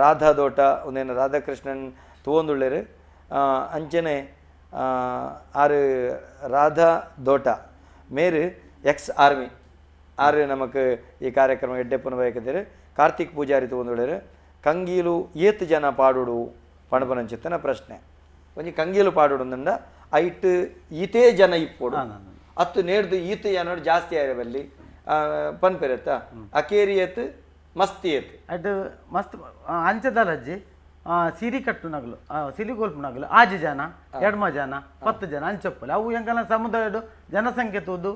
ರಾಧಾ ದೋಟ ಒಂದೇನು ರಾಧಾಕೃಷ್ಣನ್ ತೂವೊಂದುಳ್ಳೇರು ಅಂಚನೆ ಆರು ರಾಧಾ ದೋಟ ಮೇರು ಎಕ್ಸ್ ಆರ್ಮಿ ಆರು ನಮಕ್ ಈ ಕಾರ್ಯಕ್ರಮ ಎಡ್ಡೆಪ್ಪನ ಬಯಕದಿರು ಕಾರ್ತಿಕ್ ಪೂಜಾರಿ ತೂವೊಂದುಳ್ಳೇರು ಕಂಗೀಲು ಏತ್ ಜನ ಪಾಡುಡು ಪಣಪನಂಚಿತ್ತನ ಪ್ರಶ್ನೆ ಒಂಜಿ ಕಂಗೀಲು ಪಾಡುಡು ಅಂದ ಐಟ್ ಈತೇ ಜನ ಇಪ್ಪೋಡು ಅತ್ತು ನೇಡ್ದು ಈತ ಜನರು ಜಾಸ್ತಿ ಆಯಿರಬಲ್ಲಿ ಪನ್ಪೆರತ್ತ ಅಕೇರಿ ಏತ್ ಮಸ್ತಿ ಏತ್ ಅಟ್ ಮಸ್ತ್ ಅಂಚದಲ್ಲ ಅಜ್ಜಿ ಸಿರಿ ಕಟ್ಟು ನಗಲು ಸಿರಿ ಗೋಲ್ಪು ನಗಲು ಆಜಿ ಜನ ಎಡ್ಮ ಜನ 10 ಜನ ಅಂಚಪ್ಪಲು ಅವು ಎಂಕಲ ಸಮುದಾಯದ ಜನಸಂಖ್ಯೆ ತೂದು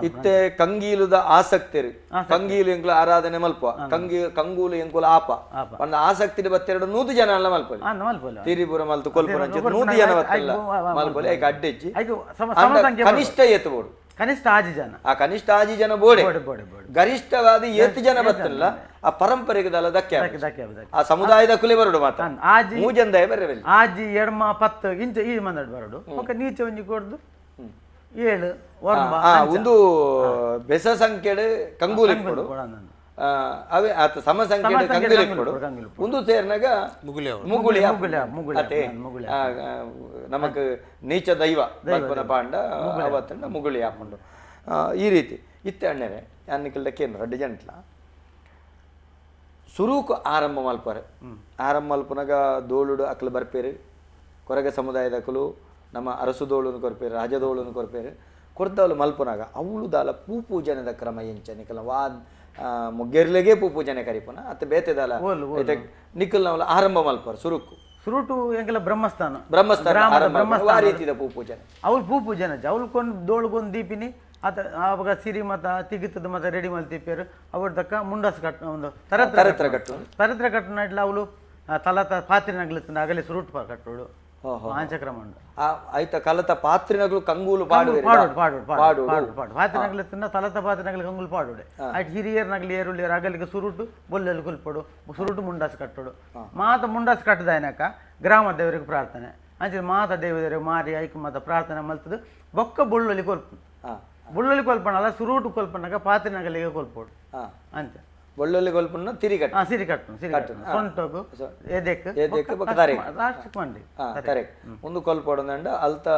ಇತ್ತೆ ಕಂಗೀಲುದ ಆಸಕ್ತಿರು ಕಂಗೀಲು ಎಂಕುಲ ಆರಾಧನೆ ಮಲ್ಪ ಕಂಗಿ ಕಂಗೂಲು ಎಂಕುಲ ಆಪ ಒಂದು ಆಸಕ್ತಿ ಬತ್ತೆರಡು 100 ಜನ ಅಲ್ಲ ಮಲ್ಪಲಿ ತಿರಿಪುರ ಮಲ್ತು ಕೊಲ್ಪುರ 100 ಜನ ಬತ್ತಲ್ಲ ಮಲ್ಪಲಿ ಐಕ್ ಅಡ್ಡೆಚ್ಚಿ ಕನಿಷ್ಠ ಏತು ಬೋಡು ಕನಿಷ್ಠ ಆಜಿ ಜನ ಆ ಕನಿಷ್ಠ ಆಜಿ ಜನ ಬೋಡೆ ಗರಿಷ್ಠವಾದ ಏತು ಜನ ಬತ್ತಲ್ಲ ಆ ಪರಂಪರೆಗೆ ದಲ್ಲ ದಕ್ಕೆ ಆ ಸಮುದಾಯದ ಕುಲೆ ಬರೋಡು ಮಾತ್ರ ಮೂಜಂದಾಯ ಬರಬಲ್ಲಿ ಆಜಿ ಎಡ್ಮ 10 ಇಂಚ ಈ ಮಂದಡ್ ಬರೋಡು ನೀಚೆ ಒಂಜಿ ಕೊಡ್ದು 7 ಒಂದು ಬೆಸ ಸಂಖ್ಯೆ ಕಂಗೂಲಿ ಕೊಡು ಅವೇ ಆತ ಸಮ ಸಂಖ್ಯೆ ಕಂಗೂಲಿ ಕೊಡು ಒಂದು ಸೇರ್ನಾಗ ಮುಗುಳಿ ಅತೆ ನಮಕ್ ನೀಚ ದೈವ ಬಲ್ಪನ ಪಾಂಡ ಅವತ್ತಂಡ ಮುಗುಳಿ ಹಾಕೊಂಡು ಈ ರೀತಿ ಇತ್ತೆ ಅಣ್ಣರೆ ಅನ್ನಿಕಲ್ದಕ್ಕೇನು ರಡ್ಡು ಜಂಟ್ಲ ಸುರೂಕು ಆರಂಭ ಮಲ್ಪರೆ ಆರಂಭ ಮಲ್ಪನಾಗ ದೋಳುಡು ಅಕ್ಲು ಬರ್ಪೇರು ಕೊರಗ ಸಮುದಾಯದ ಅಕಲು ನಮ್ಮ ಅರಸುದೋಳುನು ಕೊರ್ಪೇರು ರಾಜದೋಳುನು ಕೊರ್ಪೇರು ಕೊರ್ದವಳು ಮಲ್ಪನಾಗ ಅವಳು ದಾಲ ಪೂ ಪೂಜನೆದ ಕ್ರಮ ಎಂಚ ನಿಕಲ ವಾ ಮುಗ್ಗೇರ್ಲೆಗೆ ಪೂ ಪೂಜನೆ ಕರಿಪುನ ಅತ್ತ ಬೇತೆದಾಲ ನಿಕಲ್ನವಳ ಆರಂಭ ಮಲ್ಪರು ಸುರುಕು ಸುರುಟು ಎಂಕಲ ಬ್ರಹ್ಮಸ್ಥಾನ ಬ್ರಹ್ಮಸ್ಥಾನ ಆ ರೀತಿದ ಪೂ ಪೂಜನೆ ಅವಳು ಪೂ ಪೂಜನೆ ಅವಳು ಕೊಂಡು ದೋಳುಗೊಂದು ದೀಪಿನಿ ಆತ ಆವಾಗ ಸಿರಿ ಮತ ತಿಗಿತದ ಮತ ರೆಡಿ ಮಲ್ತಿಪ್ಪೇರು ಅವ್ರ ತಕ್ಕ ಮುಂಡಾಸು ಕಟ್ ಒಂದು ತರತ್ರ ಕಟ್ಟು ತರತ್ರ ಕಟ್ಟುನ ಇಟ್ಲ ಅವಳು ತಲತ ಪಾತ್ರೆ ನಗಲೇ ಸುರುಟು ಕಟ್ಟೋಳು ಆಯ್ತ ಕಲತ ಪಾತ್ರಿನಗಳು ಕಂಗೂಲು ಪಾಡು ಪಾಡು ಪಾಡು ಪಾಡು ಪಾಡು ಪಾತ್ರಿನಗಲು ತಿನ್ನ ತಲತ ಪಾತ್ರಿನಗಲು ಕಂಗುಲು ಪಾಡುಡೆ ಆಯ್ತು ಹಿರಿಯರ್ ನಗಲಿ ಏರುಳ್ಳಿಯರ್ ಅಗಲಿಗೆ ಸುರುಟು ಬೊಲ್ಲೆಲ್ಲಿ ಕುಲ್ಪಡು ಸುರುಟು ಮುಂಡಾಸು ಕಟ್ಟೋಡು ಮಾತ ಮುಂಡಾಸು ಕಟ್ಟದಾಯನಕ ಗ್ರಾಮ ದೇವರಿಗೆ ಪ್ರಾರ್ಥನೆ ಅಂಚೆ ಮಾತ ದೇವದೇವರಿಗೆ ಮಾರಿ ಐಕು ಮಾತ ಪ್ರಾರ್ಥನೆ ಮಲ್ತದು ಬೊಕ್ಕ ಬೊಳ್ಳೊಲಿ ಕೊಲ್ಪು ಬೊಳ್ಳೊಲಿ ಕೊಲ್ಪಣಲ್ಲ ಸುರುಟು ಕೊಲ್ಪನಾಗ ಪಾತ್ರಿನಗಲಿಗೆ ಕೊಲ್ಪೋಡು ಅಂಚ ಬೊಳ್ಳೊಲಿ ಕೊಲ್ಪನ್ನ ತಿರಿಕಟ್ಟು ಸಿರಿ ಕಟ್ಟು ಸಿರಿ ಕಟ್ಟು ಸೊಂಟಗು ಎದೆಕ್ ಎದೆಕ್ ಲಾಸ್ಟ್ ಮಂಡಿ ತರೆಕ್ ಒಂದು ಕೊಲ್ಪೊಡಂಡ ಅಲ್ತ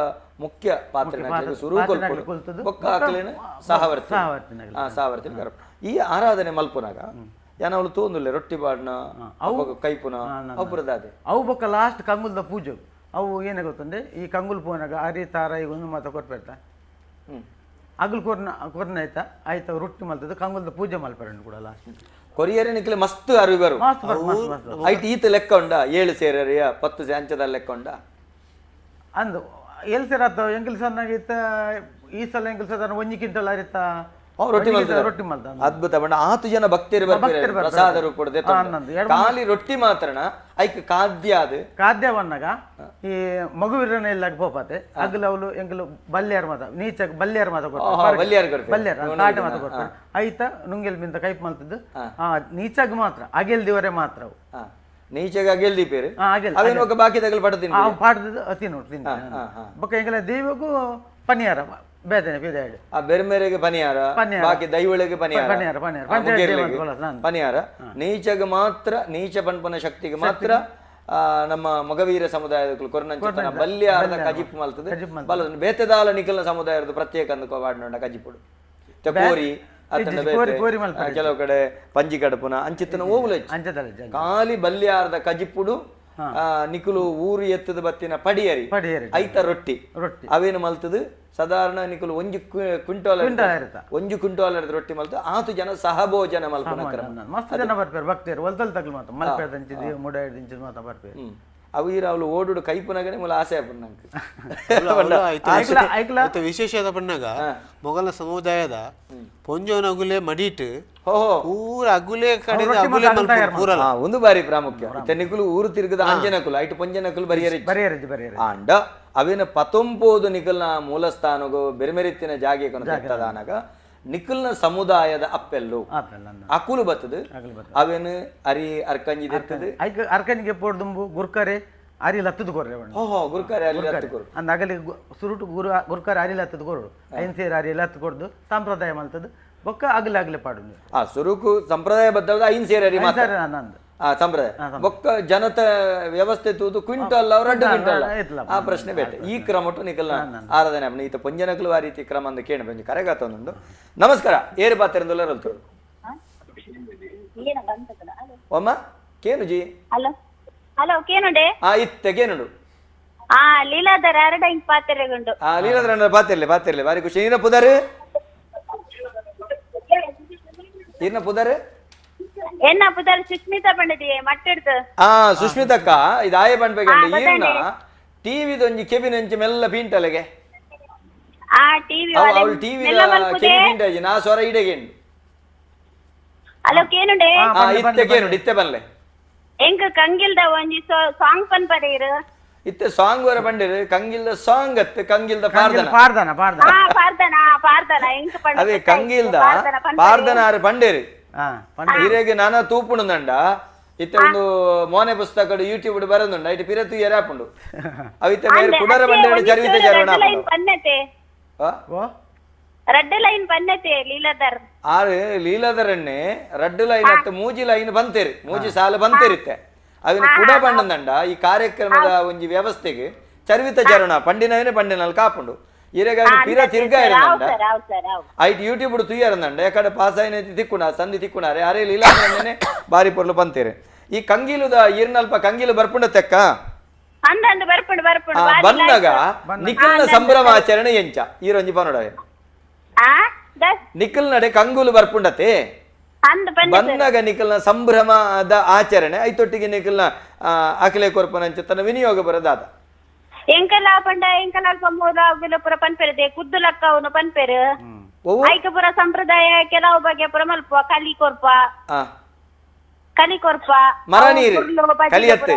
ಮುಖ್ಯ ಪಾತ್ರ ಸುರು ಕೊಲ್ಪೊಡು ಬೊಕ್ಕ ಆಕಲೇನ ಸಹವರ್ತಿ ಸಹವರ್ತಿ ಈ ಆರಾಧನೆ ಮಲ್ಪುನಾಗ ಯಾನವಳು ತೋಂದುಲ್ಲೆ ರೊಟ್ಟಿ ಬಾಡ್ನ ಅವು ಕೈಪುನ ಅವು ಅವು ಬೊಕ್ಕ ಲಾಸ್ಟ್ ಕಂಗುಲ್ದ ಪೂಜೆ ಅವು ಏನೇ ಗೊತ್ತಂದ್ರೆ ಈ ಕಂಗುಲ್ ಪೂನಾಗ ಅರಿ ತಾರ ಈಗ ಒಂದು ಮಾತ ಕೊಟ್ಪೆರ್ತ ಅಗಲ್ ಕೊರ್ನ ಕೊರ್ನ ಆಯ್ತಾ ಆಯ್ತಾ ರೊಟ್ಟಿ ಮಲ್ತದ್ದು ಕಂಗುಲ್ದ ಪೂಜೆ ಮಲ್ಪರಣ್ಣು ಕೂಡ ಲಾಸ್ಟ್ ಕೊರಿಯರ್ ನಿಕ್ಲೆ ಮಸ್ತ್ ಅರಿವು ಬರು ಐಟ್ ಈತ ಲೆಕ್ಕ ಉಂಡ 7 ಸೇರಿಯ 10 ಅಂಚದ ಲೆಕ್ಕ ಉಂಡ ಅಂದು ಎಲ್ ಸೇರ್ ಆತ ಎಂಕಲ್ ಸಣ್ಣಾಗಿತ್ತ ಈ ಸಲ ಎಂಕಲ್ ಸರ್ ಒಂಜಿ ಕ್ವಿಂಟಲ್ ಅರಿತ ರೊಟ್ಟಿ ಮಲ್ತ ರೊಟ್ಟಿ ಮಲ್ತ ಅದ್ಭುತ ಬಣ್ಣ ಆತು ಜನ ಭಕ್ತರು ಬರ್ತಾರೆ ಪ್ರಸಾದ ರೂಪದ ಖಾಲಿ ರೊಟ್ಟಿ ಮಾತ್ರನ ಐಕ್ ಖಾದ್ಯ ಅದು ಖಾದ್ಯ ಬಣ್ಣಗ ಈ ಮಗುವಿರನ ಎಲ್ಲ ಪೋಪಾತೆ ಅಗಲ ಅವಳು ಎಂಕಲು ಬಲ್ಯಾರ್ ಮಾತ ನೀಚ ಬಲ್ಯಾರ್ ಮಾತ ಕೊಡ್ತಾರೆ ಬಲ್ಯಾರ್ ಬಲ್ಯಾರ್ ತಾಟೆ ಮಾತ ಕೊಡ್ತಾರೆ ಐತ ನುಂಗೆಲ್ ಬಿಂತ ಕೈಪ್ ಮಲ್ತದ್ದು ಆ ನೀಚಾಗ ಮಾತ್ರ ಅಗೆಲ್ ದಿವರೆ ಮಾತ್ರ ಅವು ನೀಚೆಗೆ ಅಗೆಲ್ ದೀಪೇರು ಅವೇನು ಬಾಕಿ ತಗಲ್ ಪಡತೀನಿ ಪಾಡದ ತಿನ್ನು ತಿನ್ನು ಬೊಕ್ಕ ಎಂಕಲ ದೇವಗೂ ಪನಿಯಾರ ಬೇತನೆ ಬೇದಾಡು ಆ ಬೆರ್ಮೆರೆಗೆ ಪನಿಯಾರ ಬಾಕಿ ದೈವಳಿಗೆ ಪನಿಯಾರ ಪನಿಯಾರ ನೀಚಗೆ ಮಾತ್ರ ನೀಚ ಪನ್ಪನ ಶಕ್ತಿಗೆ ಮಾತ್ರ ನಮ್ಮ ಮಗವೀರ ಸಮುದಾಯದ ಕೊರನಂಚಿತನ ಬಲ್ಯಾರದ ಕಜಿಪು ಮಲ್ತದೆ ಬಲ ಬೇತೆದಾಲ ನಿಖಲ್ನ ಸಮುದಾಯದ ಪ್ರತ್ಯೇಕ ಅಂದ್ಕೋ ವಾಡ್ನೊಂಡ ಕಜಿಪುಡು ಕೋರಿ ಕೆಲವು ಕಡೆ ಪಂಜಿ ಕಡಪುನ ಅಂಚಿತ್ತನ ಓವುಲ ಖಾಲಿ ಬಲ್ಯಾರದ ಕಜಿಪುಡು ನಿಕುಲು ಊರು ಎತ್ತದ ಬತ್ತಿನ ಪಡಿಯರಿ ಐತ ರೊಟ್ಟಿ ಅವೇನು ಮಲ್ತದು ಸಾಧಾರಣ ನಿಕುಲು ಒಂಜಿ ಕ್ವಿಂಟಾಲ್ ಒಂಜಿ ಕ್ವಿಂಟಾಲ್ ರೊಟ್ಟಿ ಮಲ್ತು ಆತು ಜನ ಸಹಭೋಜನ ಮಲ್ಪುನ ಕ್ರಮ ಮಸ್ತ್ ಜನ ಬರ್ಪೇರು ಭಕ್ತರು ಒಲ್ತಲ್ ತಗಲು ಮಾತ ಮಲ್ಪೆದಂಚಿದ್ ಮುಡಾಯ್ದಿಂಚಿದ್ ಮಾತ ಬರ್ಪೇರು ಅವು ಈರ ಅವಳು ಓಡುಡು ಕೈಪುನಗನೆ ಮೂಲ ಆಸೆ ಆಪುಂಡು ನಂಗೆ ವಿಶೇಷ ಪಣ್ಣಾಗ ಮೊಘಲ ಸಮುದಾಯದ ಪೊಂಜೋನ ಅಗುಲೆ ಮಡಿಟ್ ಪೂರ ಅಗುಲೆ ಕಡೆ ಅಗುಲೆ ಪೂರ ಒಂದು ಬಾರಿ ಪ್ರಾಮುಖ್ಯ ನಿಕುಲು ಊರು ತಿರುಗದ ಅಂಜನಕುಲು ಐಟ್ ಪೊಂಜನಕುಲು ಬರಿಯರಿ ಬರಿಯರಿ ಆಂಡ ಅವೇನ ಪತೊಂಪೋದು ನಿಕಲ್ನ ಮೂಲಸ್ಥಾನಗು ಬೆರ್ಮೆರಿತ್ತಿನ ಜಾಗೆ ಕೊನದಾಗ ನಿಕಲ್ನ ಸಮುದಾಯದ ಅಪ್ಪೆಲ್ಲು ಅಕುಲು ಬತ್ತದು ಅವೇನು ಅರಿ ಅರ್ಕಂಜಿ ದೆತ್ತದು ಅರ್ಕಂಜಿಗೆ ಪೋಡ್ದುಂಬು ಗುರ್ಕರೆ ಅರಿಲ್ ಹತ್ತದು ಕೊರ್ರೆ ಓಹೋ ಗುರುಕಾರೆ ಅರಿಲ್ ಹತ್ತು ಕೊರು ಅಂದ ಅಗಲಿ ಸುರುಟು ಗುರು ಗುರುಕಾರೆ ಅರಿಲ್ ಹತ್ತದು ಕೊರು ಐನ್ ಸೇರು ಅರಿಲ್ ಹತ್ತು ಕೊಡ್ದು ಸಂಪ್ರದಾಯ ಮಲ್ತದ್ದು ಬೊಕ್ಕ ಅಗಲ ಅಗಲೆ ಪಾಡು ಆ ಸುರುಕು ಸಂಪ್ರದಾಯ ಬದ್ಧವಾದ ಐನ್ ಸೇರು ಅರಿ ಮಾತ್ರ ಆ ಸಂಪ್ರದಾಯ ಬೊಕ್ಕ ಜನತ ವ್ಯವಸ್ಥೆ ತೂದು ಕ್ವಿಂಟಲ್ ರಡ್ಡು ಕ್ವಿಂಟಲ್ ಆ ಪ್ರಶ್ನೆ ಬೇಟೆ ಈ ಕ್ರಮಟು ನಿಕಲ್ನ ಆರಾಧನೆ ಅಪ್ಪ ಈತ ಪೊಂಜನಕಲು ಆ ರೀತಿ ಕ್ರಮ ಅಂದ ಕೇಣ ಬಂಜಿ ಕರೆಗಾತ ಒಂದುಂಡು. ನಮಸ್ಕಾರ ಏರು ಪಾತ್ರೆಂದುಲ್ಲ ರಲ್ತೋಡು ಒಮ್ಮ ಕೇನು G hello hello ಕೇನುಂಡೆ ಆ ಇತ್ತೆ ಕೇನುಂಡು ಆ ಲೀಲಾಧರ ಅರಡ ಇಂಕ್ ಪಾತ್ರೆಗುಂಡು ಆ ಲೀಲಾಧರ ಪಾತಿರ್ಲೆ ಪಾತಿರ್ಲೆ ಬಾರಿ ಖುಷಿ. ಈನ ಪುದಾರು ಈನ ಪುದಾರು ಎನ್ನ ಪುದಾರು ಸುಷ್ಮಿತಾ ಬಂಡದಿ ಮಟ್ಟೆಡ್ದು. ಆ ಸುಷ್ಮಿತಕ್ಕ ಇದು ಆಯೆ ಬಂಡ್ಬೇಕಂಡು ಈರ್ನ ಟಿವಿದೊಂಜಿ ಕೆಬಿನಂಚಿ ಮೆಲ್ಲ ಪೀಂಟಲೆಗೆ ಆ ಟಿವಿ ಅವಳು ಟಿವಿ ಕೆಬಿ ಪೀಂಟಾಜಿ ನಾ ಸ್ವರ ಇಡೆಗೆಂಡು. ಹಲೋ ಕೇನುಂಡೆ ಆ ಇತ್ತೆ ಕೇನುಂಡು ಇತ್ತೆ ಬನ್ಲೆ ಎಂಕ್ ಕಂಗಿಲ್ದ ಒಂಜಿ ಸಾಂಗ್ ಪನ್ ಪಡೆಯಿರು ಇತ್ತೆ ಸಾಂಗ್ ವರ ಬಂಡಿರು ಕಂಗಿಲ್ದ ಸಾಂಗ್ ಅತ್ತೆ ಕಂಗಿಲ್ದ ಪಾರ್ದನ ಪಾರ್ದನ ಪಾರ್ದನ ಪಾರ್ದನ ಪಾರ್ದನ ಎಂಕ್ ಪಂಡ ಅದೇ ಕಂಗಿಲ್ದ ಪಾರ್ದನ ಆರು ಪಂಡೇರು ಹಿರೇಗೆ ನಾನಾ ತೂಪುಣುಂದಂಡ ಇತ್ತೆ ಒಂದು ಮೋನೆ ಪುಸ್ತಕ ಯೂಟ್ಯೂಬ್ ಬರಂದುಂಡ ಇಟ್ಟು ಪಿರ ತೂಯರ ಆಪುಂಡು ಅವಿತ್ತೆ ಮೇರೆ ಕುಡರ ಬಂಡೇರು ಚರಿವಿತ ಜರವಣ ಪನ್ನತೆ ರಡ್ಡು ಲೈನ್ ಪನ್ನತೆ ಲೀಲಾಧರ್ ಆರು ಲೀಲಾಧರಣ್ಣೆ ರಡ್ಡು ಲೈನ್ ಅತ್ತ ಮೂಜಿ ಲೈನ್ ಬಂತೇರಿ ಮೂಜಿ ಸಾಲು ಬಂತೇರಿತ್ತೆ ಅವಿನ ಕುಡ ಬಂಡಂದಂಡ ಈ ಕಾರ್ಯಕ್ರಮದ ಒಂಜಿ ವ್ಯವಸ್ಥೆಗೆ ಚರಿವಿತ ಜರಣ ಪಂಡಿನವನೇ ಪಂಡಿನಲ್ಲಿ ಕಾಪುಂಡು ಇರೆಗ ಪಿರ ತಿರ್ಗ ಇರಂದಂಡ ಐಟ್ ಯೂಟ್ಯೂಬ್ ತುಯ್ಯರಂದಂಡ ಯಾಕಡೆ ಪಾಸ್ ಆಯ್ನ ತಿಕ್ಕುಣ ಸಂಧಿ ತಿಕ್ಕುಣಾರೆ ಅರೆ ಲೀಲಾಧರಣ್ಣನೆ ಬಾರಿ ಪೊರ್ಲು ಬಂತೇರಿ. ಈ ಕಂಗಿಲುದ ಈರ್ನಲ್ಪ ಕಂಗಿಲು ಬರ್ಪುಂಡ ತೆಕ್ಕ ಬಂದಾಗ ನಿಖಲ್ನ ಸಂಭ್ರಮಾಚರಣೆ ಎಂಚ ಈರೊಂಜಿ ಪನೋಡ ನಿಖಲ್ ನಡೆ ಕಂಗುಲು ಬರ್ಪುಂಡತೆ ಬಂದಾಗ ನಿಖಲ್ನ ಸಂಭ್ರಮದ ಆಚರಣೆ ಐತೊಟ್ಟಿಗೆ ನಿಖಲ್ನ ಅಖಿಲೆ ಕೊರ್ಪನಂಚ ತನ್ನ ವಿನಿಯೋಗ ಬರದಾದ ಎಂಕಲ ಪಂಡ ಎಂಕಲ ಅಲ್ಪ ಮೂಲ ಪುರ ಪನ್ಪೆರದೆ ಕುದ್ದು ಲಕ್ಕ ಅವನು ಪನ್ಪೆರು ಐಕ ಪುರ ಸಂಪ್ರದಾಯ ಕೆಲವು ಬಗೆ ಪುರ ಮಲ್ಪ ಕಲಿ ಕೊರ್ಪ ಕಲಿ ಕೊರ್ಪ ಮರ ನೀರು ಕಲಿಯತ್ತೆ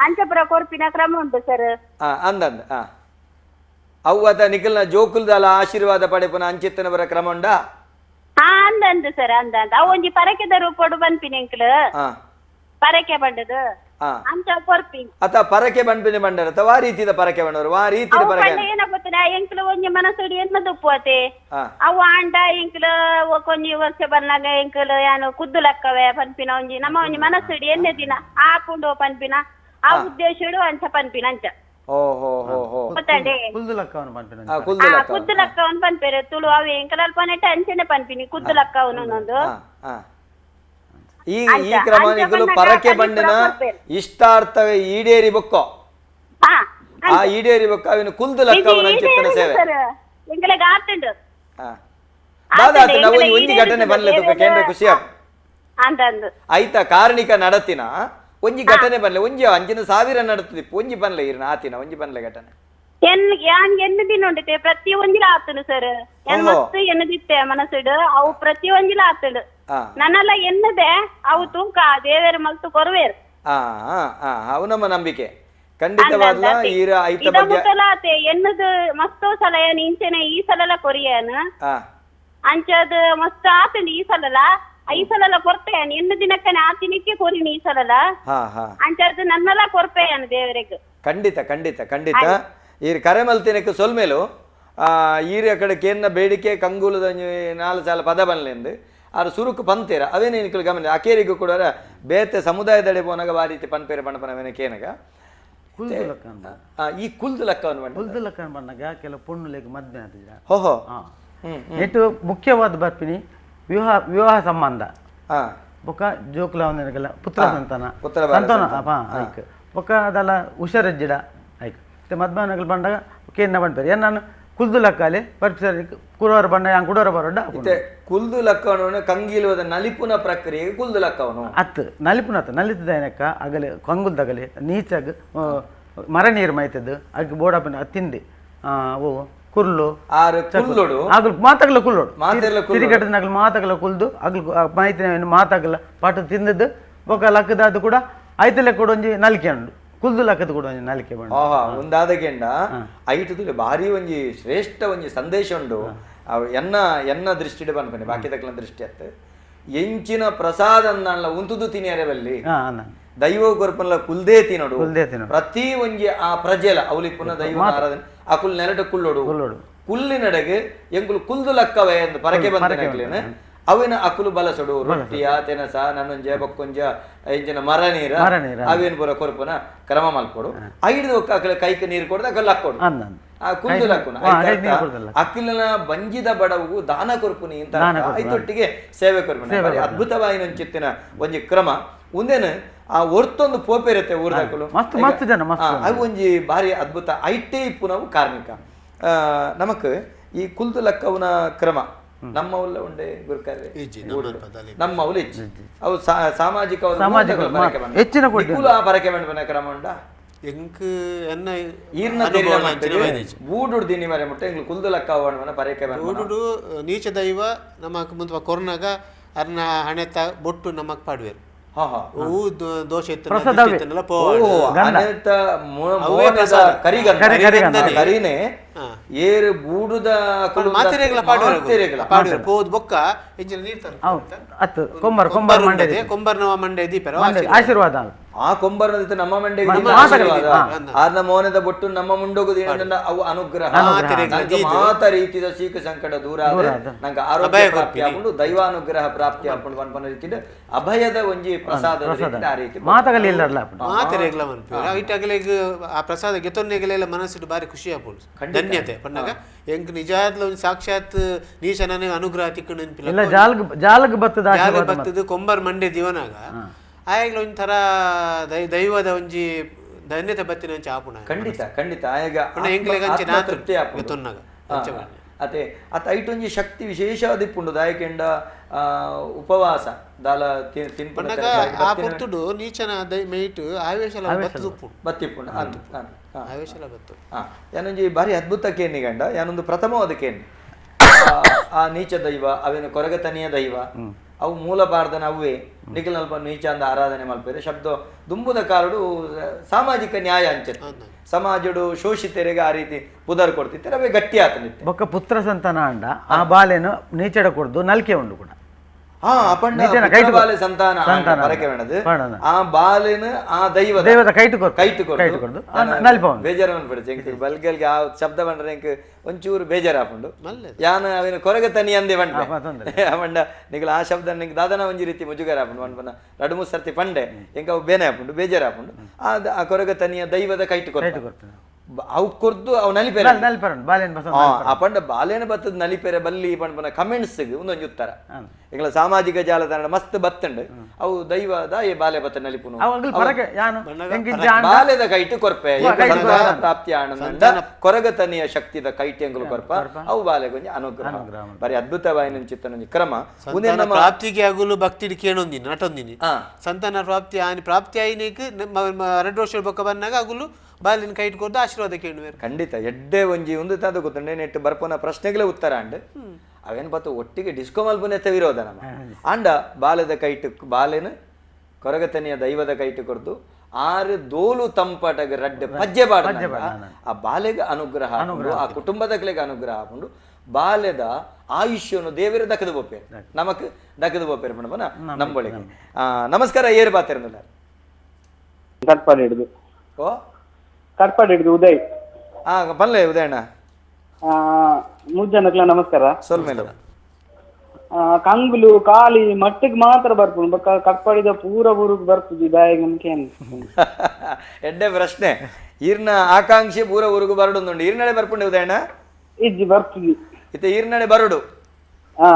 ಅಂಚಪುರ ಕೊರ್ಪಿನ ಕ್ರಮ ಉಂಟು ಸರ್. ಅಂದಂದ ಅವು ಅದ ನಿಖಲ್ನ ಜೋಕುಲ್ದಲ ಆಶೀರ್ವಾದ ಪಡೆಪುನ ಅಂಚಿತ್ತನ ಬರ ಕ್ರಮ ಉಂಡಾ? ಹಾ ಅಂದಂದು ಸರ್ ಅಂದಂದು ಅವು ಒಂಜಿ ಪರಕೆದ ರೂಪಡು ಪನ್ಪಿನ ಎಂಕಲ್ ಪರಕೆ ಬಂಡದು ಅಂಚ ಕೊರ್ಪಿನ ಅತ ಪರಕೆ ಬಂಡ್ಪಿನ ಬಂಡರ ಅಥವಾ ಆ ರೀತಿದ ಪರಕೆ ಬಂಡವರು ಆ ರೀತಿದ ಪರಕೆ ಏನ ಗೊತ್ತಿನ ಎಂಕಲ್ ಒಂಜಿ ಮನಸ್ಸುಡಿ ಎನ್ನದು ಉಪ್ಪುವತೆ ಅವು ಆಂಡ ಎಂಕಲ್ ಒಂಜಿ ವರ್ಷ ಬಂದಾಗ ಎಂಕಲ್ ಯಾನು ಕುದ್ದು ಲಕ್ಕವೆ ಪನ್ಪಿನ ಒಂಜಿ ನಮ್ಮ ಒಂಜಿ ಮನಸ್ಸುಡಿ ಎನ್ನೆ ದಿನ ಆಪುಂಡು ಪನ್ಪಿನ ಆ ಉದ್ದೇಶಡು ಅಂಚ ಪನ್ಪಿನ ಅಂಚ ಕುದ್ದು ಲಕ್ಕವನ್ ಪನ್ಪೇರು ತುಳು ಅವು ಎಂಕಲ್ ಅಲ್ಪ ನೆಟ್ಟ ಅಂಚನೆ ಪನ್ಪಿನಿ ಕುದ್ದು ಲಕ್ಕವನು ಒಂದು ಈ ಈ ಕ್ರಮ ನಿಗಲು ಪರಕೆ ಬಂಡಿನ ಇಷ್ಟಾರ್ಥವೇ ಈಡೇರಿ ಬೊಕ್ಕೋ ಆ ಈಡೇರಿ ಬೊಕ್ಕ ಅವಿನ ಕುಲ್ದು ಲಕ್ಕವನ ಅಂಚಿತ್ತನ ಸೇವೆ ದಾದಾ ನಾವು ಒಂಜಿ ಘಟನೆ ಬನ್ಲೆ ತುಕ ಕೇಂದ್ರ ಖುಷಿ ಆಯ್ತಾ ಕಾರಣಿಕ ನಡತಿನ ಒಂಜಿ ಘಟನೆ ಬನ್ಲೆ ಒಂಜಿ ಅಂಚಿನ ಸಾವಿರ ನಡತಿದಿಪ್ಪು ಒಂಜಿ ಬನ್ಲೆ ಇರ್ನ ಆತಿನ ಒಂಜಿ ಬನ್ಲೆ ಘಟನೆ ಎನ್ನು ದಿನ ಉಂಟು ಪ್ರತಿ ಒಂಜಿಲ ಆತುಂಡು ಸರ್ ಮಸ್ತ್ ಎನ್ನದಿತ್ತೆ ಮನಸ್ಸುಡು ಅವು ಪ್ರತಿ ಒಂಜಿಲ ಆತುಂಡು ನನ್ನೆಲ್ಲ ಎನ್ನದೆ ಅವು ತೂಕ ದೇವೇರು ಮಲ್ತು ಕೊರುವೇರು. ಅವು ನಮ್ಮ ನಂಬಿಕೆ ಖಂಡಿತವಾದ ಎನ್ನದು ಮಸ್ತ್ ಸಲ ಏನ್ ಇಂಚೆನೆ ಈ ಸಲ ಕೊರಿಯನ್ ಅಂಚದ ಮಸ್ತ್ ಆತುಂಡು ಈ ಸಲ ಈ ಸಲ ಕೊರ್ಪೆಯಾನ ಎನ್ನು ದಿನಕ್ಕನೆ ಆ ದಿನಕ್ಕೆ ಕೊರಿನಿ ಈ ಸಲ ಅಂಚದು ನನ್ನೆಲ್ಲ ಕೊರ್ಪೆಯಾನ ದೇವರಿಗೆ. ಖಂಡಿತ ಖಂಡಿತ ಖಂಡಿತ ಈ ಕರೆ ಮಲ್ತಿನಕ್ಕೆ ಸೊಲ್ಮೇಲು ಈರ ಕಡೆ ಕೇನ್ನ ಬೇಡಿಕೆ ಕಂಗುಲದ ನಾಲ್ ಸಾಲ ಪದ ಬನ್ಲೆಂದು ಆರು ಸುರುಕು ಪಂತೇರ ಅವೇನೇ ನಿಕಲ್ ಗಮನ ಅಕೇರಿಗೂ ಕೂಡ ಬೇತೆ ಸಮುದಾಯದಡೆ ಪೋನಾಗ ಆ ರೀತಿ ಪನ್ಪೇರೆ ಪಣಪನವೇನೆ ಕೇನಗ ಈ ಕುಲ್ದು ಲಕ್ಕವನ್ನು ಕುಲ್ದು ಲಕ್ಕನ ಬಂದಾಗ ಕೆಲವು ಪೊಣ್ಣುಲೆಗ್ ಮದ್ವೆ ಆತಿದ್ರ. ಓಹೋ ನೆಟ್ಟು ಮುಖ್ಯವಾದ ಬರ್ಪಿನಿ ವಿವಾಹ ವಿವಾಹ ಸಂಬಂಧ ಬೊಕ್ಕ ಜೋಕುಲ ಪುತ್ರ ಸಂತಾನ ಸಂತಾನ ಐಕ್ ಬೊಕ್ಕ ಅದೆಲ್ಲ ಹುಷಾರಜ್ಜಿಡ ಐಕ್ ಮತ್ತೆ ಮದ್ಮನಗಳು ಬಂದಾಗ ಕೇನ್ನ ಬಂಡ್ಪೇರು ಏನ್ ನಾನು ಕುಲ್ದು ಲಕ್ಕಾಲೆ ಬರ್ಪಿಸರ್ ಕುರೋರ ಬಂಡ ಯಾನ್ ಕುಡೋರ ಬರೋಡ ಕುಲ್ದು ಲಕ್ಕವನು ಕಂಗಿಲುವದ ನಲಿಪುನ ಪ್ರಕ್ರಿಯೆ ಕುಲ್ದು ಲಕ್ಕವನು ಅತ್ತು ನಲಿಪುನ ಅತ್ತ ನಲಿತದ ಏನಕ್ಕ ಅಗಲೆ ಕಂಗುಲ್ದಗಲೆ ನೀಚಾಗ ಮರ ನೀರು ಮೈತದ್ದು ಅದಕ್ಕೆ ಬೋಡಪ್ಪನ ತಿಂಡಿ ಓ ಕುರ್ಲು ಆರು ಕುಲ್ಲೋಡು ಆಗಲು ಮಾತಾಗಲ ಕುಲ್ಲೋಡು ಮಾತೆಲ್ಲ ಸಿರಿಗಟ್ಟದನಾಗಲು ಮಾತಾಗಲ ಕುಲ್ದು ಅಗ್ಲು ಮಾಹಿತಿನ ಮಾತಾಗಲ ಪಾಠ ತಿಂದದ್ದು ಬೊಕ್ಕ ಲಕ್ಕದಾದ ಕೂಡ ಐತಲೆ ಕೂಡ ಒಂಜಿ ನಲಿಕೆ ಉಂಡು ಕುಲ್ದು ಲಕ್ಕದ ಕೂಡ ಒಂಜಿ ನಲಿಕೆ ಬಂಡು. ಆಹಾ ಒಂದಾದ ಕೆಂಡ ಐಟುದು ಭಾರಿ ಒಂಜಿ ಶ್ರೇಷ್ಠ ಒಂಜಿ ಸಂದೇಶ ಉಂಡು ಎನ್ನ ಎನ್ನ ದೃಷ್ಟಿಡೆ ಬಂದ್ಕೊಂಡು ಬಾಕಿ ತಕ್ಕಲ ದೃಷ್ಟಿ ಅತ್ತ ಎಂಚಿನ ಪ್ರಸಾದ ಅಂದಲ್ಲ ಉಂತುದು ತಿನಿಯರೆ ಬಲ್ಲಿ ದೈವ ಕೊರ್ಪನ್ಲ ಕುಲ್ದೇ ತಿನೋಡು ಪ್ರತಿ ಒಂಜಿ ಆ ಪ್ರಜೆಲ ಅವಲಿ ಪುನಃ ದೈವ ಆರಾಧನೆ ಆ ಕುಲ್ ನೆಲಟ ಕುಳ್ಳೋಡು ಕುಲ್ಲಿನಡೆಗೆ ಎಂಕುಲು ಕುಲ್ದು ಲಕ್ಕವೇ ಎಂದು ಪರಕೆ ಬಂದ ಅವಿನ ಅಕುಲು ಬಲಸಡು ರೊಟ್ಟಿಯ ತೆನಸ ನನ್ನೊಂಜ ಬೊಕ್ಕೊಂಜ ಇಂಚಿನ ಮರ ನೀರ ಅವೇನು ಪೂರ ಕೊರ್ಪುನ ಕ್ರಮ ಮಲ್ಪೊಡು ಐದು ಅಕಲ ಕೈಕ್ ನೀರು ಕೊಡ್ದು ಅಕಲ್ ಲಕ್ಕೊಡು ಆ ಕುಲ್ದು ಲಕ್ಕುನ ಅಕಿಲನ ಬಂಜಿದ ಬಡವು ದಾನ ಕೊರ್ಪುನಿ ಅಂತ ಐತೊಟ್ಟಿಗೆ ಸೇವೆ ಕೊರ್ಪುನ ಅದ್ಭುತವಾಯಿನ ಒಂಜಿ ಕ್ರಮ ಒಂದೇನು ಆ ಒರ್ತೊಂದು ಪೋಪೆರತ್ತೆ ಊರ್ದಾಕಲು ಮಸ್ತ್ ಜನ ಅವು ಒಂಜಿ ಭಾರಿ ಅದ್ಭುತ ಐಟೇ ಇಪ್ಪು ಕಾರ್ಮಿಕ ನಮಕ್ ಈ ಕುಲ್ದು ಲಕ್ಕವನ ಕ್ರಮ ನಮ್ಮ ಉಲ್ಲ ಉಂಡೆ ಗುರುಕಾರ್ಯ ನಮ್ಮ ಉಲ್ಲ ಇಜ್ಜಿ ಅವು ಸಾಮಾಜಿಕ ಹೆಚ್ಚಿನ ಪರಕೆ ಮಂಡಪನ ಕ್ರಮ ಉಂಡಾ ಎಂಕ್ ಎನ್ನ ಈರ್ನ ಬೂಡುಡು ದಿನಿ ಮರೆ ಮುಟ್ಟೆ ಎಂಗ್ಲು ಕುಲ್ದು ಲಕ್ಕವನ ಪರಕೆ ಬೂಡುಡು ನೀಚ ದೈವ ನಮಕ್ ಮುಂತ ಕೊರ್ನಾಗ ಅರ್ನ ಹಣೆತ ಬೊಟ್ಟು ನಮಕ್ ಪಾಡುವೆರು. ದೋಷ ಕರಿನೇ ಏರು ಬೂಡುದ ಪೋದ್ ಬೊಕ್ಕ ಕೊಂಬರ್ನ ಮಂಡೆ ದೀಪರ ಆಶೀರ್ವಾದ ಆ ಕೊಂಬರ್ನ ನಮ್ಮ ಮಂಡೆ ಆರ್ನ ಮೋನದ ಬೊಟ್ಟು ನಮ್ಮ ಮುಂಡೋಗು ಅವು ಅನುಗ್ರಹ ಮಾತ ರೀತಿಯ ಸೀಕ ಸಂಕಟ ದೂರ ನಂಗೆ ಆರೋಗ್ಯ ಪ್ರಾಪ್ತಿ ಆಪುಂಡು ದೈವಾನುಗ್ರಹ ಪ್ರಾಪ್ತಿ ಆಪುಂಡು ಪನ್ಪನ ರೀತಿ ಅಭಯದ ಒಂಜಿ ಪ್ರಸಾದ ಆ ರೀತಿ ಮಾತೆರೆಗ್ಲ ಮನ್ಪು ಐಟಗಲೆಗ್ ಆ ಪ್ರಸಾದ ಗೆತೊನ್ನೆಗಲೆಲ್ಲ ಮನಸ್ಸಿಟ್ಟು ಬಾರಿ ಖುಷಿ ಆಪುಂಡು ಧನ್ಯತೆ ಪನ್ನಾಗ ಎಂಕ್ ನಿಜಾದ್ಲ ಒಂಜಿ ಸಾಕ್ಷಾತ್ ನೀಶನೇ ಅನುಗ್ರಹ ತಿಕ್ಕು ನೆನಪಿಲ್ಲ ಜಾಲಗ್ ಬತ್ತದ ಜಾಲಗ್ ಬತ್ತದ ಕೊಂಬರ್ ಮಂಡೆ ದಿವನಾಗ ಆಯಾಗ್ಲ ಒಂಥರ ದೈವದ ಒಂಜಿ ಧನ್ಯತೆ ಬತ್ತಿನ ಒಂಚಿ ಆಪುಣ ಖಂಡಿತ ಖಂಡಿತ ಆಯಾಗ ತೃಪ್ತಿ ಆಪುಂಡು ಅತೆ ಅತ ಐಟೊಂಜಿ ಶಕ್ತಿ ವಿಶೇಷವಾದ ಇಪ್ಪುಂಡು ದಾಯಕೆಂಡ ಉಪವಾಸ ದಾಲ ತಿನ್ಪನಾಗ ಆ ಪೊರ್ತುಡು ನೀಚನ ಮೇಯ್ಟ್ ಆವೇಶಲ ಬತ್ತುಪ್ಪುಂಡು ಬತ್ತಿಪ್ಪುಂಡು ಆವೇಶಲ ಬತ್ತು ಯಾನೊಂಜಿ ಭಾರಿ ಅದ್ಭುತ ಕೇನಿ ಗಂಡ ಯಾನೊಂದು ಪ್ರಥಮವಾದ ಕೇನಿ ಆ ನೀಚ ದೈವ ಅವೇನು ಕೊರಗತನಿಯ ದೈವ ಅವು ಮೂಲ ಪಾರ್ದನ ಅವೇ ನಿಖಿಲ್ ನೀಚ ಅಂದ ಆರಾಧನೆ ಮಲ್ಪೇರೆ ಶಬ್ದ ದುಂಬುದ ಕಾರಡು ಸಾಮಾಜಿಕ ನ್ಯಾಯ ಅಂಚೆ ಸಮಾಜಡು ಶೋಷಿತರಿಗೆ ಆ ರೀತಿ ಪುದರ್ ಕೊಡ್ತಿತ್ತಾರೆ ಅವೇ ಗಟ್ಟಿ ಆತನಿತ್ತೆ ಬೊಕ್ಕ ಪುತ್ರ ಸಂತಾನ ಅಂಡ ಆ ಬಾಲೆನು ನೀಚಡ ಕೊಡ್ದು ನಲ್ಕೆ ಉಂಡು ಕೂಡ ಹಾ ಅಪಂಡ ಬಾಲೆ ಸಂತಾನ ಪರಕೆ ಬೇಣದು ಆ ಬಾಲೆನ ಆ ದೈವ ದೈವದ ಕೈಟು ಕೈಟು ಕೈಟು ಕೊಡ್ದು ನಲ್ಪ ಬೇಜಾರು ಅನ್ಬಿಡುತ್ತೆ ಎಂಕ್ ಬಲ್ಗಲ್ಗೆ ಆ ಶಬ್ದ ಬಂಡ್ರೆ ಎಂಕ್ ಒಂಚೂರು ಬೇಜಾರು ಆಪುಂಡು ಯಾನ ಅವೇನು ಕೊರಗ ತನಿ ಅಂದೆ ಬಂಡೆ ಬಂಡ ನಿಗಲ ಆ ಶಬ್ದ ನಿಂಗೆ ದಾದನ ಒಂಜಿ ರೀತಿ ಮುಜುಗರ ಆಪುಂಡು ಪನ್ಪನ ರಡು ಮೂರು ಸರ್ತಿ ಪಂಡೆ ಎಂಕ ಅವು ಬೇನೆ ಆಪುಂಡು ಬೇಜಾರು ಆಪುಂಡು ಆ ಕೊರಗ ತನಿಯ ದೈವದ ಕೈಟು ಕೊಡ್ತು ಅವು ಕೊರ್ದು ಅವು ನಲಿಪೆರೆ ಆ ಪಂಡ ಬಾಲೇನ ಬತ್ತದ ನಲಿಪೆರೆ ಬಲ್ಲಿ ಪಂಡ ಕಮೆಂಟ್ಸ್ ಒಂದೊಂದು ಉತ್ತರ ಎಂಗಳ ಸಾಮಾಜಿಕ ಜಾಲತಾಣ ಮಸ್ತ್ ಬತ್ತಂಡು ಅವು ದೈವದ ಈ ಬಾಲೆ ಬತ್ತ ನಲಿಪುನು ಬಾಲೆದ ಕೈಟು ಕೊರ್ಪೆ ಪ್ರಾಪ್ತಿ ಆನಂದ ಕೊರಗತನಿಯ ಶಕ್ತಿದ ಕೈಟಿ ಎಂಗುಲು ಕೊರ್ಪ ಅವು ಬಾಲೆಗೊಂಜಿ ಅನುಗ್ರಹ ಬರೀ ಅದ್ಭುತವಾಯಿನ ಚಿತ್ತನೊಂಜಿ ಕ್ರಮ ಪ್ರಾಪ್ತಿಗೆ ಅಗುಲು ಭಕ್ತಿ ಕೇಳೊಂದಿನಿ ನಟೊಂದಿನಿ ಸಂತಾನ ಪ್ರಾಪ್ತಿ ಆನಿ ಪ್ರಾಪ್ತಿ ಆಯ್ನಿಕ್ ಎರಡು ವರ್ಷ ಬೊಕ್ಕ ಬಂದಾಗ ಅಗುಲು ಬಾಲಿನ ಕೈಟ್ ಕೊದ್ದು ಆಶೀರ್ವಾದ ಕೇಳುವೆರು ಖಂಡಿತ ಎಡ್ಡೆ ಒಂಜಿ ಒಂದು ತಾದ ಗೊತ್ತುಂಡೆ ನೆಟ್ಟು ಬರ್ಪೋನ ಪ್ರಶ್ನೆಗಳೇ ಉತ್ತರ ಅಂಡ್ ಅವೇನು ಬತ್ತು ಒಟ್ಟಿಗೆ ಡಿಸ್ಕೋ ಮಲ್ಪನೆತ್ತ ವಿರೋಧ ನಮ್ಮ ಅಂಡ ಬಾಲದ ಕೈಟು ಬಾಲೆನು ಕೊರಗತನಿಯ ದೈವದ ಕೈಟು ಕೊರ್ದು ಆರು ದೋಲು ತಂಪಾಟಗ ರಡ್ಡೆ ಪಜ್ಜೆ ಬಾಡ ಆ ಬಾಲೆಗೆ ಅನುಗ್ರಹ ಆ ಕುಟುಂಬದಕ್ಲೆಗೆ ಅನುಗ್ರಹ ಆಪುಂಡು ಬಾಲ್ಯದ ಆಯುಷ್ಯವನ್ನು ದೇವರ ದಕ್ಕದು ಬೋಪೇರು ನಮಕ್ ದಕ್ಕದು ಬೋಪೇರು ಮೇಡಮ್ ನಂಬೊಳಿಗೆ ನಮಸ್ಕಾರ ಏರು ಬಾತಿರಂದಿಲ್ಲ ಕಟ್ಪಾಡಿ ಹಿಡಿದು ಓ ಕಟ್ಪಾಡಿ ಹಿಡಿದು ಉದಯ್ ಹಾ ಬಲ್ಲೆ ಉದಯಣ್ಣ ಮೂರು ಜನಕ್ಲ ನಮಸ್ಕಾರ ಸೊಲ್ಮೇಲೆ ಕಂಗುಲು ಕಾಲಿ ಮಟ್ಟಿಗೆ ಮಾತ್ರ ಬರ್ಪುಂಡು ಬೊಕ್ಕ ಕಟ್ಪಾಡಿದ ಪೂರ ಊರಿಗೆ ಬರ್ತದೆ ದಾಯಗನ್ಕೆ ಎಡ್ಡೆ ಪ್ರಶ್ನೆ ಈರ್ನ ಆಕಾಂಕ್ಷೆ ಪೂರ ಊರಿಗೆ ಬರಡುಂದುಂಡು ಈರ್ನಡೆ ಬರ್ಪುಂಡು ಉದಯಣ್ಣ ಇಜ್ಜಿ ಬರ್ತದೆ ಇತ್ತೆ ಈರ್ನಡೆ ಬರಡು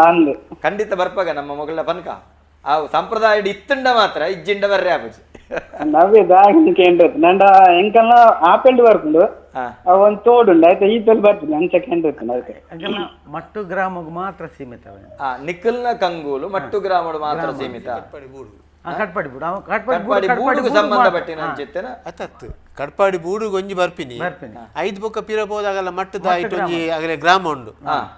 ಅಂದು ಖಂಡಿತ ಬರ್ಪಾಗ ನಮ್ಮ ಮಗಳ ಪನ್ಕ ಆ ಸಂಪ್ರದಾಯ ಇತ್ತುಂಡ ಮಾತ್ರ ಇಜ್ಜಿಂಡ ಬರ್ರೆ ಆಪುಜಿ ನವ್ವೆ ದಾಯಗನ್ಕೆ ನಂಡ ಎಂಕಲ್ಲ ಆಪೆಂಡ್ ಬರ್ಪುಂಡು ಒಂದು ತೋಡುಂಡು ಆಯ್ತಾ ಈ ತೋಲ್ ಬರ್ತದೆ ಅಂಚ ಕೆಂಡಿರ್ತದೆ ಅದಕ್ಕೆ ಮಟ್ಟು ಗ್ರಾಮಕ್ಕೆ ಮಾತ್ರ ಸೀಮಿತ ನಿಖಲ್ನ ಕಂಗೂಲು ಮಟ್ಟು ಗ್ರಾಮಡು ಮಾತ್ರ ಸೀಮಿತ ಕಟ್ಪಾಡಿ ಬೂಡು ಕಟ್ಪಾಡಿ ಬೂಡುಗೆ ಸಂಬಂಧಪಟ್ಟಿನ ಅಂಚಿತ್ತೇನ ಅತ್ತತ್ತು ಕಟ್ಪಾಡಿ ಬೂಡುಗೆ ಒಂಜಿ ಬರ್ಪಿನಿ ಐದು ಬೊಕ್ಕ ಪಿರ ಪೋದಾಗಲ್ಲ ಮಟ್ಟದ ಐಟು ಒಂಜಿ ಆಗಲೇ ಗ್ರಾಮ ಉಂಡು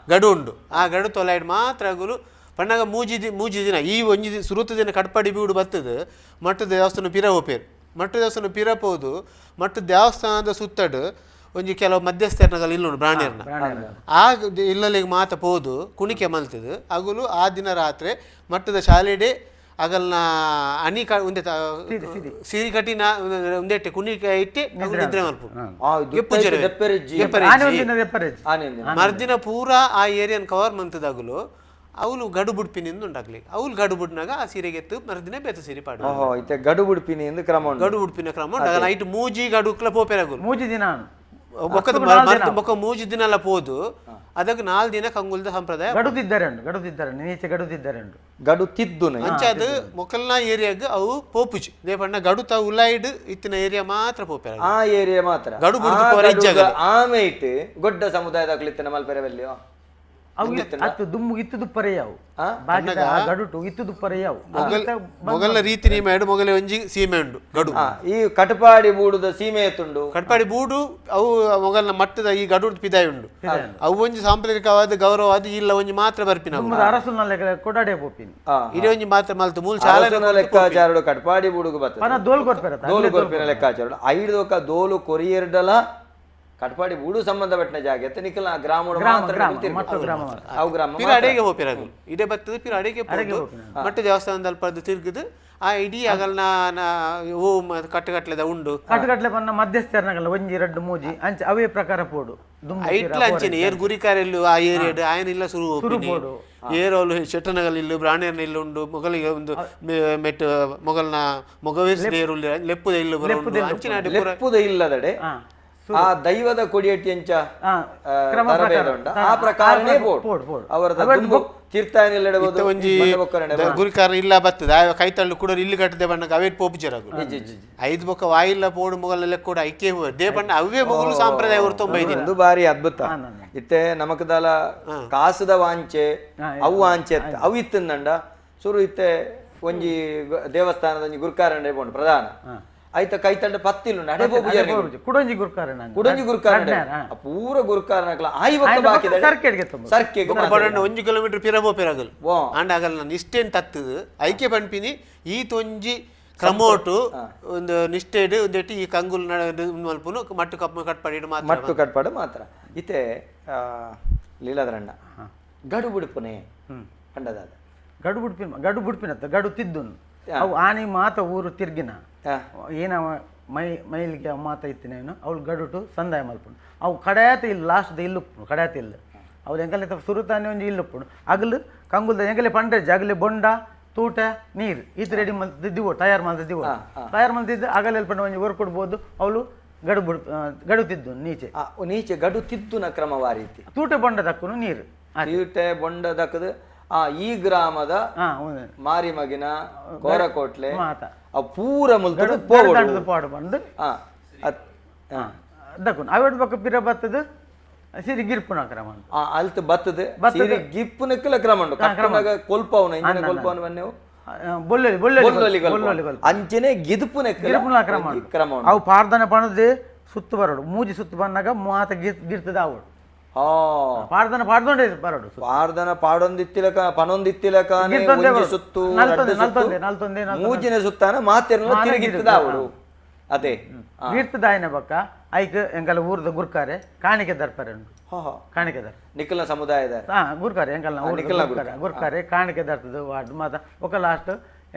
ಗಡು ಉಂಡು ಆ ಗಡು ತೊಲೈಡ್ ಮಾತ್ರ ಅಗುಲು ಪಣ್ಣಾಗ ಮೂಜಿ ದಿನ ಈ ಒಂಜಿ ಸುರುತ ದಿನ ಕಟ್ಪಾಡಿ ಬೂಡು ಬರ್ತದೆ ಮಟ್ಟದ ದೇವಸ್ಥಾನ ಪಿರ ಹೋಪೇರು ಮಟ್ಟ ದೇವಸ್ಥಾನ ಪಿರ ಪೋದು ಮಟ್ಟ ದೇವಸ್ಥಾನದ ಸುತ್ತಡು ಒಂಜಿ ಕೆಲವು ಮಧ್ಯಸ್ಥರನಗಲ್ ಇಲ್ಲುಂಡು ಬ್ರಾಣ್ಯರ್ನ ಆ ಇಲ್ಲಲ್ಲಿಗೆ ಮಾತ ಪೋದು ಕುಣಿಕೆ ಮಲ್ತದು ಅಗುಲು ಆ ದಿನ ರಾತ್ರಿ ಮಟ್ಟದ ಶಾಲೆಡೆ ಅಗಲ್ನ ಅಣಿ ಒಂದೇ ಸಿರಿ ಕಟ್ಟಿನ ಒಂದೇಟೆ ಕುಣಿ ಇಟ್ಟು ನಿದ್ರೆ ಮಲ್ಪು. ಮರ್ದಿನ ಪೂರಾ ಆ ಏರಿಯಾನ ಕವರ್ ಮಂತದಾಗಲು ಅವಳು ಗಡು ಬುಡ್ಪಿನಿಂದ ಉಂಟಾಗ್ಲಿ. ಅವಳು ಗಡು ಬುಡ್ನಾಗ ಆ ಸೀರೆಗೆ ಎತ್ತು ಮರ್ದಿನ ಬೇತ ಸೀರೆ ಪಾಡು. ಗಡು ಬುಡ್ಪಿನಿ ಎಂದು ಕ್ರಮ, ಗಡು ಬುಡ್ಪಿನ ಕ್ರಮ ಉಂಟು. ನೈಟ್ ಮೂಜಿ ಗಡುಕ್ಲ ಪೋಪೆರಾಗುಲು ಮೂಜಿ ದಿನ ಬೊಕ್ಕ ಮೂಜಿ ದಿನ ಎಲ್ಲ ಪೋದು ಅದಕ್ಕೆ 4 ದಿನ ಕಂಗುಲ್ದ ಸಂಪ್ರದಾಯ. ಗಡುತಿದ್ದಾರೆ ಗಡುತಿದ್ದಾರೆ ನೀಚೆ ಗಡುತಿದ್ದಾರೆ ಗಡು ತಿದ್ದು ಅಂಚಾದ ಮೊಕಲ್ನ ಏರಿಯಾಗ ಅವು ಪೋಪುಜಿ ದೇಪಣ್ಣ ಗಡುತ ಉಲೈಡ್ ಇತ್ತಿನ ಏರಿಯಾ ಮಾತ್ರ ಪೋಪೆರ, ಆ ಏರಿಯಾ ಮಾತ್ರ ಗಡು ಬುಡ್ದು. ಆಮೇಟ್ ಗೊಡ್ಡ ಸಮುದಾಯದ ಇತ್ತಿನ ಮಲ್ಪೆರವಲ್ಲಿಯೋ ಅವು ಅತ್ತು ದುಮ್ಮು ಇತ್ತು ದುಪ್ಪರೆ ಯಾವು ಗಡುಟು ಇತ್ತು ದುಪ್ಪರೆ ಯಾವು. ಮೊಗಲ ರೀತಿ ನಿಯಮ ಎರಡು ಮೊಗಲ ಒಂಜಿ ಸೀಮೆ ಉಂಡು ಗಡು. ಈ ಕಟಪಾಡಿ ಬೂಡುದ ಸೀಮೆ ಎತ್ತುಂಡು ಕಟಪಾಡಿ ಬೂಡು ಅವು ಮೊಗಲ್ನ ಮಟ್ಟದ ಈ ಗಡು ಪಿದಾಯಿ ಉಂಡು. ಅವು ಒಂಜಿ ಸಾಂಪ್ರದಾಯಿಕವಾದ ಗೌರವವಾದ ಇಲ್ಲ ಒಂಜಿ ಮಾತ್ರ ಬರ್ಪಿನ ಕೊಡಾಡೆ ಪೋಪಿನಿ ಇಡೀ ಒಂಜಿ ಮಾತ್ರ ಮಲ್ತು ಮೂಲ ಶಾಲೆ ಲೆಕ್ಕಾಚಾರಡು ಕಟಪಾಡಿ ಬೂಡುಗು ಬರ್ತದೆ ದೋಲು ಕೊರ್ಪೆರ ದೋಲು ಕೊರ್ಪಿನ ಲೆಕ್ಕಾಚಾರಡು ಐದು ದೋಲು ಕೊರಿಯರ್ಡಲ ಕಟ್ಪಾಡಿ ಬೂಡು ಸಂಬಂಧಪಟ್ಟ ಜಾಗ ನಿಖಲ ಗ್ರಾಮ ಗ್ರಾಮ ಅಡೆಗೆ ಹೋಪಿರಾಗು ಇಡೇ ಬರ್ತದೆ ಪಿರ ಅಡೆಗೆ ಮಟ್ಟ ದೇವಸ್ಥಾನದಲ್ಲಿ ಪಡೆದು ತಿರುಗುದು ಆ ಇಡೀ ಅಗಲ್ನ ಹೂ ಕಟ್ಟುಕಟ್ಲೆದ ಉಂಡು ಕಟ್ಟುಕಟ್ಲೆ ಬನ್ನ ಮಧ್ಯಸ್ಥರನಗಲ್ಲ ಒಂಜಿ ಎರಡು ಮೂಜಿ ಅಂಚೆ ಅವೇ ಪ್ರಕಾರ ಪೋಡು ಐಟ್ಲ ಅಂಚೆನೆ ಏರ್ ಗುರಿಕಾರೆಲ್ಲು ಆ ಏರಿಯಾಡು ಆಯನ ಇಲ್ಲ ಸುರು ಪೋಡು ಏರೋಲು ಶೆಟ್ಟನಗಲ್ ಇಲ್ಲು ಬ್ರಾಣ್ಯರ್ನ ಇಲ್ಲು ಉಂಡು ಮೊಗಲಿಗೆ ಒಂದು ಮೆಟ್ಟು ಮೊಗಲ್ನ ಮೊಗವೇಸ್ ಏರುಲ್ಲ ಲೆಪ್ಪುದ ಇಲ್ಲು ಲೆಪ್ಪುದ ಇಲ್ಲದಡೆ ಆ ದೈವದ ಕೊಡಿಯಟ್ಟಿ ಅಂಚ ಆ ಪ್ರಕಾರನೇ ಅವರ ತೀರ್ಥಾಯನ ಒಂಜಿ ಗುರಿಕಾರ ಇಲ್ಲ ಬರ್ತದೆ ಆ ಕೈತಳ್ಳು ಕೂಡ ಇಲ್ಲಿ ಕಟ್ಟದೆ ಬಣ್ಣಕ್ಕೆ ಅವೇ ಪೋಪು ಜರಗು ಐದು ಬೊಕ್ಕ ವಾಯಿಲ್ಲ ಪೋಡು ಮೊಗಲ ಕೂಡ ಐಕೆ they ಬಣ್ಣ ಅವೇ ಮೊಗಲು ಸಂಪ್ರದಾಯ ಹೊರತೊಂಬೈದಿನ ಒಂದು ಬಾರಿ ಅದ್ಭುತ ಇತ್ತೆ ನಮಕದಾಲ ಕಾಸುದ ವಾಂಚೆ ಅವು ವಾಂಚೆ ಅವು ಇತ್ತಂದಂಡ ಸುರು ಇತ್ತೆ ಒಂಜಿ ದೇವಸ್ಥಾನದ ಒಂಜಿ ಗುರುಕಾರ ಪೋಂಡು ಪ್ರಧಾನ ಆಯ್ತ ಕೈತಂಡ ಪತ್ತಿಲ್ಲ ನಡೆ ಕುಡೊಂಜಿ ಗುರುಕಾರ ಕುಡೊಂಜಿ ಗುರುಕಾರ ಪೂರ ಗುರುಕಾರನಕಲ ಆಯಿ ಬೊಕ್ಕ ಬಾಕಿ ಸರ್ಕೆಗೆ ಒಂಜಿ ಕಿಲೋಮೀಟರ್ ಪಿರಬೋ ಪಿರಗಲ್ ಆಂಡ ಆಗಲ್ಲ ನಾನು ಇಷ್ಟೇನ್ ತತ್ತದು ಐಕೆ ಪನ್ಪಿನಿ ಈ ತೊಂಜಿ ಕ್ರಮೋಟು ಒಂದು ನಿಷ್ಠೆಡ್ ಒಂದೆಟ್ಟಿ ಈ ಕಂಗುಲ್ ಮಲ್ಪುನು ಮಟ್ಟು ಕಪ್ಪು ಕಟ್ಪಾಡಿ ಮಾತ್ರ ಮಟ್ಟು ಕಟ್ಪಾಡು ಮಾತ್ರ ಇತ್ತೆ ಲೀಲಾದ್ರಣ್ಣ ಗಡು ಬುಡುಪುನೆ ಪಂಡದಾದ ಗಡು ಬುಡ್ಪಿನ ಗಡು ಬುಡ್ಪಿನತ್ತ ಗಡು ತಿದ್ದುನು ಅವು ಆನಿ ಮಾತ ಊರು ತಿರ್ಗಿನ ಏನವ ಮೈ ಮೈಲಿಗೆ ಮಾತ ಇತ್ತಿನೇನು ಅವಳು ಗಡುಟು ಸಂದಾಯ ಮಲ್ಪುಂಡು ಅವು ಕಡೆಯಾತ ಇಲ್ಲ ಲಾಸ್ಟ್ದ ಇಲ್ಲುಪ್ಪುಂಡು ಕಡೆಯಾತ ಇಲ್ಲ ಅವ್ರು ಎಂಕಲೆ ಸುರುತಾನೆ ಒಂಜಿ ಇಲ್ಲುಪ್ಪುಂಡು ಅಗಲು ಕಂಗುಲ್ದ ಎಂಕಲೆ ಪಂಡ್ರೆ ಜಗಲಿ ಬೊಂಡ ತೂಟ ನೀರು ಈತ ರೆಡಿ ಮಲ್ತಿದ್ದಿವೋ ತಯಾರು ಮಲ್ತಿದ್ದಿವೋ ತಯಾರು ಮಲ್ತಿದ್ದು ಅಗಲ ಎಲ್ಪಂಡು ಒಂಜಿ ಹೊರ ಕೊಡ್ಬೋದು ಅವಳು ಗಡು ಬುಡ್ ಗಡು ತಿದ್ದು ನೀಚೆ ನೀಚೆ ಗಡು ತಿದ್ದುನ ಕ್ರಮವಾ ರೀತಿ ತೂಟ ಬೊಂಡ ದಕ್ಕುನು ನೀರು ತೂಟೆ ಬೊಂಡ ದಕ್ಕದು ಆ ಈ ಗ್ರಾಮದ ಮಾರಿಮಗಿನ ಕೋರಕೋಟ್ಲೆ ಪೂರ ಪಾಡು ಬಂದು ದಕ್ಕುನು ಅವೆಡ್ ಬೊಕ್ಕ ಪಿರ ಬತ್ತದು ಸಿರಿ ಗಿರ್ಪುನ ಕ್ರಮ ಅಲ್ತ್ ಬತ್ತದ ಸಿರಿ ಗಿಪ್ಪುನಕ್ಕಲ ಕ್ರಮ ಉಂಟು ಕಟ್ಟುನಗ ಕೊಲ್ಪವನ ಇಂಜಿನ ಕೊಲ್ಪವನ ಬನ್ನೆವು ಬೊಲ್ಲೊಲಿ ಬೊಲ್ಲೊಲಿ ಬೊಲ್ಲೊಲಿ ಅಂಚನೆ ಗಿದುಪುನಕ್ಕಲ ಗಿರ್ಪುನ ಕ್ರಮ ಕ್ರಮ ಅವು ಪಾರ್ದನ ಪಣದೆ ಸುತ್ತು ಬರೋಡು ಮೂಜಿ ಸುತ್ತು ಬಂದಾಗ ಮಾತ ಗಿರ್ತದ ಅವಳು ಪಾರ್ದನ ಪಾಡ್ದೊಂಡೆ ಬರೋಡು ಪಾರ್ದನ ಪಾಡೊಂದಿತ್ತಿಲಕ ಪನೊಂದಿತ್ತಿಲಕ ಸುತ್ತು ಮೂಜಿನ ಸುತ್ತಾನ ಮಾತೆರ್ನ ತಿರುಗಿತ್ತದ ಅವಳು ಅದೇ ಗಿರ್ತದಾಯನ ಬಕ್ಕ ಐಕ್ ಎಂಕಲ ಊರ್ದ ಗುರ್ಕಾರೆ ಕಾಣಿಕೆ ದರ್ಪರೆ ಉಂಟು ಕಾಣಿಕೆ there ನಿಖಲ್ನ ಸಮುದಾಯದ ಹಾ ಗುರ್ಕಾರೆ ಎಂಕಲ್ನ ಊರ್ದ ಗುರ್ಕಾರೆ ಕಾಣಿಕೆ ದರ್ತದ ವಾರ್ಡ್ ಮಾತ ಒಕ್ಕ ಲಾಸ್ಟ್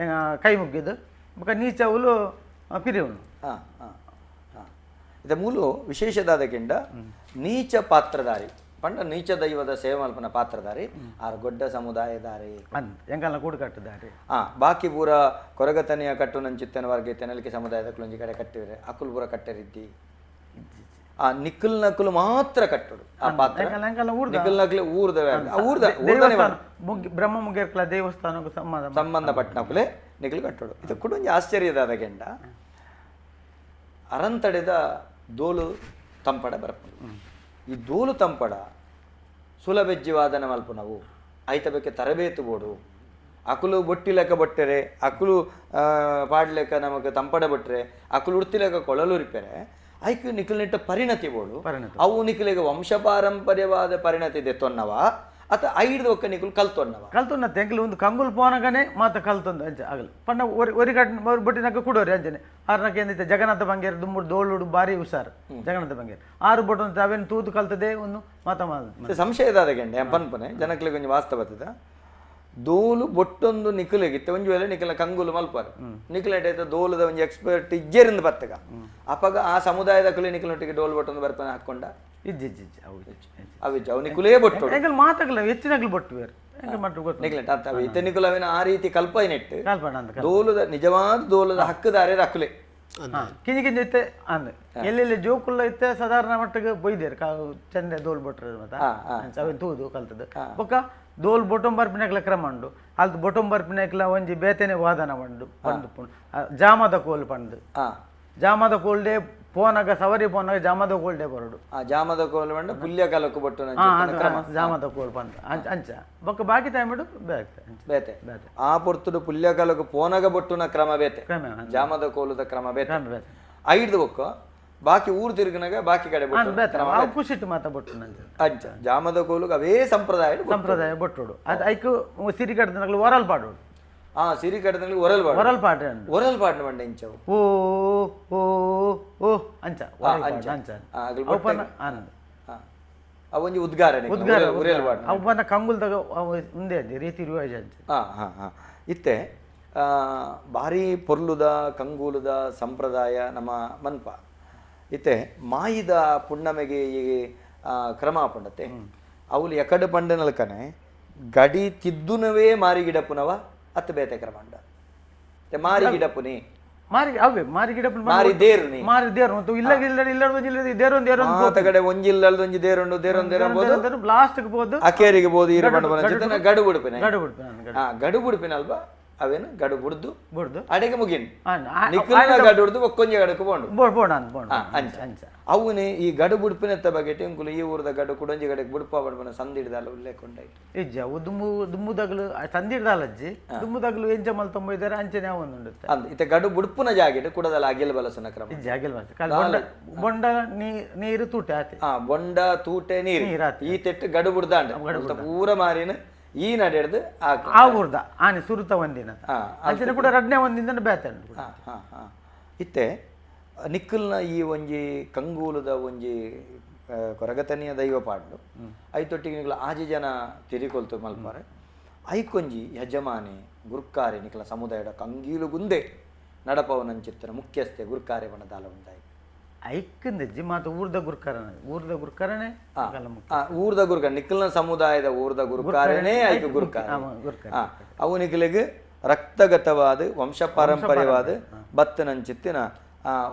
ಕೈ ಮುಗ್ಗಿದ್ದು ಬೊಕ್ಕ ನೀಚವುಲು ಪಿರಿವುನು. ಇದ ಮೂಲು ವಿಶೇಷದಾದಕ್ಕಿಂಡ ನೀಚ ಪಾತ್ರಧಾರಿ ಪಂಡ ನೀಚ ದೈವದ ಸೇವೆ ಮಲ್ಪನ ಪಾತ್ರಧಾರಿ ಆರ್ ಗೊಡ್ಡ ಸಮುದಾಯದಾರಿ ಎಂಕಲ್ನ ಕೂಡು ಕಟ್ಟುದಾರಿ ಬಾಕಿ ಪೂರ ಕೊರಗತನೆಯ ಕಟ್ಟು ನಂಚಿತ್ತನ ವರ್ಗ ತೆನಲಿಕೆ ಸಮುದಾಯದ ಕುಲೊಂಜಿ ಕಡೆ ಕಟ್ಟಿದ್ರೆ ಅಕುಲ್ ಪೂರ ಕಟ್ಟರಿದ್ದಿ ಆ ನಿಕ್ಕಲ್ ನಕುಲು ಮಾತ್ರ ಕಟ್ಟುಡು ಆ ಪಾತ್ರ ನಿಕ್ಕಲ್ ನಕಲು ಊರ್ದ ಊರ್ದ ಬ್ರಹ್ಮ ಮುಗೇರ್ಕಲ ದೇವಸ್ಥಾನಕ್ಕೂ ಸಂಬಂಧಪಟ್ಟನಕುಲೆ ನಿಕ್ಕಲು ಕಟ್ಟುಡು. ಇದು ಕೂಡ ಒಂಜಿ ಆಶ್ಚರ್ಯದಾದ ಗೆಂಡ ಅರಂತಡೆದ ದೋಲು ತಂಪಡ ಬರ್ಪುಂಡು. ಈ ದೋಲು ತಂಪಡ ಸುಲಭೆಜ್ಜಿ ವಾದನ ಮಲ್ಪುನವು ಐತ ಬೇಕೆ ತರಬೇತು ಬೋಡು ಅಕುಲು ಬೊಟ್ಟಿಲೆಕ್ಕ ಬೊಟ್ಟೆರೆ ಅಕುಲು ಪಾಡ್ಲೆಕ್ಕ ನಮಕ್ ತಂಪಡ ಬೊಟ್ಟರೆ ಅಕುಲು ಉಡ್ತಿಲೆಕ್ಕ ಕೊಳಲುರಿಪೆರೆ ಐಕ್ ನಿಖಲ್ನಿಟ್ಟ ಪರಿಣತಿ ಬೋಡು ಅವು ನಿಖಲಿಗೆ ವಂಶ ಪಾರಂಪರ್ಯವಾದ ಪರಿಣತಿ ದೆತ್ತೊನ್ನವ ಅತ ಐದು ಒಕ್ಕ ನಿಕುಲು ಕಲ್ತೊನ್ನವ ಕಲ್ತೊನ್ನ ತೆಂಕಲು ಒಂದು ಕಂಗುಲ್ ಪೋನಗನೆ ಮಾತ ಕಲ್ತೊಂದು ಅಂಚೆ ಆಗಲು ಪಂಡ ಒರಿ ಕಟ್ ಬೊಟ್ಟಿನಕ ಕುಡೋರಿ ಅಂಚನೆ ಆರ್ನಕ ಏನಿತ್ತೆ ಜಗನ್ನಾಥ ಬಂಗೇರು ದುಮ್ಮುಡು ದೋಳುಡು ಬಾರಿ ಹುಷಾರು ಜಗನ್ನಾಥ ಬಂಗೇರು ಆರು ಬೊಟ್ಟು ಅವೇನು ತೂತು ಕಲ್ತದೆ ಒಂದು ಮಾತ ಸಂಶಯದಾದ ಗೆಂಡೆ ಪನ್ಪನೆ ಜನಕ್ಲಿಗೆ ಕೊಂಚ ವಾಸ್ತವ ಬರ್ತದ. ದೋಲು ಬೊಟ್ಟೊಂದು ನಿಕುಲೆಗಿತ್ತೆ ಒಂಜಿ ವೇಳೆ ನಿಕಲ ಕಂಗುಲು ಮಲ್ಪಾರು ನಿಕುಲೆಟ್ ದೋಲದ ಒಂಜಿ ಎಕ್ಸ್ಪರ್ಟ್ ಇಜ್ಜೇರಿಂದ ಬತ್ತಗ ಅಪಗ ಆ ಸಮುದಾಯದ ಕುಲೆ ನಿಕುಲೊಟ್ಟಿಗೆ ಡೋಲ್ ಬೊಟ್ಟೊಂದು ಬರ್ಪನೆ ಹಾಕೊಂಡ ಇಜ್ಜಿ ಇಜ್ಜಿ ಇಜ್ಜಿ ಅವು ಅವಿಜ್ಜ ಅವು ನಿಕುಲೇ ಬೊಟ್ಟು ಎಂಕಲ್ ಮಾತಾಗಲ್ಲ ಹೆಚ್ಚಿನಗ್ಲು ಬೊಟ್ಟು ಬೇರೆ ನಿಕಲೆಟ್ ಅರ್ಥ ಇತ್ತೆ ನಿಕುಲು ಅವಿನ ಆ ರೀತಿ ಕಲ್ಪನೆ ಇಟ್ಟು ದೋಲದ ನಿಜವಾದ ದೋಲದ ಹಕ್ಕುದಾರೆ ರಕುಲೆ ಕಿಂಜಿ ಕಿಂಜಿ ಇತ್ತೆ ಅಂದ್ ಎಲ್ಲೆಲ್ಲಿ ಜೋಕುಲ್ಲ ಇತ್ತೆ ಸಾಧಾರಣ ಮಟ್ಟಿಗೆ ಬೊಯ್ದೇರು ಚೆಂದ ದೋಲ್ ಬೊಟ್ಟರು ಮತ್ತೆ ಅವೆ ತೂದು ಕಲ್ತದ್ದು ಬೊಕ್ಕ ದೋಲ್ ಬೊಟೊಂ ಬರ್ಪಿನಕ್ಲ ಕ್ರಮ ಉಂಡು ಅಲ್ತು ಬೊಟೊಂ ಬರ್ಪಿನಕ್ಲ ಒಂಜಿ ಬೇತನೆ ವಾದನ ಉಂಡು ಪಂದು ಜಾಮದ ಕೋಲ್ ಪಂದು ಜಾಮದ ಕೋಲ್ಡೆ ಪೋನಾಗ ಸವರಿ ಪೋನಾಗ ಜಾಮದ ಕೋಲ್ಡೆ ಬರೋಡು ಜಾಮದ ಕೋಲ್ ಪಂಡ ಪುಲ್ಯ ಕಾಲಕ್ಕೂ ಬೊಟ್ಟು ಜಾಮದ ಕೋಲ್ ಪಂದು ಅಂಚ ಬೊಕ್ಕ ಬಾಕಿ ಟೈಮ್ ಬೇತೆ ಬೇತೆ ಬೇತೆ ಆ ಪೊರ್ತುಡು ಪುಲ್ಯ ಕಾಲಕ್ಕೂ ಪೋನಾಗ ಬೊಟ್ಟುನ ಕ್ರಮ ಬೇತೆ ಜಾಮದ ಕೋಲದ ಕ್ರಮ ಬೇತೆ ಐದು ಬೊಕ್ಕ ಬಾಕಿ ಊರು ತಿರುಗಿನಾಗ ಬಾಕಿ ಕಡೆ ಖುಷಿಟ್ಟು ಮಾತ ಬೊಟ್ಟು ಅಂಚ ಜಾಮದ ಕೋಲು ಅವೇ ಸಂಪ್ರದಾಯ ಸಂಪ್ರದಾಯ ಬೊಟ್ಟುಡು ಅದು ಐಕ್ ಸಿರಿ ಕಟ್ಟದನಗಳು ಒರಲ್ ಪಾಡೋಡು ಆ ಸಿರಿ ಕಟ್ಟದನಲ್ಲಿ ಒರಲ್ ಪಾಡು ಒರಲ್ ಪಾಡ್ರೆ ಒರಲ್ ಪಾಡ್ನ ಬಂಡ ಇಂಚವು ಓ ಓ ಓ ಅಂಚ ಅಂಚ ಆನಂದ ಅವೊಂಜಿ ಉದ್ಗಾರ ಉದ್ಗಾರ ಉರೇಲ್ ಪಾಡ್ ಅವನ ಕಂಗುಲ್ದಾಗ ಉಂದೇ ರೀತಿ ರಿವಾಜ್ ಅಂಚ ಹಾ ಹಾ ಹಾ ಇತ್ತೆ ಭಾರಿ ಪೊರ್ಲುದ ಕಂಗೂಲದ ಸಂಪ್ರದಾಯ ನಮ್ಮ ಮನ್ಪ ಇತ್ತೆ ಮಾಯಿದ ಪುಣ್ಣಮೆಗೆ ಈ ಕ್ರಮ ಪಂಡತೆ ಅವಳು ಎಕಡೆ ಪಂಡನಲ್ಕನೆ ಗಡಿ ತಿದ್ದುನವೇ ಮಾರಿ ಗಿಡಪುನವ ಅತ್ತ ಬೇತೆ ಕ್ರಮ ಮಾರಿ ಗಿಡಪುನಿ ಮಾರಿ ಅವೇ ಮಾರಿ ಗಿಡಪುನಿ ಮಾರಿ ದೇರುನಿ ಮಾರಿ ದೇರು ಮತ್ತು ಇಲ್ಲ ಇಲ್ಲ ಇಲ್ಲ ಒಂಜಿಲ್ಲ ದೇರು ದೇರು ಆತ ಕಡೆ ಒಂಜಿಲ್ಲ ಒಂಜಿ ದೇರುಂಡು ದೇರೊಂದು ದೇರಂಬೋದು ಲಾಸ್ಟ್ ಬೋದು ಅಕೇರಿಗೆ ಬೋದು ಈರು ಬಣ್ಣ ಬಣ್ಣ ಗಡು ಬುಡುಪಿನ ಗಡು ಬುಡುಪಿನ ಹಾ ಗಡು ಬುಡುಪಿನ ಅಲ್ವಾ ಅವೇನು ಗಡು ಬುಡ್ದು ಬುಡ್ದು ಅಡೆಗೆ ಮುಗಿನ್ ನಿಕ್ಕುಲ್ನ ಗಡು ಹುಡ್ದು ಒಕ್ಕೊಂಜಿ ಗಡಕ್ಕೆ ಬೋಂಡು ಬೋಣ ಬೋಣ ಅಂಚ ಅಂಚ ಅವನೇ ಈ ಗಡು ಬುಡ್ಪಿನತ್ತ ಬಗ್ಗೆ ಇಂಕುಲು ಈ ಊರದ ಗಡು ಕುಡೊಂಜಿ ಗಡಕ್ಕೆ ಬುಡ್ಪ ಬಡ್ಬನ ಸಂದಿಡ್ದಲ್ಲ ಉಲ್ಲೇಖ ಉಂಡಾಯ್ತು ಇಜ್ಜ ಅವು ದುಂಬು ದುಂಬುದಗ್ಲು ಸಂದಿಡ್ದಲ್ಲ ಅಜ್ಜಿ ದುಂಬುದಗ್ಲು ಎಂಚ ಮಲ್ ತೊಂಬ ಇದ್ದಾರೆ ಅಂಚನೆ ಒಂದುಂಡುತ್ತೆ ಅಂದ್ ಇತ್ತೆ ಗಡು ಬುಡ್ಪುನ ಜಾಗೆಡ್ ಕುಡದಲ್ಲ ಅಗಿಲ್ ಬಲಸುನ ಕ್ರಮ ಇಜ್ಜ ಅಗಿಲ್ ಬಲಸ ಬೊಂಡ ನೀರು ತೂಟೆ ಆತೆ ಹಾ ಬೊಂಡ ತೂಟೆ ನೀರು ಈ ತೆಟ್ಟು ಗಡು ಬುಡ್ದಾಂಡ ಪೂರ ಮಾರಿನ ಈ ನಡೆಡ್ದು ಆ ಊರ್ದ ಆನೆ ಸುರುತ ಒಂದಿನ ಅಂಚನೆ ಕೂಡ ರಡ್ನೆ ಒಂದಿನ ಬೇತೆ ಇತ್ತೆ ನಿಕ್ಕಲ್ನ ಈ ಒಂಜಿ ಕಂಗೂಲದ ಒಂಜಿ ಕೊರಗತನಿಯ ದೈವ ಪಾಡ್ಲು ಐತೊಟ್ಟಿಗೆ ನಿಕ್ಲ ಆಜಿ ಜನ ತಿರಿಕೊಲ್ತು ಮಲ್ಪಾರೆ ಐಕೊಂಜಿ ಯಜಮಾನಿ ಗುರ್ಕಾರೆ ನಿಕ್ಲ ಸಮುದಾಯದ ಕಂಗೀಲು ಗುಂದೆ ನಡಪವನಂಚಿತ್ತನ ಮುಖ್ಯಸ್ಥೆ ಗುರ್ಕಾರೆ ಬಣದಾಲ ಉಂದಾಯಿ ಐಕ್ಕಂದಜ್ಜಿ ಮಾತು ಊರ್ದ ಗುರ್ಕರಣ ಊರ್ದ ಗುರ್ಕರನೆ ಊರ್ದ ಗುರುಕಾರ ನಿಖಲ್ನ ಸಮುದಾಯದ ಊರ್ದ ಗುರುಕಾರನೇ ಐಕು ಗುರುಕಾರ ಅವು ನಿಖಲಿಗೆ ರಕ್ತಗತವಾದ ವಂಶ ಪಾರಂಪರ್ಯವಾದ ಬತ್ತನಂಚಿತ್ತಿನ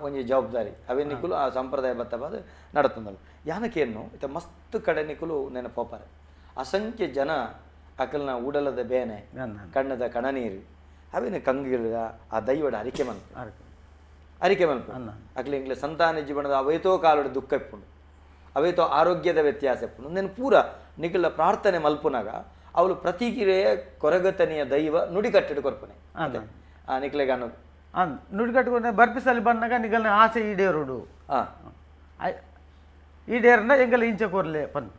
ಒಂಜಿ ಜವಾಬ್ದಾರಿ ಅವೇ ನಿಖಲು ಆ ಸಂಪ್ರದಾಯ ಬತ್ತವಾದ ನಡತಂದಳು ಯಾನಕೇನು ಇತ ಮಸ್ತ್ ಕಡೆ ನಿಖಲು ನೆನಪೋಪಾರೆ ಅಸಂಖ್ಯ ಜನ ಅಕಲ್ನ ಉಡಲದ ಬೇನೆ ಕಣ್ಣದ ಕಣನೀರು ಅವೇನು ಕಂಗಿಲ್ದ ಆ ದೈವಡ ಅರಿಕೆ ಮನ್ಪು ಅರಿಕೆ ಮನ್ಪು ಅಕ್ಲೆ ಇಂಗ್ಲೆ ಸಂತಾನ ಜೀವನದ ಅವೇತೋ ಕಾಲೋಡು ದುಃಖ ಇಪ್ಪುಂಡು ಅವೇತೋ ಆರೋಗ್ಯದ ವ್ಯತ್ಯಾಸ ಇಪ್ಪುಂಡು ನೆನ್ ಪೂರ ನಿಖಲ ಪ್ರಾರ್ಥನೆ ಮಲ್ಪುನಾಗ ಅವಳು ಪ್ರತಿಕ್ರಿಯೆ ಕೊರಗತನಿಯ ದೈವ ನುಡಿಕಟ್ಟಿಡು ಕೊರ್ಪುನೆ ಆ ನಿಕ್ಲೆಗೆ ಅನ್ನೋದು ನುಡಿಕಟ್ಟುಕೊಂಡ ಬರ್ಪಿಸಲ್ಲಿ ಬಂದಾಗ ನಿಗಲ್ನ ಆಸೆ ಈಡೇರುಡು ಈಡೇರಂಡ ಎಂಗಲ ಇಂಚೆ ಕೊರ್ಲೆ ಪನ್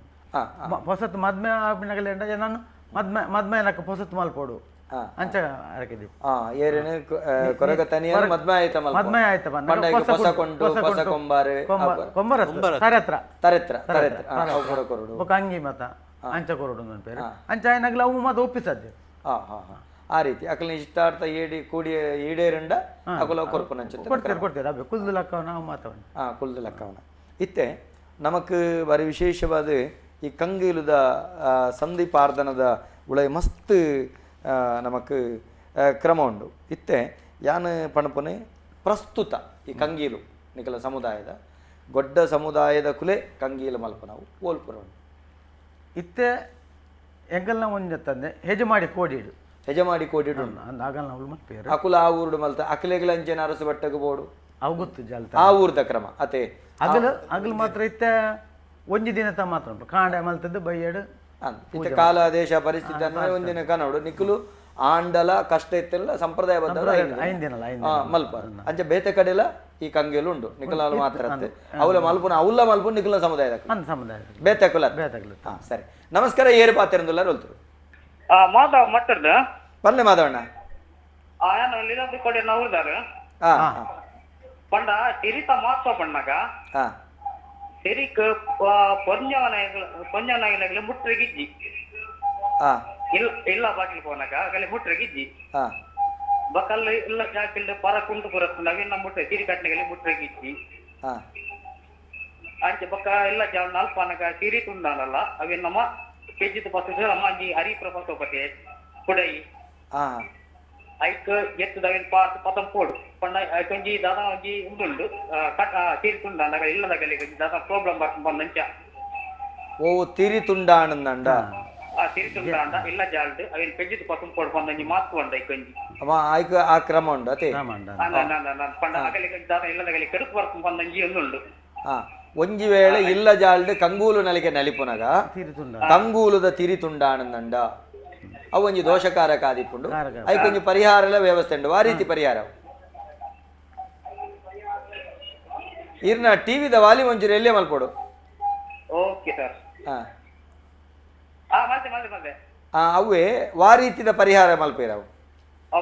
ಹೊಸತ್ ಮದ್ಮೆ ಆಪಿನಗಲೇಂಡ ನಾನು ಮದ್ಮೆ ಮದ್ಮೆನಕ್ಕ ಪೊಸತ್ ಮಲ್ಪೋಡು ಅಂಚ ಅರಕಿದಿ ಏರೇನು ಕೊರಗತನಿಯ ಮದ್ಮೆ ಆಯ್ತ ಮದ್ಮೆ ಆಯ್ತ ಪೊಸ ಕೊಂಡು ಪೊಸ ಕೊಂಬಾರೆ ಕೊಂಬರ ತರೆತ್ರ ತರೆತ್ರ ತರೆತ್ರ ಕೊರಡು ಬೊಕ ಅಂಗಿ ಮತ ಅಂಚ ಕೊರಡು ಅಂತ ಅಂಚ ಆಯ್ನಾಗ್ಲ ಅವು ಮತ ಒಪ್ಪಿಸದ್ದೆ ಹಾ ಹಾ ಹಾ ಆ ರೀತಿ ಅಕಲ್ನ ಇಷ್ಟಾರ್ಥ ಏಡಿ ಕೂಡಿ ಈಡೇರಂಡ ಅಕಲ ಕೊರ್ಪುನಂಚ ಕೊಡ್ತೀರಿ ಕೊಡ್ತೀರಿ ಅಬ್ಬೆ ಕುಲ್ದು ಲಕ್ಕವನ ಅವು ಮಾತವನ ಹಾ ಕುಲ್ದು ಲಕ್ಕವನ ಇತ್ತೆ ನಮಕ್ ಬಾರಿ ವಿಶೇಷವಾದ ಈ ಕಂಗೀಲುದ ಸಂಧಿ ಪಾರ್ದನದ ಉಳ ಮಸ್ತ್ ನಮಕ್ ಕ್ರಮ ಉಂಡು ಇತ್ತೆ ಯಾನ್ ಪಣಪುನೆ ಪ್ರಸ್ತುತ ಈ ಕಂಗೀಲು ನಿಕಲ ಸಮುದಾಯದ ಗೊಡ್ಡ ಸಮುದಾಯದ ಕುಲೆ ಕಂಗೀಲು ಮಲ್ಪನವು ಓಲ್ಪುರ ಉಂಡು ಇತ್ತೆ ಎಂಗಲ್ನ ಒಂಜತ್ತಂದೆ ಹೆಜಮಾಡಿ ಕೋಡಿಡು ಹೆಜಮಾಡಿ ಕೋಡಿಡು ಆಗಲ್ನ ಅವಳು ಮಲ್ಪೇರು ಅಕುಲ ಆ ಊರುಡು ಮಲ್ತ ಅಕಲೆಗಳ ಅಂಚೆನ ಅರಸು ಬಟ್ಟೆಗೆ ಬೋಡು ಅವು ಗೊತ್ತು ಜಲ್ತ ಆ ಊರ್ದ ಕ್ರಮ ಅತೆ ಅಗಲು ಅಗಲು ಮಾತ್ರ ಇತ್ತೆ ಒಂಜಿ ದಿನ ತ ಮಾತ್ರ ಉಂಟು ಕಾಂಡೆ ಮಲ್ತದ್ದು ಬೈಯಡು ಇತ್ತೆ ಕಾಲ ದೇಶ ಪರಿಸ್ಥಿತಿ ಅನ್ನೋ ಒಂದಿನ ಕನ್ನಡ ನಿಕ್ಕಲು ಆಂಡಲ ಕಷ್ಟ ಇತ್ತೆಲ್ಲ ಸಂಪ್ರದಾಯ ಬದ್ಧ ಮಲ್ಪ ಅಂಚೆ ಬೇತೆ ಕಡೆಲ ಈ ಕಂಗೇಲು ಉಂಡು ನಿಕಲಾಲು ಮಾತ್ರ ಅವಲ ಮಲ್ಪುನ ಅವಲ್ಲ ಮಲ್ಪು ನಿಕಲ ಸಮುದಾಯದ ಸಮುದಾಯ ಬೇತೆ ಕುಲ ಬೇತೆ ಸರಿ ನಮಸ್ಕಾರ ಏರು ಪಾತಿರಂದುಲ್ಲ ರೋಲ್ತರು ಮಾಧವ ಮಟ್ಟದ ಪಲ್ಲೆ ಮಾಧವಣ್ಣ ಪಂಡ ಸಿರಿತ ಮಾತ್ರ ಪಣ್ಣಾಗ ಸಿರಿಕ್ ಪೊಂಜವನಾಗಲಿ ಮುಟ್ರಿಗಿಜ್ಜಿ ಇಲ್ಲ ಇಲ್ಲ ಬಾಗಿಲು ಪೋನಾಗ ಅಗಲೆ ಮುಟ್ರೆಗೆ ಇಜ್ಜಿ ಬಕಲ್ ಇಲ್ಲ ಜಾಕಿಲ್ದ ಪರ ಕುಂಟು ಪುರತ್ತು ನವೀನ ಮುಟ್ರೆ ತಿರಿ ಕಟ್ನೆಗಲಿ ಮುಟ್ರೆಗೆ ಇಜ್ಜಿ ಅಂಚೆ ಬೊಕ್ಕ ಎಲ್ಲ ಜಾಲ್ ನಾಲ್ಪಾನಗ ತಿರಿ ತುಂಡಾನಲ್ಲ ಅವೇನ್ ನಮ್ಮ ಕೆಜಿದ ಬಸ್ ನಮ್ಮ ಅಂಜಿ ಹರಿಪ್ರ ಪಸೋಪತೆ ಕುಡೈ ಐಕ್ ಎತ್ತದವಿನ ಪಾರ್ಟ್ ಪತಂ ಪೋಡು ಪಂಡ ಐಕೊಂಜಿ ದಾದಾ ಒಂಜಿ ಉಂಡುಂಡು ತಿರಿ ತುಂಡಾನಗ ಇಲ್ಲದಗಲಿ ದಾದಾ ಪ್ರಾಬ್ಲಮ್ ಬಂದಂಚ ಓ ತಿರಿ ತುಂಡಾನಂದ ತಿರಿ ತುಂಡಾಂಡ ಇಲ್ಲ ಜಾಲ್ಡ್ ಅವೇನ್ ಪೆಜ್ಜಿದ ಪತಂ ಪೋಡು ಬಂದಂಜಿ ಮಾತು ಉಂಡು ಐಕೊಂಜಿ ಅವ ಆಯ್ಕ ಆ ಕ್ರಮ ಉಂಡು ಅತೆ ಪಂಡ ಅಗಲಿ ದಾದಾ ಇಲ್ಲದಗಲಿ ಕೆಡುಕು ಬರ್ತು ಬಂದಂಜಿ ಒಂದುಂಡು. ಒಂಜಿ ವೇಳೆ ಇಲ್ಲ ಜಾಲ್ಡ್ ಕಂಗೂಲು ನಲಿಕೆ ನಲಿಪುನಗ ಕಂಗೂಲುದ ತಿರಿ ತುಂಡಾನಂದ ಅವು ಒಂಜಿ ದೋಷಕಾರಕ ಆದಿಪ್ಪುಂಡು ಐಕೊಂಜಿ ಪರಿಹಾರ ವ್ಯವಸ್ಥೆ ಉಂಡು. ಆ ರೀತಿ ಪರಿಹಾರ ಇರ್ನ ಟಿವಿದ ವಾಲಿ ಒಂಚೂರು ಎಲ್ಲೇ ಮಲ್ಪೋಡು. Okay sir. ಅವೇ ವಾ ರೀತಿದ ಪರಿಹಾರ ಮಲ್ಪೇರ ಅವು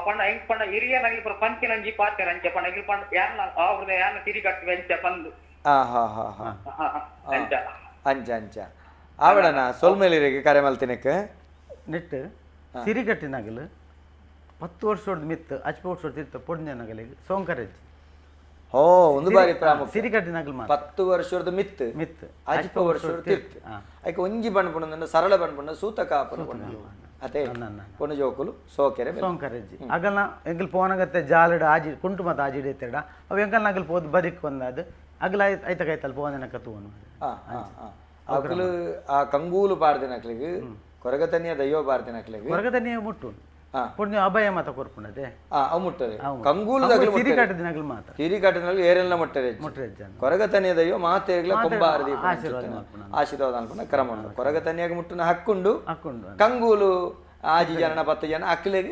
ಪಂಡ ಹೆಂಗ್ ಪಂಡ ಹಿರಿಯ ನಗಲಿ ಪಂಚಿನಂಜಿ ಪಾತ್ರ ಅಂಚೆ ಪಂಡ ಇಲ್ ಪಂಡ ಯಾರ್ನ ಅವ್ರದ್ದು ಯಾರ್ನ ತಿರಿ ಕಟ್ಟುವೆ ಅಂಚ ಪಂದು. ಅಂಚ ಅಂಚ ಆವಡನ ಸೊಲ್ಮೇಲಿರಿಗೆ ಕರೆ ಮಲ್ತಿನಕ್ಕೆ ನೆಟ್ ಸಿರಿಗಟ್ಟಿನಾಗಲು 10 ವರ್ಷದ ಮಿತ್ತು ಅಚ್ಚ ವರ್ಷದ ತಿರ್ತ ಪೊಡ್ನಗಲಿಗೆ ಸೋಂಕರೆಜ್ಜಿ. ಓ ಒಂದು ಬಾರಿ ಪ್ರಾಮುಖ್ಯ ಸಿರಿಗಟ್ಟಿನಾಗಲು 10 ವರ್ಷದ ಮಿತ್ತು ಮಿತ್ತು ಅಜ್ಪ ವರ್ಷದ ತಿರ್ತು ಐಕೆ ಒಂಜಿ ಬಣ್ಣ ಸರಳ ಬಣ್ಣ ಸೂತಕ ಅದೇ ಪೊಣ್ಣು ಜೋಕುಲು ಸೋಕೆರೆ ಸೋಂಕರೆಜ್ಜಿ ಅಗಲ್ನ ಎಂಕಲ್ ಪೋನಗತ್ತೆ ಜಾಲಡ ಆಜಿ ಕುಂಟು ಮತ್ತು ಆಜಿಡ ಇತ್ತೆಡ ಅವು ಎಂಕಲ್ ನಗಲ್ ಪೋದು ಬರಿಕ್ ಒಂದಾದು ಅಗಲ ಐತ ಕೈತಲ್ ಪೋನಕ ತೂವನು. ಅಗಲು ಆ ಕಂಗೂಲು ಪಾಡ್ದಿನಕ್ಲಿಗೆ ಕೊರಗತನಿಯ ದೈವ ಪಾಡ್ದಿನಕ್ಲಿಗೆ ಕೊರಗತನಿಯ ಮುಟ್ಟು ಪುಣ್ಯ ಅಭಯ ಮಾತ ಕೊರ್ಪುಂಡದೆ ಅವು ಮುಟ್ಟರೆ ಕಂಗೂಲು ಸಿರಿಕಟ್ಟದಿನಗಲು ಮಾತ್ರ ಸಿರಿಕಟ್ಟದಿನಗಲು ಏರೆಲ್ಲ ಮುಟ್ಟರೆ ಮುಟ್ಟರೆ ಕೊರಗತನಿಯ ದೈವ ಮಾತೆರ್ಲ ಕೊಂಬಾರದಿ ಆಶೀರ್ವಾದ ಅನ್ಪುನ ಕ್ರಮ ಉಂಡು. ಕೊರಗತನಿಯಾಗ ಮುಟ್ಟುನ ಹಕ್ಕುಂಡು ಹಕ್ಕುಂಡು ಕಂಗೂಲು ಆಜಿ ಜನನ 10 ಜನ ಅಕ್ಲೆಗ್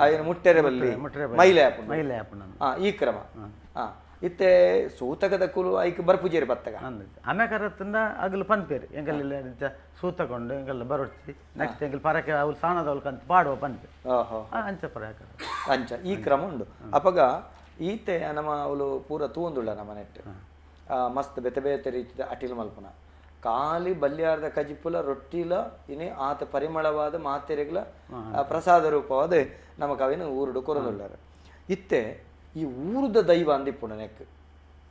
ಆಯನ ಮುಟ್ಟರೆ ಬಲ್ಲಿ ಮೈಲೆ ಮೈಲೆ ಆಪುಂಡು ಈ ಕ್ರಮ. ಇತ್ತೆ ಸೂತಕದ ಕುಲು ಐಕ್ ಬರ್ಪುಜೇರಿ ಬತ್ತಗ ಆಮೆ ಕರತ್ತಂದ ಅಗಲು ಪನ್ಪೇರು ಎಂಗಲ್ ಸೂತಕೊಂಡು ಎಂಗಲ್ ಬರೊಡ್ಚಿ ನೆಕ್ಸ್ಟ್ ಎಂಗಲ್ ಪರಕೆ ಅವ್ಲು ಸಾಣದವ್ಲು ಕಂತ ಪಾಡುವ ಪನ್ಪೇರು ಅಂಚ ಪರಕ ಅಂಚ ಈ ಕ್ರಮ ಉಂಡು. ಅಪಗ ಈತೆ ನಮ್ಮ ಅವಳು ಪೂರ ತೂಂದುಳ್ಳ ನಮ್ಮ ನೆಟ್ ಮಸ್ತ್ ಬೇತೆ ಬೇತೆ ರೀತಿದ ಅಟಿಲ್ ಮಲ್ಪುನ ಖಾಲಿ ಬಲ್ಯಾರ್ದ ಕಜಿಪುಲ ರೊಟ್ಟಿಲ ಇನಿ ಆತ ಪರಿಮಳವಾದ ಮಾತೆರೆಗ್ಲ ಪ್ರಸಾದ ರೂಪವಾದ ನಮ್ಮ ಕವಿನ ಊರುಡು ಕೊರದುಳ್ಳಾರ. ಇತ್ತೆ ಈ ಊರುದ ದೈವ ಅಂದಿಪ್ಪುಂಡು ನೆಕ್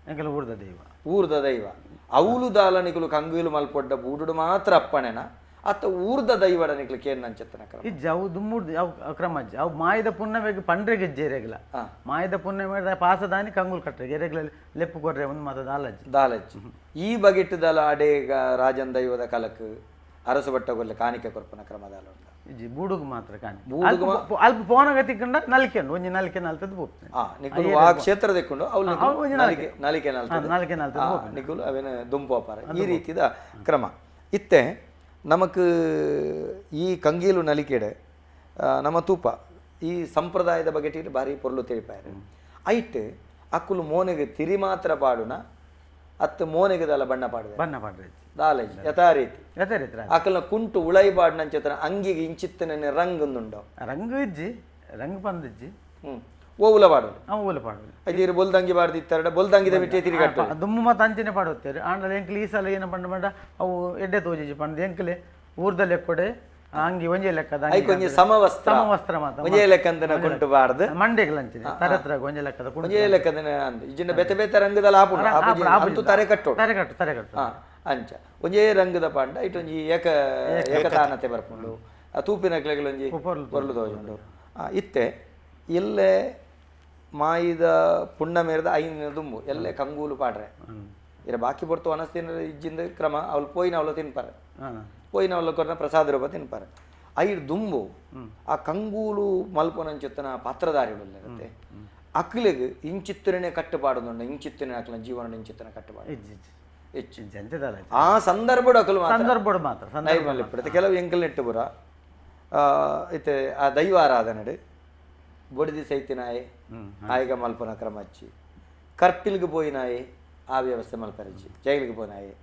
ಎಂಕಲ ಊರ್ದ ದೈವ ಊರ್ದ ದೈವ ಅವಲು ದಾಲ ನಿಕುಲು ಕಂಗುಲು ಮಲ್ಪೊಡ್ಡ ಬೂಡುಡು ಮಾತ್ರ ಅಪ್ಪಣೆನ ಅತ್ತ ಊರ್ದ ದೈವಡ ನಿಕ್ಲು ಕೇನ್ ನಂಚತ್ತನ ಕ್ರಮ ಇಜ್ಜ ಅವು ದುಮ್ಮುಡ್ದು ಅವು ಕ್ರಮ ಅಜ್ಜ ಅವು ಮಾಯದ ಪುಣ್ಯವೆಗ್ ಪಂಡ್ರೆಗೆ ಇಜ್ಜೆ ರೆಗ್ಲ ಮಾಯದ ಪುಣ್ಯಮೆ ಪಾಸದಾನಿ ಕಂಗುಲ್ ಕಟ್ರೆ ಎರೆಗ್ಲ ಲೆಪ್ಪು ಕೊರ್ರೆ ಒಂದು ಮಾತ ದಾಲಜ್ಜಿ ದಾಲಜ್ಜಿ ಈ ಬಗೆಟ್ಟು ದಾಲ ಅಡೇ ರಾಜನ್ ದೈವದ ಕಲಕ್ ಅರಸು ಭಟ್ಟ ಕೊರ್ಲೆ ಕಾಣಿಕೆ ಕೊರ್ಪನ ಕ್ರಮ ದಾಲ ಉಂಟು ಇಜ್ಜಿ ಬೂಡುಗು ಮಾತ್ರ ಕಾಣಿ ಅಲ್ಪ ಪೋನಗ ತಿಕ್ಕಂಡ ನಲಿಕೆ ಒಂಜಿ ನಲಿಕೆ ನಲ್ತದ್ದು ಪೋಪುನೆ ನಿಕುಲು ಆ ಕ್ಷೇತ್ರ ದಿಕ್ಕೊಂಡು ಅವ್ಲು ನಲಿಕೆ ನಲಿಕೆ ನಲ್ತದ್ದು ನಲಿಕೆ ನಲ್ತದ್ದು ನಿಕುಲು ಅವೇನ ದುಂಪೋಪಾರ ಈ ರೀತಿದ ಕ್ರಮ. ಇತ್ತೆ ನಮಕ್ ಈ ಕಂಗೀಲು ನಲಿಕೆಡೆ ನಮ್ಮ ತೂಪ ಈ ಸಂಪ್ರದಾಯದ ಬಗ್ಗೆ ಭಾರಿ ಪೊರ್ಲು ತಿಳಿಪಾರೆ ಐಟ್ ಅಕ್ಕುಲು ಮೋನೆಗೆ ತಿರಿ ಮಾತ್ರ ಪಾಡುನ ಅತ್ತು ಮೋನೆಗೆ ದಾಲ ಬಣ್ಣ ಪಾಡುವೆ ಬಣ್ಣ ಪಾಡ್ರೆ ದಾಲಜಿ ಯಥಾ ರೀತಿ ಯಥಾ ರೀತಿ ಅಕಲ್ನ ಕುಂಟು ಉಳೈ ಬಾಡ್ನಂಚತನ ಅಂಗಿಗೆ ಇಂಚಿತ್ತನೆ ರಂಗ್ ಉಂಡು ರಂಗು ಇಜ್ಜಿ ರಂಗ್ ಬಂದಿಜ್ಜಿ ಓ ಉಲ ಪಾಡೋದು ಓಲ ಪಾಡೋದು ಅದಿರು ಬೊಲ್ದಂಗಿ ಬಾಡ್ದಿತ್ತಾರಡ ಬೊಲ್ದಂಗಿದ ಬಿಟ್ಟೆ ತಿರಿ ಕಟ್ಟು ದುಮ್ಮು ಮತ್ತು ಅಂಚನೆ ಪಾಡುತ್ತಾರೆ ಆಂಡಲ ಎಂಕ್ಲೆ ಈ ಸಲ ಏನು ಪಂಡ ಪಂಡ ಅವು ಎಡ್ಡೆ ತೋಜಿಜಿ ಪಂಡ ಎಂಕ್ಲೆ ಊರ್ದ ಲೆಕ್ಕೊಡೆ ಅಂಗಿ ಒಂಜೆ ಲೆಕ್ಕದ ಐಕೊಂಜಿ ಸಮವಸ್ತ್ರ ಸಮವಸ್ತ್ರ ಮಾತ್ರ ಒಂಜೆ ಲೆಕ್ಕಂದನ ಕುಂಟು ಬಾರ್ದು ಮಂಡೆಗ್ಲ ಅಂಚನೆ ತರತ್ರ ಒಂಜೆ ಲೆಕ್ಕದ ಕುಂಟು ಒಂಜೆ ಲೆಕ್ಕದನ ಅಂದ್ ಇಜಿನ ಬೇತೆ ಬೇತೆ ರಂಗದಲ್ಲ ಆಪುಂಡು ಅಂತೂ ತರೆ ಕಟ್ಟೋಡು ತರೆ ಕಟ್ಟು ತರೆ ಕಟ್ಟು ಅಂಚ ಒಂಜೇ ರಂಗದ ಪಾಂಡ ಇಟೊಂಜಿ ಏಕ ಏಕತಾನತೆ ಬರ್ಪುಂಡು ಆ ತೂಪಿನ ಒಂಜಿ ಪೊರ್ಲು ತೋಜುಂಡು. ಇತ್ತೆ ಎಲ್ಲೆ ಮಾಯಿದ ಪುಣ್ಣಮೇರದ ಐನ ದುಂಬು ಎಲ್ಲೆ ಕಂಗೂಲು ಪಾಡ್ರೆ ಇರ ಬಾಕಿ ಪೊರ್ತು ಅನಸ್ತಿನ ಇಜ್ಜಿಂದ ಕ್ರಮ ಅವಳು ಪೋಯಿನ ಅವಳು ತಿನ್ಪಾರೆ ಪೋಯಿನ ಅವಳು ಕೊರ್ನ ಪ್ರಸಾದ ರೂಪ ತಿನ್ಪಾರೆ ಐದು ದುಂಬು ಆ ಕಂಗೂಲು ಮಲ್ಪೊನಂಚೊತ್ತನ ಪಾತ್ರಧಾರಿಗಳು ಅಕ್ಲೆಗ್ ಇಂಚಿತ್ತನೇ ಕಟ್ಟುಪಾಡುಂಡು ಇಂಚಿತ್ತನೇ ಅಕ್ಲ ಜೀವನ ಇಂಚಿತ್ತನ ಕಟ್ಟುಪಾಡು ಹೆಚ್ಚು ಆ ಸಂದರ್ಭಡು ಅಕಲು ಸಂದರ್ಭಡು ಮಾತ್ರ ನೈರ್ಮಲ್ಯ ಕೆಲವು ಎಂಕಲ್ ನೆಟ್ಟು ಪುರ ಇತ್ತೆ ಆ ದೈವಾರಾಧನೆ ಬೊಡಿದಿ ಸೈತಿನಾಯೆ ಆಯ್ಗ ಮಲ್ಪನ ಕ್ರಮ ಹಚ್ಚಿ ಕರ್ಪಿಲ್ಗೆ ಪೋಯಿನಾಯೆ ಆ ವ್ಯವಸ್ಥೆ ಮಲ್ಪರಜ್ಜಿ ಜೈಲಿಗೆ ಪೋನಾಯೆ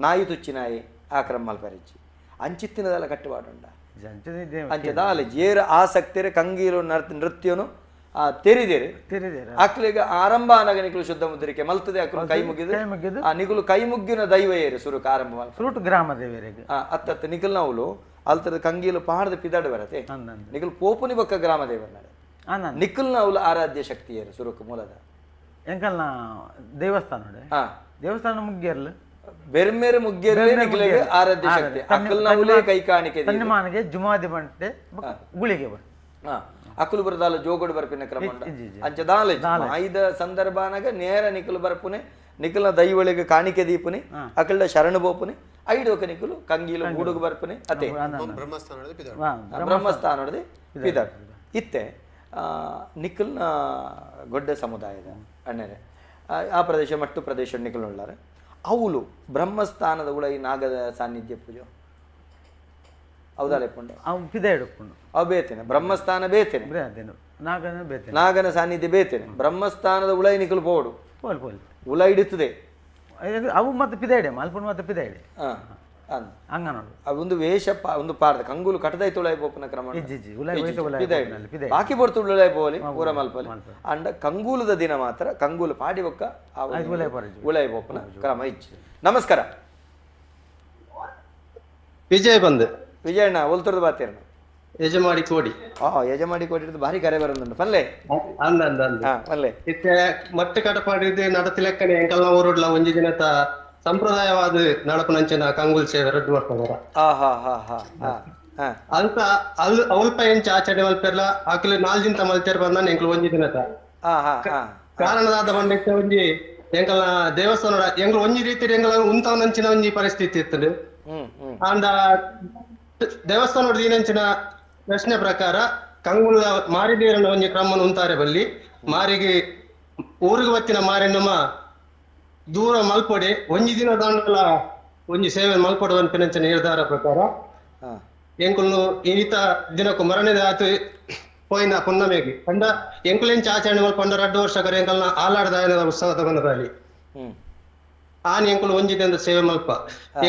ನಾಯಿ ತುಚ್ಚಿನಾಯೆ ಆ ಕ್ರಮ ಮಲ್ಪರಜ್ಜಿ ಅಂಚಿತ್ತಿನದೆಲ್ಲ ಕಟ್ಟುಪಾಡುಂಡ ಅಂಚೆ ದಾಲೆ ಏರು ಆಸಕ್ತಿರ ಕಂಗೀರು ನೃತ್ಯನು ಆ ತೆರಿದೇರು ಅಕ್ಲಿಗೆ ಆರಂಭ ಅನಗ ನಿಕುಲು ಶುದ್ಧ ಮುದ್ರಿಕೆ ಮಲ್ತದೆ ಅಕ್ಲು ಕೈ ಮುಗಿದು ಆ ನಿಕುಲು ಕೈ ಮುಗ್ಗಿನ ದೈವ ಏರು ಸುರುಕು ಆರಂಭ ಸುರುಟು ಗ್ರಾಮ ದೇವರಿಗೆ ಅತ್ತತ್ತ ನಿಕುಲ್ನವಳು ಅಲ್ತದ ಕಂಗೀಲು ಪಾಡ್ದ ಪಿದಾಡು ಬರತೆ ನಿಕುಲು ಪೋಪುನಿ ಬೊಕ್ಕ ಗ್ರಾಮ ದೇವರ್ನಾಡೆ ನಿಕುಲ್ನ ಅವ್ಲ ಆರಾಧ್ಯ ಶಕ್ತಿಯರು ಸುರುಕು ಮೂಲದ ಎಂಕಲ್ನ ದೇವಸ್ಥಾನ ದೇವಸ್ಥಾನ ಮುಗ್ಗೇರ್ಲು ಬೆರ್ಮೇರು ಮುಗ್ಗೇರ್ಲೆ ನಿಕುಲೆಗ್ ಆರಾಧ್ಯ ಶಕ್ತಿ ಅಕಲ್ನ ಉಲೇ ಕೈ ಕಾಣಿಕೆ ತನ್ನಿಮಾನಿಗೆ ಜುಮಾದಿ ಬಂಟೆ ಗುಳಿಗೆ ಬ ಅಕುಲು ಬರದಾಲ ಜೋಗೋಡು ಬರ್ಪಿನ ಕ್ರಮ ಅಂಚ ದಾಲ ಆಯ್ದ ಸಂದರ್ಭನಾಗ ನೇರ ನಿಕುಲು ಬರ್ಪುನೆ ನಿಕುಲ್ನ ದೈವಳಿಗೆ ಕಾಣಿಕೆ ದೀಪುನೆ ಅಕಲ್ಡ ಶರಣು ಬೋಪುನೆ ಐಡೋಕ ನಿಕುಲು ಕಂಗೀಲು ಗೂಡುಗು ಬರ್ಪುನೆ ಅತೆ ಬ್ರಹ್ಮಸ್ಥಾನದ ಪಿದಾಡು ಇತ್ತೆ ನಿಕುಲ್ನ ಗೊಡ್ಡ ಸಮುದಾಯದ ಅಣ್ಣರೆ ಆ ಪ್ರದೇಶ ಮಟ್ಟು ಪ್ರದೇಶ ನಿಕುಲ್ನುಳ್ಳಾರೆ ಅವಳು ಬ್ರಹ್ಮಸ್ಥಾನದ ಉಳ ಈ ನಾಗದ ಸಾನ್ನಿಧ್ಯ ಪೂಜೆ ಹೌದಾ ಪುಂಡು ಅವು ಪಿದಾಯಿಡುಪ್ಪುಂಡು ಅವು ಬೇತೇನೆ ಬ್ರಹ್ಮಸ್ಥಾನ ಬೇತೇನೆ ನಾಗನ ಬೇತೇನೆ ನಾಗನ ಸಾನ್ನಿಧ್ಯ ಬೇತೇನೆ ಬ್ರಹ್ಮಸ್ಥಾನದ ಉಳ ನಿಕುಲು ಪೋಡು ಪೋಲ್ ಪೋಲ್ ಉಳ ಹಿಡಿತದೆ ಅವು ಮತ್ತೆ ಪಿದಾಯಿಡೆ ಮಲ್ಪುಂಡು ಮತ್ತೆ ಪಿದಾಯಿಡೆ ಹಂಗ ನೋಡು ಒಂದು ವೇಷ ಒಂದು ಪಾರ್ದ ಕಂಗುಲು ಕಟದೈತು ಉಳಾಯಿ ಪೋಪುನ ಕ್ರಮ ಬಾಕಿ ಪೊರ್ತು ಉಳಾಯಿ ಪೋಲಿ ಊರ ಮಲ್ಪಲಿ ಅಂಡ ಕಂಗೂಲದ ದಿನ ಮಾತ್ರ ಕಂಗೂಲು ಪಾಡಿ ಬೊಕ್ಕ ಉಳಾಯಿ ಪೋಪುನ ಕ್ರಮ ಇಚ್ಚು. ನಮಸ್ಕಾರ ವಿಜಯ್ ಬಂದ್ ವಿಜಯಣ್ಣ ಒಲ್ತುರ್ದು ಬಾತೇರಣ ಯಜಮಾಡಿ ಕೋಡಿ ಯಜಮಾಡಿ ಕೋಡಿ ಭಾರಿ ಕರೆ ಬರಂದುಂಡು ಪಲ್ಲೆ ಅಂದ ಅಂದ ಅಂದ ಪಲ್ಲೆ ಇತ್ತೆ ಮಟ್ಟ ಕಟಪಾಡಿದ್ದು ನಡತಿ ಲೆಕ್ಕನೆ ಎಂಕಲ್ನ ಊರುಡ್ಲ ಒಂಜಿ ದಿನತ ಸಂಪ್ರದಾಯವಾದ ನಡಪನಂಚಿನ ಕಂಗುಲ್ ಸೇವೆ ರದ್ದು ಮಾಡ್ತಾರ. ಅಲ್ಪ ಅಲ್ಪ ಎಂಚ ಆಚರಣೆ ಮಲ್ಪೆರ್ಲ ಅಕ್ಲು 4 ದಿನ ಮಲ್ತೇರ್ ಬಂದ ಎಂಕಲ್ ಒಂಜಿ ದಿನತ ಕಾರಣದಾದ ಬಂದಿತ್ತೆ ಒಂಜಿ ಎಂಕಲ್ನ ದೇವಸ್ಥಾನ ಎಂಕಲ್ ಒಂಜಿ ರೀತಿ ಎಂಕಲ್ ಉಂತವನಂಚಿನ ಒಂಜಿ ಪರಿಸ್ಥಿತಿ ಇತ್ತು. ಅಂಡ ದೇವಸ್ಥಾನ ದಿನಂಚಿನ ಪ್ರಶ್ನೆ ಪ್ರಕಾರ ಕಂಗುಲ ಮಾರಿದೇರನ ಒಂಜಿ ಕ್ರಮನ ಉಂತಾರೆ ಬಲ್ಲಿ ಮಾರಿಗೆ ಊರಿಗೆ ಬತ್ತಿನ ಮಾರಿನಮ್ಮ ದೂರ ಮಲ್ಪೊಡೆ ಒಂಜಿ ದಿನ ದಾಂಡಲ ಒಂಜಿ ಸೇವೆ ಮಲ್ಪೊಡು ಅನ್ಪಿನಂಚಿನ ನಿರ್ಧಾರ ಪ್ರಕಾರ ಎಂಕುಲು ಈತ ದಿನಕ್ಕೂ ಮರಣದ ಆತು ಪೋಯಿನ ಪುಣ್ಣಮೆಗೆ ಅಂಡ ಎಂಕುಲೆಂಚ ಆಚರಣೆ ಮಲ್ಪಂಡ 2 ವರ್ಷ ಕರೆ ಎಂಕಲ್ನ ಆಲಾಡದಾಯನದ ಉತ್ಸವ ತಗೊಂಡಲ್ಲಿ ಆನಿ ಎಂಕುಲು ಒಂಜಿ ದಿನದ ಸೇವೆ ಮಲ್ಪ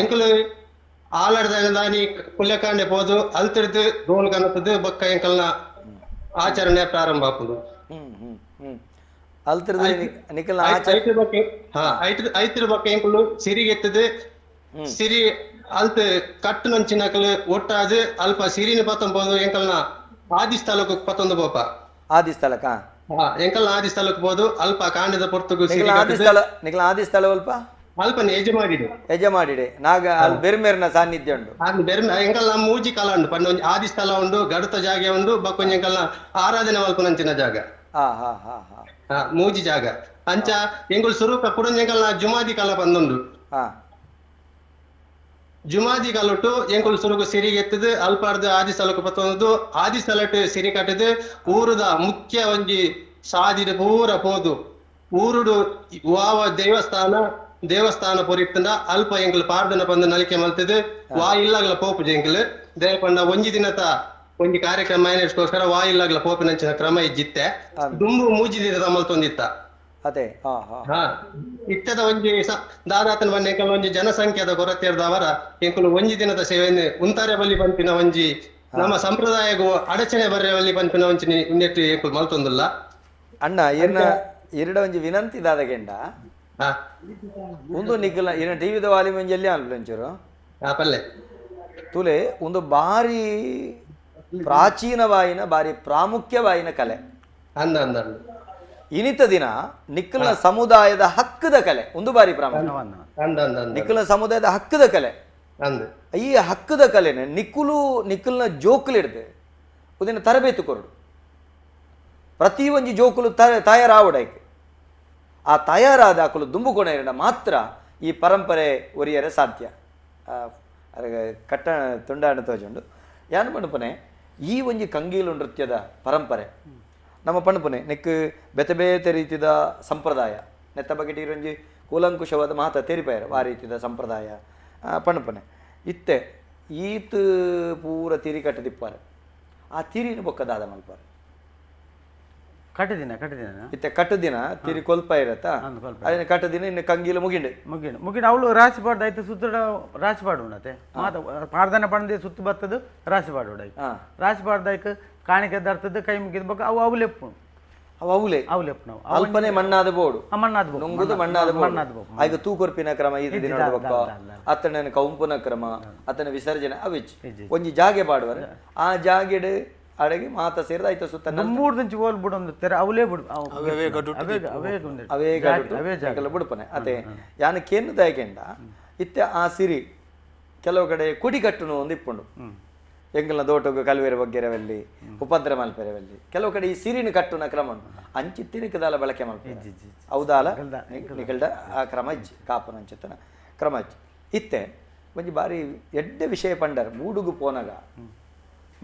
ಎಂಕುಲು ಆಲಾಡದಾಯನದಾನಿ ಕುಲ್ಯಕಾಂಡೆ ಪೋದು ಅಲ್ತಿರ್ದು ಗೋಲ್ ಕನತದ್ದು ಬೊಕ್ಕ ಎಂಕಲ್ನ ಆಚರಣೆ ಪ್ರಾರಂಭ ಆಪುಂಡು. ಐತಿರ ಬೊಕ್ಕ ಎಂಕುಲು ಸಿರಿಗೆತ್ತದು ಸಿರಿ ಅಲ್ತ್ ಕಟ್ಟುನಂಚಿನಕಲು ಒಟ್ಟಾದು ಅಲ್ಪ ಸಿರಿನ ಪತ್ತೊಂಬೋದು ಎಂಕಲ್ನ ಆದಿ ಸ್ಥಳಕ್ಕೆ ಪತ್ತೊಂದು ಬೋಪ ಆದಿ ಸ್ಥಳಕ್ಕ ಎಂಕಲ್ನ ಆದಿ ಸ್ಥಳಕ್ಕೆ ಬೋದು ಅಲ್ಪ ಕಾಂಡದ ಪೊರ್ತುಗು ನಿಕಲ ಆದಿ ಸ್ಥಳ ಅಲ್ಪ ಅಲ್ಪನ ಯಜಮಾಡಿಡೆ ಯಜಮಾಡಿಡೆ ನಾಗ ಅಲ್ಲಿ ಬೆರ್ಮೇರ್ನ ಸಾನ್ನಿಧ್ಯ ಉಂಡು ಬೆರ್ಮೆ ಎಂಕಲ್ನ ಮೂಜಿ ಕಲ ಉಂಡು ಪಂಡ ಒಂಜಿ ಆದಿ ಸ್ಥಳ ಉಂಡು ಗಡುತ ಜಾಗೆ ಉಂಡು ಬೊಕ್ಕ ಎಂಕಲ್ನ ಆರಾಧನೆ ಮಲ್ಪುನಂಚಿನ ಜಾಗ ಮೂಜಿ ಜಾಗ ಅಂಚ ಎಂಕುಲು ಸುರೂಪ ಕುಡೊಂಜಿ ಎಂಕಲ್ನ ಜುಮಾದಿ ಕಲ ಬಂದುಂಡು. ಜುಮಾದಿ ಕಲುಟು ಎಂಕುಲು ಸುರುಕು ಸಿರಿಗೆ ಎತ್ತದು ಅಲ್ಪಾರ್ದು ಆದಿ ಸ್ಥಳಕ್ಕೆ ಪತ್ತೊಂದು ಆದಿ ಸ್ಥಳಟ್ಟು ಸಿರಿ ಕಟ್ಟದು ಊರುದ ಮುಖ್ಯ ಒಂಜಿ ಸಾದಿಡು ಪೂರ ಪೋದು ಊರುಡು ವಾವ ದೇವಸ್ಥಾನ ದೇವಸ್ಥಾನ ಪೊರಿತ್ತಂಡ ಅಲ್ಪ ಎಂಕುಲು ಪಾರ್ದನ ಬಂದು ನಲಿಕೆ ಮಲ್ತದು ವಾ ಇಲ್ಲಾಗ್ಲ ಪೋಪು ಎಂಕುಲು ದೇವಪಂಡ ಒಂಜಿ ದಿನತ ಒಂಜಿ ಕಾರ್ಯಕ್ರಮ ಗೋಸ್ಕರ ವಾ ಇಲ್ಲಾಗ್ಲ ಪೋಪಿನಂಚಿನ ಕ್ರಮ ಇಜ್ಜಿತ್ತೆ ದುಂಬು ಮೂಜಿ ದಿನದ ಮಲ್ತೊಂದಿತ್ತ ಅದೇ ಇತ್ತದ ಒಂಜಿ ದಾದಾತನ ಬಂದ ಎಂಕಲ್ ಒಂಜಿ ಜನಸಂಖ್ಯಾದ ಕೊರತೆ ಇರ್ದವರ ಎಂಕುಲು ಒಂಜಿ ದಿನದ ಸೇವೆಯನ್ನು ಉಂತಾರೆ ಬಲಿ ಪನ್ಪಿನ ಒಂಜಿ ನಮ್ಮ ಸಂಪ್ರದಾಯಗೂ ಅಡಚಣೆ ಬರ್ರೆ ಬಲಿ ಪನ್ಪಿನ ಒಂಜಿ ಇನ್ನೆಟ್ಟು ಎಂಕುಲು ಮಲ್ತೊಂದುಲ್ಲ. ಅಣ್ಣ ಏನ ಎರಡ ಒಂಜಿ ವಿನಂತಿ ದಾದಗೆಂಡ ಒಂದು ನಿಕಲ ಏನ ಟಿವಿದ ವಾಲಿ ಮಂಜಲ್ಲಿ ಅನ್ಲಂಚೂರು ಪಲ್ಲೆ ತುಲೆ ಒಂದು ಬಾರಿ ಪ್ರಾಚೀನವಾಯಿನ ಬಾರಿ ಪ್ರಾಮುಖ್ಯವಾಯಿನ ಕಲೆ ಅಂದ ಅಂದ ಇನಿತ ದಿನ ನಿಕ್ಕಲ್ನ ಸಮುದಾಯದ ಹಕ್ಕದ ಕಲೆ ಒಂದು ಬಾರಿ ಪ್ರಾಮುಖ್ಯ ನಿಕ್ಕಲ್ನ ಸಮುದಾಯದ ಹಕ್ಕದ ಕಲೆ ಈ ಹಕ್ಕದ ಕಲೆನೆ ನಿಕ್ಕುಲು ನಿಕ್ಕಲ್ನ ಜೋಕುಲು ಹಿಡ್ದು ಉದಿನ ತರಬೇತು ಕೊರಡು ಪ್ರತಿ ಒಂಜಿ ಜೋಕುಲು ತಯಾರಾವಡೈಕೆ ಆ ತಯಾರಾದ ಆಕಲು ದುಂಬುಕೊಣ ಮಾತ್ರ ಈ ಪರಂಪರೆ ಒರಿಯರೆ ಸಾಧ್ಯ. ಕಟ್ಟ ತುಂಡಾಣ ತೋಜುಂಡು ಯಾನು ಪಣಪುನೆ ಈ ಒಂಜಿ ಕಂಗೀಲು ನೃತ್ಯದ ಪರಂಪರೆ ನಮ್ಮ ಪಣಪುನೆ ನೆಕ್ ಬೇತೆ ಬೇತೆ ರೀತಿದ ಸಂಪ್ರದಾಯ ನೆತ್ತ ಬಗ್ಗೆ ಒಂಜಿ ಕೂಲಂಕುಷವಾದ ಮಾತ ತೆರಿಪಾಯರು ಆ ರೀತಿದ ಸಂಪ್ರದಾಯ ಪಣಪುನೆ ಇತ್ತೆ ಈತ್ ಪೂರ ತಿರಿ ಕಟ್ಟದಿಪ್ಪಾರೆ ಆ ತಿರಿನ ಬೊಕ್ಕದಾದ ಮಲ್ಪಾರೆ ಕಟ್ಟದಿನ ಕಟ್ಟದಿನ ಇತ್ತೆ ಕಟ್ಟದಿನ ತಿರಿ ಕೊಲ್ಪ ಇರತ್ತಾ ಅದನ್ನ ಕಟ್ಟದಿನ ಇನ್ನು ಕಂಗೀಲು ಮುಗಿಂಡು ಮುಗಿಂಡು ಮುಗಿಂಡು ಅವಳು ರಾಶಿ ಪಾಡ್ದು ಆಯ್ತು ಸುತ್ತಡ ರಾಶಿ ಪಾಡು ಉಂಡತೆ ಮಾತ ಪಾಡ್ದನ ಪಂಡೆ ಸುತ್ತು ಬತ್ತದು ರಾಶಿ ಪಾಡು ಉಂಡಾಯ್ತು ರಾಶಿ ಪಾಡ್ದಾಯ್ತು ಕಾಣಿಕೆ ದರ್ತದ್ದು ಕೈ ಮುಗಿದ ಬೊಕ್ಕ ಅವು ಅವು ಲೆಪ್ಪು ಅವುಲೆ ಅವುಲೆ ಉಪ್ಪುನವು ಅಲ್ಪನೆ ಮಣ್ಣಾದ ಬೋಡು ಮಣ್ಣಾದ ಬೋಡು ನುಂಗುದು ಮಣ್ಣಾದ ಬೋಡು ಆಯ್ಕೆ ತೂಕೊರ್ಪಿನ ಕ್ರಮ ಇದು ದಿನ ಬೊಕ್ಕ ಅತ್ತನ ಕೌಂಪುನ ಕ್ರಮ ಅತನ ವಿಸರ್ಜನೆ ಅವಿಚ್ ಒಂಜಿ ಜಾಗೆ ಪಾಡುವರು ಆ ಜಾಗೆಡ್ ಅಡಗಿ ಮಾತ ಸೇರಿದ ಆಯ್ತು ಸುತ್ತ ಮೂರು ದಿಂಚಿ ಓಲ್ ಬಿಡು ಒಂದು ತೆರೆ ಅವಲೇ ಬಿಡು ಅವೇ ಗಡು ಬಿಡುಪನೆ ಅದೇ ಯಾನ ಕೇನು ದಾಯಕೆಂಡ ಇತ್ತೆ ಆ ಸಿರಿ ಕೆಲವು ಕಡೆ ಕುಡಿಕಟ್ಟುನು ಒಂದು ಇಪ್ಪುಂಡು ಎಂಗಲ್ನ ದೋಟಗು ಕಲ್ವೇರ ಬಗ್ಗೆರವಲ್ಲಿ ಉಪದ್ರ ಮಲ್ಪೆರವಲ್ಲಿ ಕೆಲವು ಕಡೆ ಈ ಸಿರಿನ ಕಟ್ಟುನ ಕ್ರಮ ಉಂಟು ಅಂಚಿತ್ತಿನ ಬಳಕೆ ಮಲ್ಪ ಹೌದಾಲ ನಿಕಲ್ಡ ಆ ಕ್ರಮ ಇಜ್ಜಿ ಕಾಪುನ ಅಂಚಿತ್ತನ ಕ್ರಮ ಇಜ್ಜಿ ಇತ್ತೆ ಒಂಜಿ ಬಾರಿ ಎಡ್ಡೆ ವಿಷಯ ಪಂಡರ್ ಮೂಡುಗು ಪೋನಗ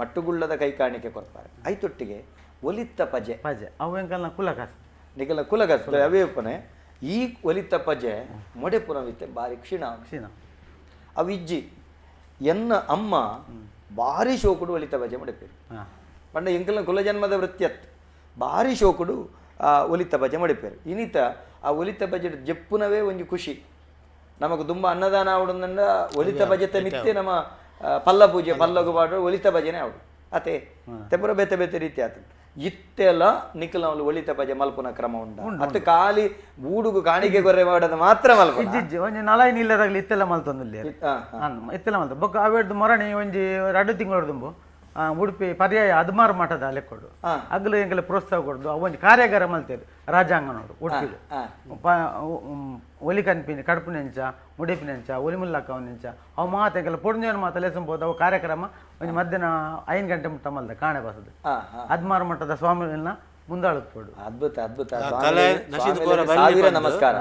ಮಟ್ಟುಗುಳ್ಳದ ಕೈ ಕಾಣಿಕೆ ಕೊಡ್ತಾರೆ ಐತೊಟ್ಟಿಗೆ ಒಲಿತ್ತ ಪಜೆ ಪಜೆ ಅವು ಎಂಕಲ್ನ ಕುಲಕಾಸ ನಿಕಲ್ನ ಕುಲಕಾಸ ಅವೇ ಉಪ್ಪನೆ ಈ ಒಲಿತ್ತ ಪಜೆ ಮೊಡೆ ಪುನವಿತ್ತೆ ಬಾರಿ ಕ್ಷೀಣ ಕ್ಷೀಣ ಅವು ಇಜ್ಜಿ ಎನ್ನ ಅಮ್ಮ ಭಾರಿ ಶೋಕುಡು ಒಲಿತ ಬಜೆ ಮಡಿಪೇರು ಪಂಡ ಎಂಕಲ್ನ ಕುಲಜನ್ಮದ ವೃತ್ತಿಯತ್ ಭಾರಿ ಶೋಕುಡು ಆ ಒಲಿತ ಬಜೆ ಮಡಿಪೇರು ಇನಿತ ಆ ಒಲಿತ ಬಜೆ ಜಪ್ಪುನವೇ ಒಂಜಿ ಖುಷಿ ನಮಗ್ ತುಂಬ ಅನ್ನದಾನ ಆವಡುಂದಂಡ ಒಲಿತ ಬಜೆತ ಮಿತ್ತೆ ನಮ್ಮ ಪಲ್ಲ ಪೂಜೆ ಪಲ್ಲಗು ಪಾಡು ಒಲಿತ ಬಜೆನೇ ಆವಡು ಅತೆ ತೆಪುರ ಬೇತೆ ಬೇತೆ ರೀತಿ ಆತ ಇತ್ತೆಲ್ಲ ನಿಖಲ್ ಒಲಿತ ಬಜೆ ಮಲ್ಪುನ ಕ್ರಮ ಉಂಡ ಅತ್ತೆ ಖಾಲಿ ಬೂಡುಗು ಕಾಣಿಕೆ ಗೊರ್ರೆ ಮಾಡೋದು ಮಾತ್ರ ಮಲ್ಪುನ ಇಜ್ಜಿ ಒಂಜಿ ನಲಾಯಿ ನಿಲ್ಲದಾಗಲಿ ಇತ್ತೆಲ್ಲ ಮಲ್ತೊಂದಿಲ್ಲ ಇತ್ತೆಲ್ಲ ಮಲ್ತ ಬೊಕ್ಕ ಅವೆಡ್ದು ಮೊರಣಿ ಒಂಜಿ 2 ತಿಂಗಳು ದುಂಬು ಉಡುಪಿ ಪರ್ಯಾಯ 16 ಮಠದ ಲೆಕ್ಕೊಡು ಅಗ್ಲು ಎಂಕಲೆ ಪ್ರೋತ್ಸಾಹ ಕೊಡ್ದು ಒಂಜಿ ಕಾರ್ಯಾಗಾರ ಮಲ್ತೇರು ರಾಜಾಂಗನೋಡು ಉಡುಪಿ ಒಲಿ ಕನ್ಪಿನ ಕಡ್ಪುನೆಂಚ ಮುಡಿಪಿನೆಂಚ ಒಲಿ ಮುಲ್ಲಕ್ಕವನೆಂಚ ಅವು ಮಾತು ಎಂಕಲೆ ಪೊಡ್ನೇನು ಮಾತು ಲೆಸಂಬೋದು ಅವು ಕಾರ್ಯಕ್ರಮ ಒಂಜಿ ಮಧ್ಯಾಹ್ನ 5 ಗಂಟೆ ಮುಟ್ಟ ಮಲ್ದ ಕಾಣೆ ಬಸದು 16 ಮಠದ ಸ್ವಾಮಿಗಳನ್ನ ಮುಂದಾಳುತ್ತೋಡು. ಅದ್ಭುತ ಅದ್ಭುತ ಸಾವಿರ ನಮಸ್ಕಾರ.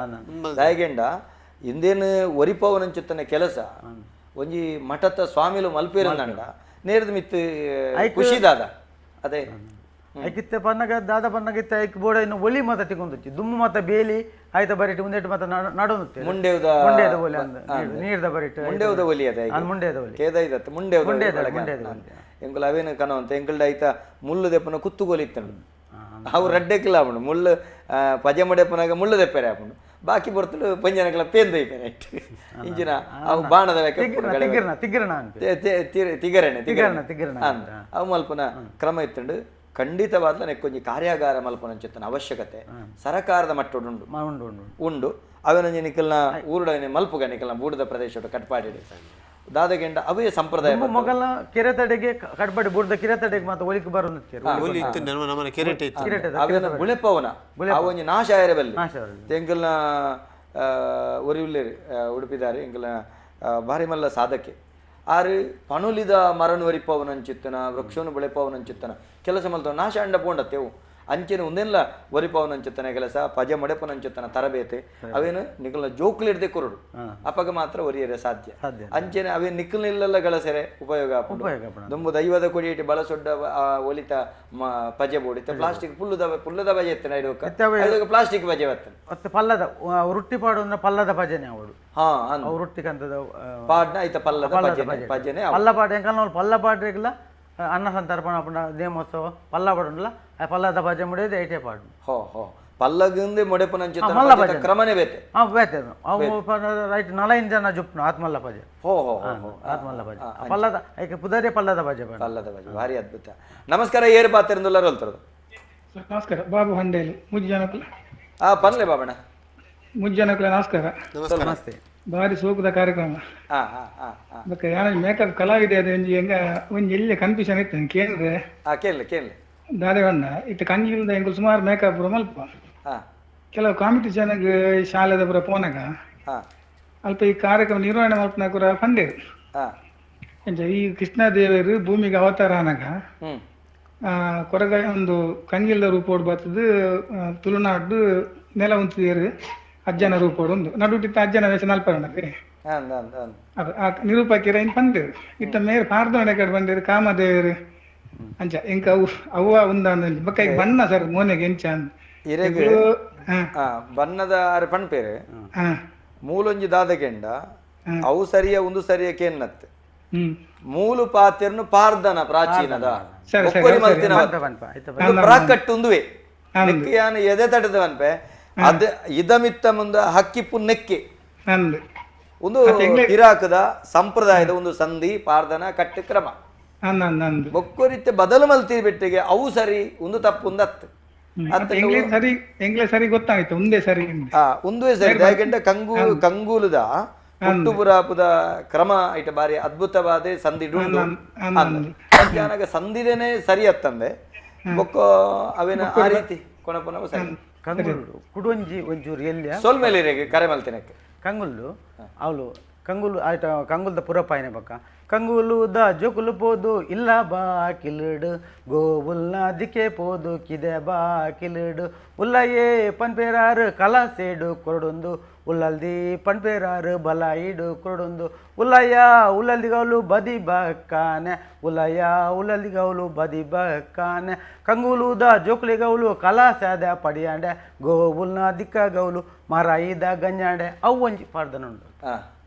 ದಯಗೆಂಡ ಇಂದೇನು ಒರಿಪವನಂಚುತ್ತನೆ ಕೆಲಸ ಒಂಜಿ ಮಠದ ಸ್ವಾಮಿಲು ಮಲ್ಪೇರಂಡ ನೇರದ ಮಿತ್ತು ಖುಷಿ ದಾದ ಅದೇ ಐಕಿತ್ತೆ ಪನ್ನಗ ದಾದ ಪನ್ನಗಿತ್ತ ಐಕ್ ಬೋಡ ಇನ್ನು ಒಲಿ ಮಾತ ತಿಗೊಂದುಚ್ಚಿ ದುಮ್ಮು ಮಾತ ಬೇಲಿ ಆಯ್ತ ಬರಿಟ್ಟು ಒಂದೆಟ್ಟು ಮಾತ ನಡೊಂದುತ್ತೆ ಮುಂಡೇವುದ ಮುಂಡೇದ ಒಲಿ ಅಂದ ನೀರ್ದ ಬರಿಟ್ಟು ಮುಂಡೇವುದ ಒಲಿ ಅದೇ ಮುಂಡೇದ ಒಲಿ ಕೇದ ಇದತ್ತು ಮುಂಡೇವುದ ಮುಂಡೇದ ಎಂಕುಲ ಅವೇನು ಕನವಂತ ಎಂಕುಲ್ಡ ಐತ ಮುಳ್ಳು ದೆಪ್ಪನ ಕುತ್ತುಗೋಲಿ ಇತ್ತಂಡು ಅವು ರಡ್ಡೆಕ್ಕಿಲ್ಲ ಆಪುಂಡು ಮುಳ್ಳು ಪಜೆ ಮಡೆಪ್ಪನಾಗ ಮುಳ್ಳು ದೆಪ್ಪರೆ ಆಪುಂಡು ಬಾಕಿ ಬರ್ತಲು ಪಂಜನಕಲ ಪೇಂದೈ ಪೇರೆ ಇಂಜಿನ ಅವು ಬಾಣದ ತಿಗರಣೆ ತಿಗರಣೆ ತಿಗರಣೆ ಅವು ಮಲ್ಪನ ಕ್ರಮ ಇತ್ತಂಡು ಖಂಡಿತವಾದ ನೆಕ್ಕೊಂಜಿ ಕಾರ್ಯಾಗಾರ ಮಲ್ಪನಂಚಿತ್ತನ ಅವಶ್ಯಕತೆ ಸರಕಾರದ ಮಟ್ಟುಂಡು ಉಂಡು ಅವನೊಂಜಿ ನಿಕಲ್ನ ಊರುಡನೆ ಮಲ್ಪುಗ ನಿಕಲ್ನ ಬೂಡದ ಪ್ರದೇಶ ಕಟ್ಪಾಡಿ ದಾದಗೆಂಡ ಅವೇ ಸಂಪ್ರದಾಯ ಮೊಗಲ ಕೆರೆ ತಡೆಗೆ ಕಟ್ಪಾಡಿ ಬೂಡದ ಕೆರೆ ತಡೆಗೆ ಮಾತ್ರ ಒಲಿಕ್ ಬರೋದು ಅವೇನ ಬುಳೆಪವನ ಅವೊಂಜಿ ನಾಶ ಆಯರಬಲ್ಲಿ ಎಂಕಲ್ನ ಒರಿಯುಲ್ಲೇರು ಉಡುಪಿದಾರೆ ಎಂಕಲ್ನ ಭಾರಿ ಮಲ್ಲ ಸಾಧಕೆ ಆರು ಪಣುಲಿದ ಮರನು ಒರಿಪವನಂಚಿತ್ತನ ವೃಕ್ಷವನ್ನು ಬೆಳೆಪವನಂಚಿತ್ತನ ಕೆಲಸ ಮಲ್ತವ ನಾಶ ಅಂಡ ಪೋಂಡತ್ತೆವು ಅಂಚಿನ ಒಂದೆಲ್ಲ ಒರಿಪವನಂಚಿತ್ತನ ಕೆಲಸ ಪಜೆ ಮಡೆಪನಂಚಿತ್ತನ ತರಬೇತೆ ಅವೇನು ನಿಕಲ್ನ ಜೋಕುಲಿಡ್ದೆ ಕೊರಡು ಅಪಗ ಮಾತ್ರ ಒರಿಯರೆ ಸಾಧ್ಯ ಅಂಚೆನೆ ಅವೇನು ನಿಕ್ಕಲ್ನಿಲ್ಲೆಲ್ಲ ಗಳಸೆರೆ ಉಪಯೋಗ ಆಪುಂಡು ದುಂಬು ದೈವದ ಕೊಡಿಯಿಟ್ಟು ಬಳಸೊಡ್ಡ ಒಲಿತ ಪಜೆ ಬೋಡಿತ್ತ ಪ್ಲಾಸ್ಟಿಕ್ ಪುಲ್ಲುದ ಪುಲ್ಲದ ಬಜೆ ಎತ್ತನ ಇಡುವ ಪ್ಲಾಸ್ಟಿಕ್ ಬಜೆ ಬರ್ತದೆ ಮತ್ತೆ ಪಲ್ಲದ ರೊಟ್ಟಿ ಪಾಡು ಅಂದ್ರೆ ಪಲ್ಲದ ಪಜೆನೆ ಅವಳು ಹಾ ಅವು ರೊಟ್ಟಿ ಕಂತದ ಪಾಡ್ನ ಐತ ಪಲ್ಲದ ಪಜೆನೆ ಪಜೆನೆ ಪಲ್ಲ ಪಾಡು ಎಂಕಲ್ನ ಪಲ್ಲ ಪಾಡ್ರೆಗ್ಲ ಅನ್ನ ಸಂತರ್ಪಣ ನೇಮೋತ್ಸವ ಪಲ್ಲ ಪಾಡುಂಡಲ ಆ ಪಲ್ಲದ ಭಜೆ ಮುಡಿಯೋದು ಐಟೇ ಪಾಡು ಹೋ ಹೋ ಪಲ್ಲಗಂದೆ ಮೊಡೆಪನಂಚಿತ ಕ್ರಮನೇ ಬೇತೆ ಹಾ ಬೇತೆ ಅವು ರೈಟ್ 4 ಜನ ಜುಪ್ನು ಆತ್ಮಲ್ಲ ಪಜೆ ಹೋ ಹೋ ಹೋ ಆತ್ಮಲ್ಲ ಭಜೆ ಪಲ್ಲದ ಐಕೆ ಪುದರೇ ಪಲ್ಲದ ಭಜೆ ಪಲ್ಲದ ಭಜೆ ಭಾರಿ ಅದ್ಭುತ. ನಮಸ್ಕಾರ ಏರು ಪಾತ್ರೆಂದುಲ್ಲ ರೋಲ್ತರದು. ನಮಸ್ಕಾರ ಬಾಬು ಹಂಡೇಲಿ ಮುಜ್ಜನಕುಲ. ಆ ಪನ್ಲೆ ಬಾಬಣ್ಣ ಮುಜ್ಜನಕುಲ ನಮಸ್ಕಾರ. ನಮಸ್ತೆ. ಭಾರಿ ಸೋಕುದ ಕಾರ್ಯಕ್ರಮ. ಬೊಕ್ಕ ಯಾನ ಮೇಕಪ್ ಕಲಾವಿದೆ ಅದು ಒಂಜಿ ಹೆಂಗ ಒಂಜಿ ಎಲ್ಲಿ ಕನ್ಫ್ಯೂಷನ್ ಇತ್ತು ಕೇಂದ್ರೆ ಕೇಳಲೆ ಕೇಳಲೆ ದಾದೇವಣ್ಣ ಇತ್ತು ಕಂಜಿಲ್ದ ಎಂಕುಲು ಸುಮಾರು ಮೇಕಪ್ ಪೂರ ಮಲ್ಪ ಕೆಲವು ಕಾಂಪಿಟಿಷನ್ ಶಾಲೆದ ಪೂರ ಪೋನಾಗ ಅಲ್ಪ ಈ ಕಾರ್ಯಕ್ರಮ ನಿರ್ವಹಣೆ ಮಲ್ಪನ ಪೂರ ಪಂಡೇರು ಎಂಚ ಈ ಕೃಷ್ಣದೇವರು ಭೂಮಿಗೆ ಅವತಾರ ಆನಾಗ ಕೊರಗ ಒಂದು ಕಂಜಿಲ್ದ ರೂಪೋಡು ಬರ್ತದೆ ತುಳುನಾಡು ನೆಲ ಉಂತಿದೇರು ಅಜ್ಜನ ರೂಪೋಡು ಒಂದು ನಡುಟಿತ್ತ ಅಜ್ಜನ ವೇಷ ನಲ್ಪರಣದೆ ಆ ನಿರೂಪಕಿರ ಇನ್ ಬಂದೇರು ಇತ್ತ ಮೇರು ಪಾರ್ದವನ ಕಡೆ ಬಂದೇರು ಕಾಮದೇವರು ಅಂಚ ಎಂಕ ಅವು ಅವ್ವ ಉಂದ ಬೊಕ್ಕ ಬಣ್ಣ ಸರ್ ಮೋನೆಗೆ ಎಂಚ ಇರೆಗ್ ಬಣ್ಣದ ಆರ್ ಪಣ್ಪೇರು ಮೂಲೊಂಜಿ ದಾದಗೆಂಡ ಅವು ಸರಿಯ ಒಂದು ಸರಿಯ ಕೇನ್ನತ್ ಮೂಲು ಪಾತೆರ್ನು ಪಾರ್ದನ ಪ್ರಾಚೀನದ ಪ್ರಾಕಟ್ಟುಂದುವೆ ನೆಕ್ಕಿಯಾನ ಎದೆ ತಟದ ಪನ್ಪೆ ಅದ ಇದಮಿತ್ತ ಮುಂದ ಹಕ್ಕಿಪ್ಪು ನೆಕ್ಕಿ ಒಂದು ಇರಾಕದ ಸಂಪ್ರದಾಯದ ಒಂದು ಸಂಧಿ ಪಾರ್ದನ ಕಟ್ಟು ಕ್ರಮ ಬೊಕ್ಕೊರಿತ್ತೆ ಬದಲು ಮಲ್ತಿ ಬಿಟ್ಟಿಗೆ ಅವು ಸರಿ ಒಂದು ತಪ್ಪು ಒಂದತ್ತು ಸರಿ ಎಂಗ್ಲೇ ಸರಿ ಗೊತ್ತಾಯ್ತು ಒಂದೇ ಸರಿ ಒಂದೇ ಸರಿ ಯಾಕೆಂದ್ರೆ ಕಂಗು ಕಂಗೂಲದ ಹುಟ್ಟುಬುರಾಪುದ ಕ್ರಮ ಐಟ ಬಾರಿ ಅದ್ಭುತವಾದ ಸಂಧಿ ಉಂಡು ಅಂಚಾನಗ ಸಂಧಿದೇನೆ ಸರಿ ಅತ್ತಂದೆ ಬೊಕ್ಕ ಅವೇನ ಆ ರೀತಿ ಕೊನಪುನವು ಸರಿ ಕಂಗುಲು ಕುಡೊಂಜಿ ಒಂಚೂರು ಎಲ್ಲಿಯ ಸೋಲ್ಮೇಲೆ ಕರೆ ಮಲ್ತಿನಕ್ಕೆ ಕಂಗುಲು ಅವಳು ಕಂಗುಲು ಆಯ್ತ ಕಂಗುಲ್ದ ಪುರಪಾಯನೆ ಬಕ್ಕ ಕಂಗುಲುದ ಜೋಕುಲು ಪೋದು ಇಲ್ಲ ಬಾ ಕಿಲುಡು ಗೋವುಲ್ನ ದಿಕ್ಕೆ ಪೋದು ಕಿದೆ ಬಾ ಕಿಲುಡು ಉಲ್ಲಯೇ ಪನ್ಪೇರಾರು ಕಲಾಸೇಡು ಕೊರಡೊಂದು ಉಲ್ಲಲ್ದಿ ಪನ್ಪೇರಾರು ಬಲ ಇಡು ಕೊರಡೊಂದು ಉಲ್ಲಯ್ಯ ಉಲ್ಲಲ್ದಿಗೌಲು ಬದಿ ಬಕ್ಕಾನೆ ಉಲ್ಲಯ್ಯ ಉಲ್ಲಲ್ದಿಗೌಲು ಬದಿ ಬಕ್ಕಾನೆ ಕಂಗುಲುದ ಜೋಕುಲಿಗೌಲು ಕಲಾಸಾದ ಪಡಿಯಾಂಡೆ ಗೋವುಲ್ನ ದಿಕ್ಕಗೌಲು ಮರಾಯಿದ ಗಂಜಾಂಡೆ ಅವು ಒಂಜಿ ಪಾಡ್ದನುಂಡು.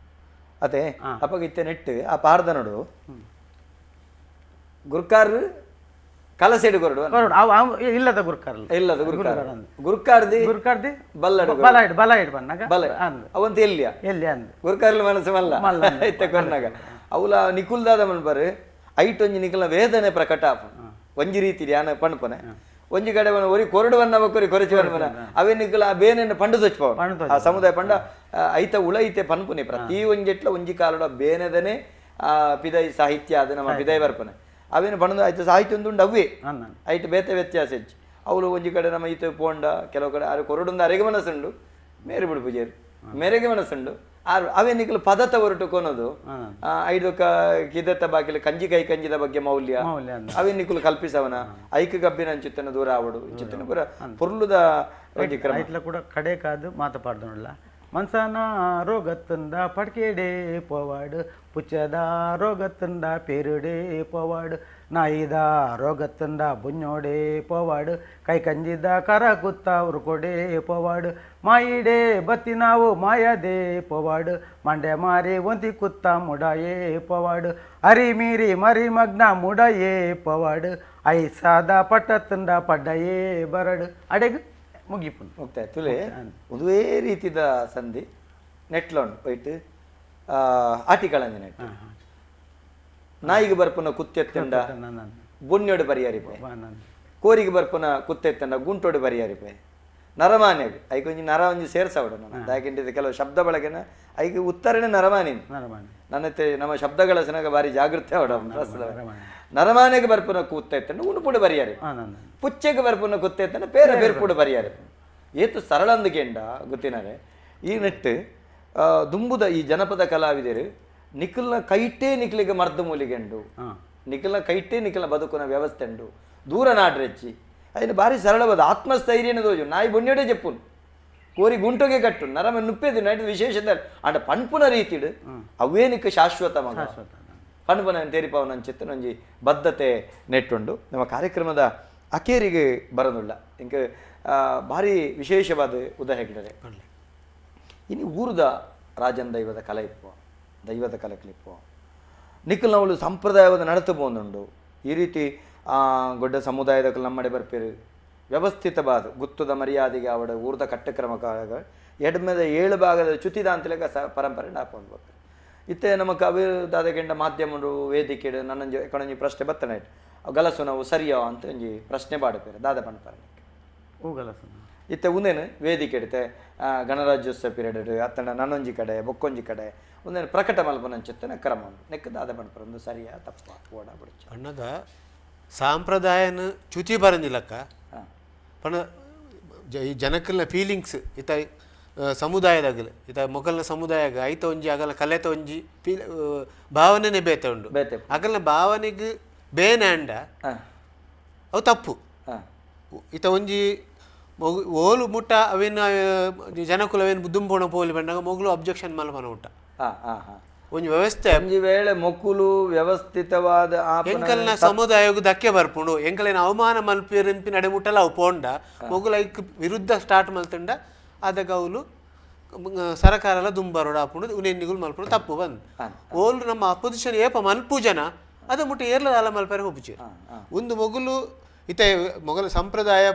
ಅದೇ ಅಪ್ಪಗ ಇತ್ತೆ ನೆಟ್ಟು ಆ ಪಾಡ್ದನುಡು ಗುರ್ಕಾರ್ ಕಲಸೆಡು ಕೊರಡು ಇಲ್ಲದ ಗುರ್ಕಾರ್ ಇಲ್ಲದ ಗುರ್ಕಾರ್ ಗುರ್ಕಾರ್ದಿ ಗುರ್ಕಾರ್ದಿ ಬಲ್ಲಡು ಬಲ ಇಡು ಬಲ ಇಡು ಬನ್ನಾಗ ಬಲ ಅವಂತ ಎಲ್ಲಿಯ ಎಲ್ಲಿ ಅಂದ್ ಗುರ್ಕಾರ್ಲ ಮನಸ್ಸು ಮಲ್ಲ ಇತ್ತೆ ಕೊರ್ನಾಗ ಅವಲ ನಿಕುಲ್ದಾದ ಮನ್ಪರು ಐಟೊಂಜಿ ನಿಕುಲ್ನ ವೇದನೆ ಪ್ರಕಟ ಒಂಜಿ ರೀತಿ ಯಾನ ಪಣ್ಪನೆ ಒಂಜಿ ಕಡೆ ಒರಿ ಕೊರಡು ಬನ್ನ ಬೊಕ್ಕೊರಿ ಕೊರಚಿ ಬನ್ನ ಅವೇ ನಿಕುಲ ಆ ಬೇನೆಯನ್ನು ಪಂಡು ತೊಚ್ಪವ ಆ ಸಮುದಾಯ ಪಂಡ ಐತ ಉಳೈತೆ ಪನ್ಪುನೆ ಪ್ರತಿ ಒಂಜೆಟ್ಲ ಒಂಜಿ ಕಾಲಡ ಬೇನೆದನೆ ಆ ಪಿದೈ ಸಾಹಿತ್ಯ ಅದು ನಮ್ಮ ಪಿದೈ ಬರ್ಪನೆ ಅವೇನು ಪಂಡ ಆಯ್ತು ಸಾಹಿತ್ಯ ಒಂದು ಅವೇ ಐಟ್ ಬೇತೆ ವ್ಯತ್ಯಾಸ ಹೆಚ್ಚು ಅವಳು ಒಂಜಿ ಕಡೆ ನಮ್ಮ ಈತ ಪೋಂಡ ಕೆಲವು ಕಡೆ ಆರು ಕೊರಡೊಂದು ಅರೆಗೆ ಮನಸ್ಸುಂಡು ಮೇರೆ ಬಿಡು ಪೂಜಾರಿ ಮೇರೆಗೆ ಮನಸ್ಸುಂಡು ಆರು ಅವೇ ನಿಕಲು ಪದತ ಹೊರಟು ಕೊನೋದು ಐದೊಕ್ಕ ಕಿದತ್ತ ಬಾಕಿಲು ಕಂಜಿ ಕೈ ಕಂಜಿದ ಬಗ್ಗೆ ಮೌಲ್ಯ ಅವೇ ನಿಕುಲು ಕಲ್ಪಿಸವನ ಐಕ ಗಬ್ಬಿನ ಅಂಚುತ್ತನ ದೂರ ಆವಡು ಇಂಚುತ್ತನ ಪೂರ ಪೊರ್ಲುದ ಒಂಜಿ ಕ್ರಮ ಐಟ್ಲ ಕೂಡ ಕಡೆ ಕಾದು ಮಾತಪಾಡ್ದನುಲ್ಲ ಮನ್ಸನ ರೋಗತ್ತಂದ ಪಡ್ಕೇಡೆ ಪೋವಾಡು ಪುಚ್ಚದ ರೋಗತ್ತಂದ ಪೇರುಡೆ ಪೋವಾಡು ನಾಯಿದ ರೋಗತ್ತಂದ ಬುഞ്ഞೋಡೆ ಪೋವಾಡು ಕೈ ಕಂಜಿದ ಕರ ಕುತ್ತ ಉರುಕೊಡೆ ಪೋವಾಡು ಮಾಯಿಡೆ ಬತ್ತಿ ನಾವು ಮಾಯದೆ ಪೋವಾಡು ಮಂಡೆ ಮಾರಿ ಒಂತಿ ಕುತ್ತ ಮುಡಾಯೇ ಪೋವಾಡು ಅರಿ ಮೀರಿ ಮರಿ ಮಗ್ನ ಮುಡಯೇ ಪೋವಾಡು ಐಸಾದ ಪಟ್ಟತ್ತಂದ ಪಡ್ಡಯೇ ಬರಡು ಅಡೆಗು ಮುಗಿಪು ಮುಕ್ತಾಯ ತುಲೆ ಒಂದೇ ರೀತಿದ ಸಂಧಿ ನೆಟ್ಲೋನ್ ಒಯ್ಟ್ ಆಟಿಕಳಂಜಿ ನೆಟ್ ನಾಯಿಗೆ ಬರ್ಪುನ ಕುತ್ತೆತ್ತಂಡ ಬೊಣ್ಣೋಡು ಬರಿಯಾರಿಪೆ ಕೋರಿಗೆ ಬರ್ಪುನ ಕುತ್ತೆತ್ತಂಡ ಗುಂಟೋಡು ಬರಿಯಾರಿಪೆ ನರಮಾನ್ಯಗ್ ಐಕೊಂಜಿ ನರ ಒಂಜಿ ಸೇರ್ಸವಡು ನಾನು ದಾಕೆಂಡಿದ ಕೆಲವು ಶಬ್ದ ಬಳಕೆನ ಐಕೆ ಉತ್ತರನೇ ನರಮಾನಿ ನನ್ನತ್ತೆ ನಮ್ಮ ಶಬ್ದಗಳ ಸನಗ ಬಾರಿ ಜಾಗೃತಿ ಅವಡ ನರಮಾನ್ಯಗೆ ಬರ್ಪುನ ಕುತ್ತೆತ್ತಂಡ ಉಣುಪುಡು ಬರಿಯಾರಿ ಪುಚ್ಚೆಗೆ ಬರ್ಪುನ ಕುತ್ತೆತ್ತಂಡ ಪೇರ ಬೇರ್ಪುಡು ಬರಿಯಾರಿ ಏತು ಸರಳಂದು ಕೆಂಡ ಗೊತ್ತಿನಾರೆ ಈ ನೆಟ್ಟು ದುಂಬುದ ಈ ಜನಪದ ಕಲಾವಿದರು ನಿಖಲ್ನ ಕೈಟೇ ನಿಖಲಿಗೆ ಮರ್ದ ಮೂಲಿಗೆಂಡು ನಿಖಲ್ನ ಕೈಟೇ ನಿಖಲ್ನ ಬದುಕುನ ವ್ಯವಸ್ಥೆ ಉಂಡು ದೂರ ನಾಡ್ರೆಚ್ಚಿ ಅದನ್ನು ಭಾರಿ ಸರಳವಾದ ಆತ್ಮಸ್ಥೈರ್ಯನ ದೋಜು ನಾಯಿ ಬೊಣ್ಣೆಡೆ ಚೆಪ್ಪುನು ಕೋರಿ ಗುಂಟೊಗೆ ಕಟ್ಟು ನರಮ ನುಪ್ಪೇದು ನೈಟ್ ವಿಶೇಷ ಅಂಡ ಪಣ್ಪುನ ರೀತಿಡು ಅವೇ ನಿಕ್ಕ ಶಾಶ್ವತ ಮಗ ಪಣ್ಪುನ ತೇರಿಪಾವನ ಚಿತ್ತನೊಂಜಿ ಬದ್ಧತೆ ನೆಟ್ಟುಂಡು ನಮ್ಮ ಕಾರ್ಯಕ್ರಮದ ಅಕೇರಿಗೆ ಬರೋದುಳ್ಳ ಇಂಕ ಭಾರಿ ವಿಶೇಷವಾದ ಉದಾಹರಣೆ ಇನ್ನು ಊರದ ರಾಜನ್ ದೈವದ ಕಲೆ ಇಪ್ಪು ದೈವದ ಕಲೆಕ್ಲಿಪ್ಪು ನಿಖಲ್ನವಳು ಸಂಪ್ರದಾಯವಾದ ನಡತು ಬಂದುಂಡು ಈ ರೀತಿ ಗೊಡ್ಡ ಸಮುದಾಯದ ನಮ್ಮಡೆ ಬರ್ಪೇರು ವ್ಯವಸ್ಥಿತವಾದ ಗುತ್ತದ ಮರ್ಯಾದೆಗೆ ಅವಡ ಊರದ ಕಟ್ಟಕ್ರಮ ಎಡ್ಮೆದ ಏಳು ಭಾಗದ ಚ್ಯುತಿದ ಅಂತಲೇಕ ಸ ಪರಂಪರೆ ನಾಪೊಂದು ಬರ್ಪೇರು ಇತ್ತೆ ನಮ್ಮ ಕವಿ ದಾದಗೆಂಡ ಮಾಧ್ಯಮರು ವೇದಿಕೆ ನನ್ನೊಂಜಿ ಕಣಂಜಿ ಪ್ರಶ್ನೆ ಬತ್ತನೆ ಗಲಸು ನಾವು ಸರಿಯೋ ಅಂತ ಒಂಜಿ ಪ್ರಶ್ನೆ ಬಾಡಪೇರು ದಾದ ಪಂಡ್ಪಾರೆ ಗಲಸು ಇತ್ತೆ ಉಂದೇನು ವೇದಿಕೆ ಇಡುತ್ತೆ ಗಣರಾಜ್ಯೋತ್ಸವ ಪೀರಿಯಡ್ ಅತ್ತಂಡ ನನ್ನೊಂಜಿ ಕಡೆ ಬೊಕ್ಕೊಂಜಿ ಕಡೆ ಒಂದೇನು ಪ್ರಕಟ ಮಲ್ಪನಂಚಿತ್ತನ ಕ್ರಮ ನೆಕ್ ದಾದ ಪಂಡ್ಪಾರೆ ಒಂದು ಸರಿಯಾ ತಪ್ಪ ಓಡ ಬಿಡ್ಚ ಅಣ್ಣಗ ಸಾಂಪ್ರದಾಯನ ಚ್ಯುತಿ ಬರಂದಿಲ್ಲಕ್ಕ ಪಣ ಈ ಜನಕ್ಕಲ್ನ ಫೀಲಿಂಗ್ಸ್ ಇತ ಸಮುದಾಯದಾಗಲಿ ಇತ ಮೊಗಲ್ನ ಸಮುದಾಯ ಐತ ಒಂಜಿ ಅಗಲ ಕಲೆತ ಒಂಜಿ ಫೀಲ್ ಭಾವನೆನೇ ಬೇತೆ ಉಂಡು ಬೇತೆ ಅಗಲ್ನ ಭಾವನೆಗೆ ಬೇನೆ ಅಂಡ ಅವು ತಪ್ಪು ಇತ ಒಂಜಿ ಓಲು ಮುಟ್ಟ ಅವೇನು ಜನಕುಲ ಅವೇನು ದುಂಬೋಣ ಪೋಲಿ ಬಂದಾಗ ಮೊಗಲು ಅಬ್ಜೆಕ್ಷನ್ ಮಲ್ಪನ ಮುಟ್ಟ ಒಂಜಿ ವ್ಯವಸ್ಥೆ ಒಂಜಿ ವೇಳೆ ಮೊಕ್ಕುಲು ವ್ಯವಸ್ಥಿತವಾದ ಎಂಕಲ್ನ ಸಮುದಾಯಕ್ಕೆ ಧಕ್ಕೆ ಬರ್ಪುಂಡು ಎಂಕಲೇನ ಅವಮಾನ ಮಲ್ಪಿರಂಪಿ ನಡೆ ಮುಟ್ಟಲ್ಲ ಅವು ಪೋಂಡ ಮೊಗುಲು ಐಕ್ ವಿರುದ್ಧ ಸ್ಟಾರ್ಟ್ ಮಲ್ತಂಡ ಆದಾಗ ಅವಲು ಸರಕಾರ ಎಲ್ಲ ದುಂಬರೋಡ ಆಪುಂಡು ಉನೆನ್ನಿಗುಲು ಮಲ್ಪುಂಡು ತಪ್ಪು ಬಂದು ಓಲು ನಮ್ಮ ಅಪೋಸಿಷನ್ ಏಪ ಮಲ್ಪು ಜನ ಅದು ಮುಟ್ಟ ಏರ್ಲದ ಅಲ್ಲ ಮಲ್ಪರೆ ಹೋಪುಜಿ ಒಂದು ಮೊಗುಲು ಇತ್ತೆ ಮೊಘಲ ಸಂಪ್ರದಾಯ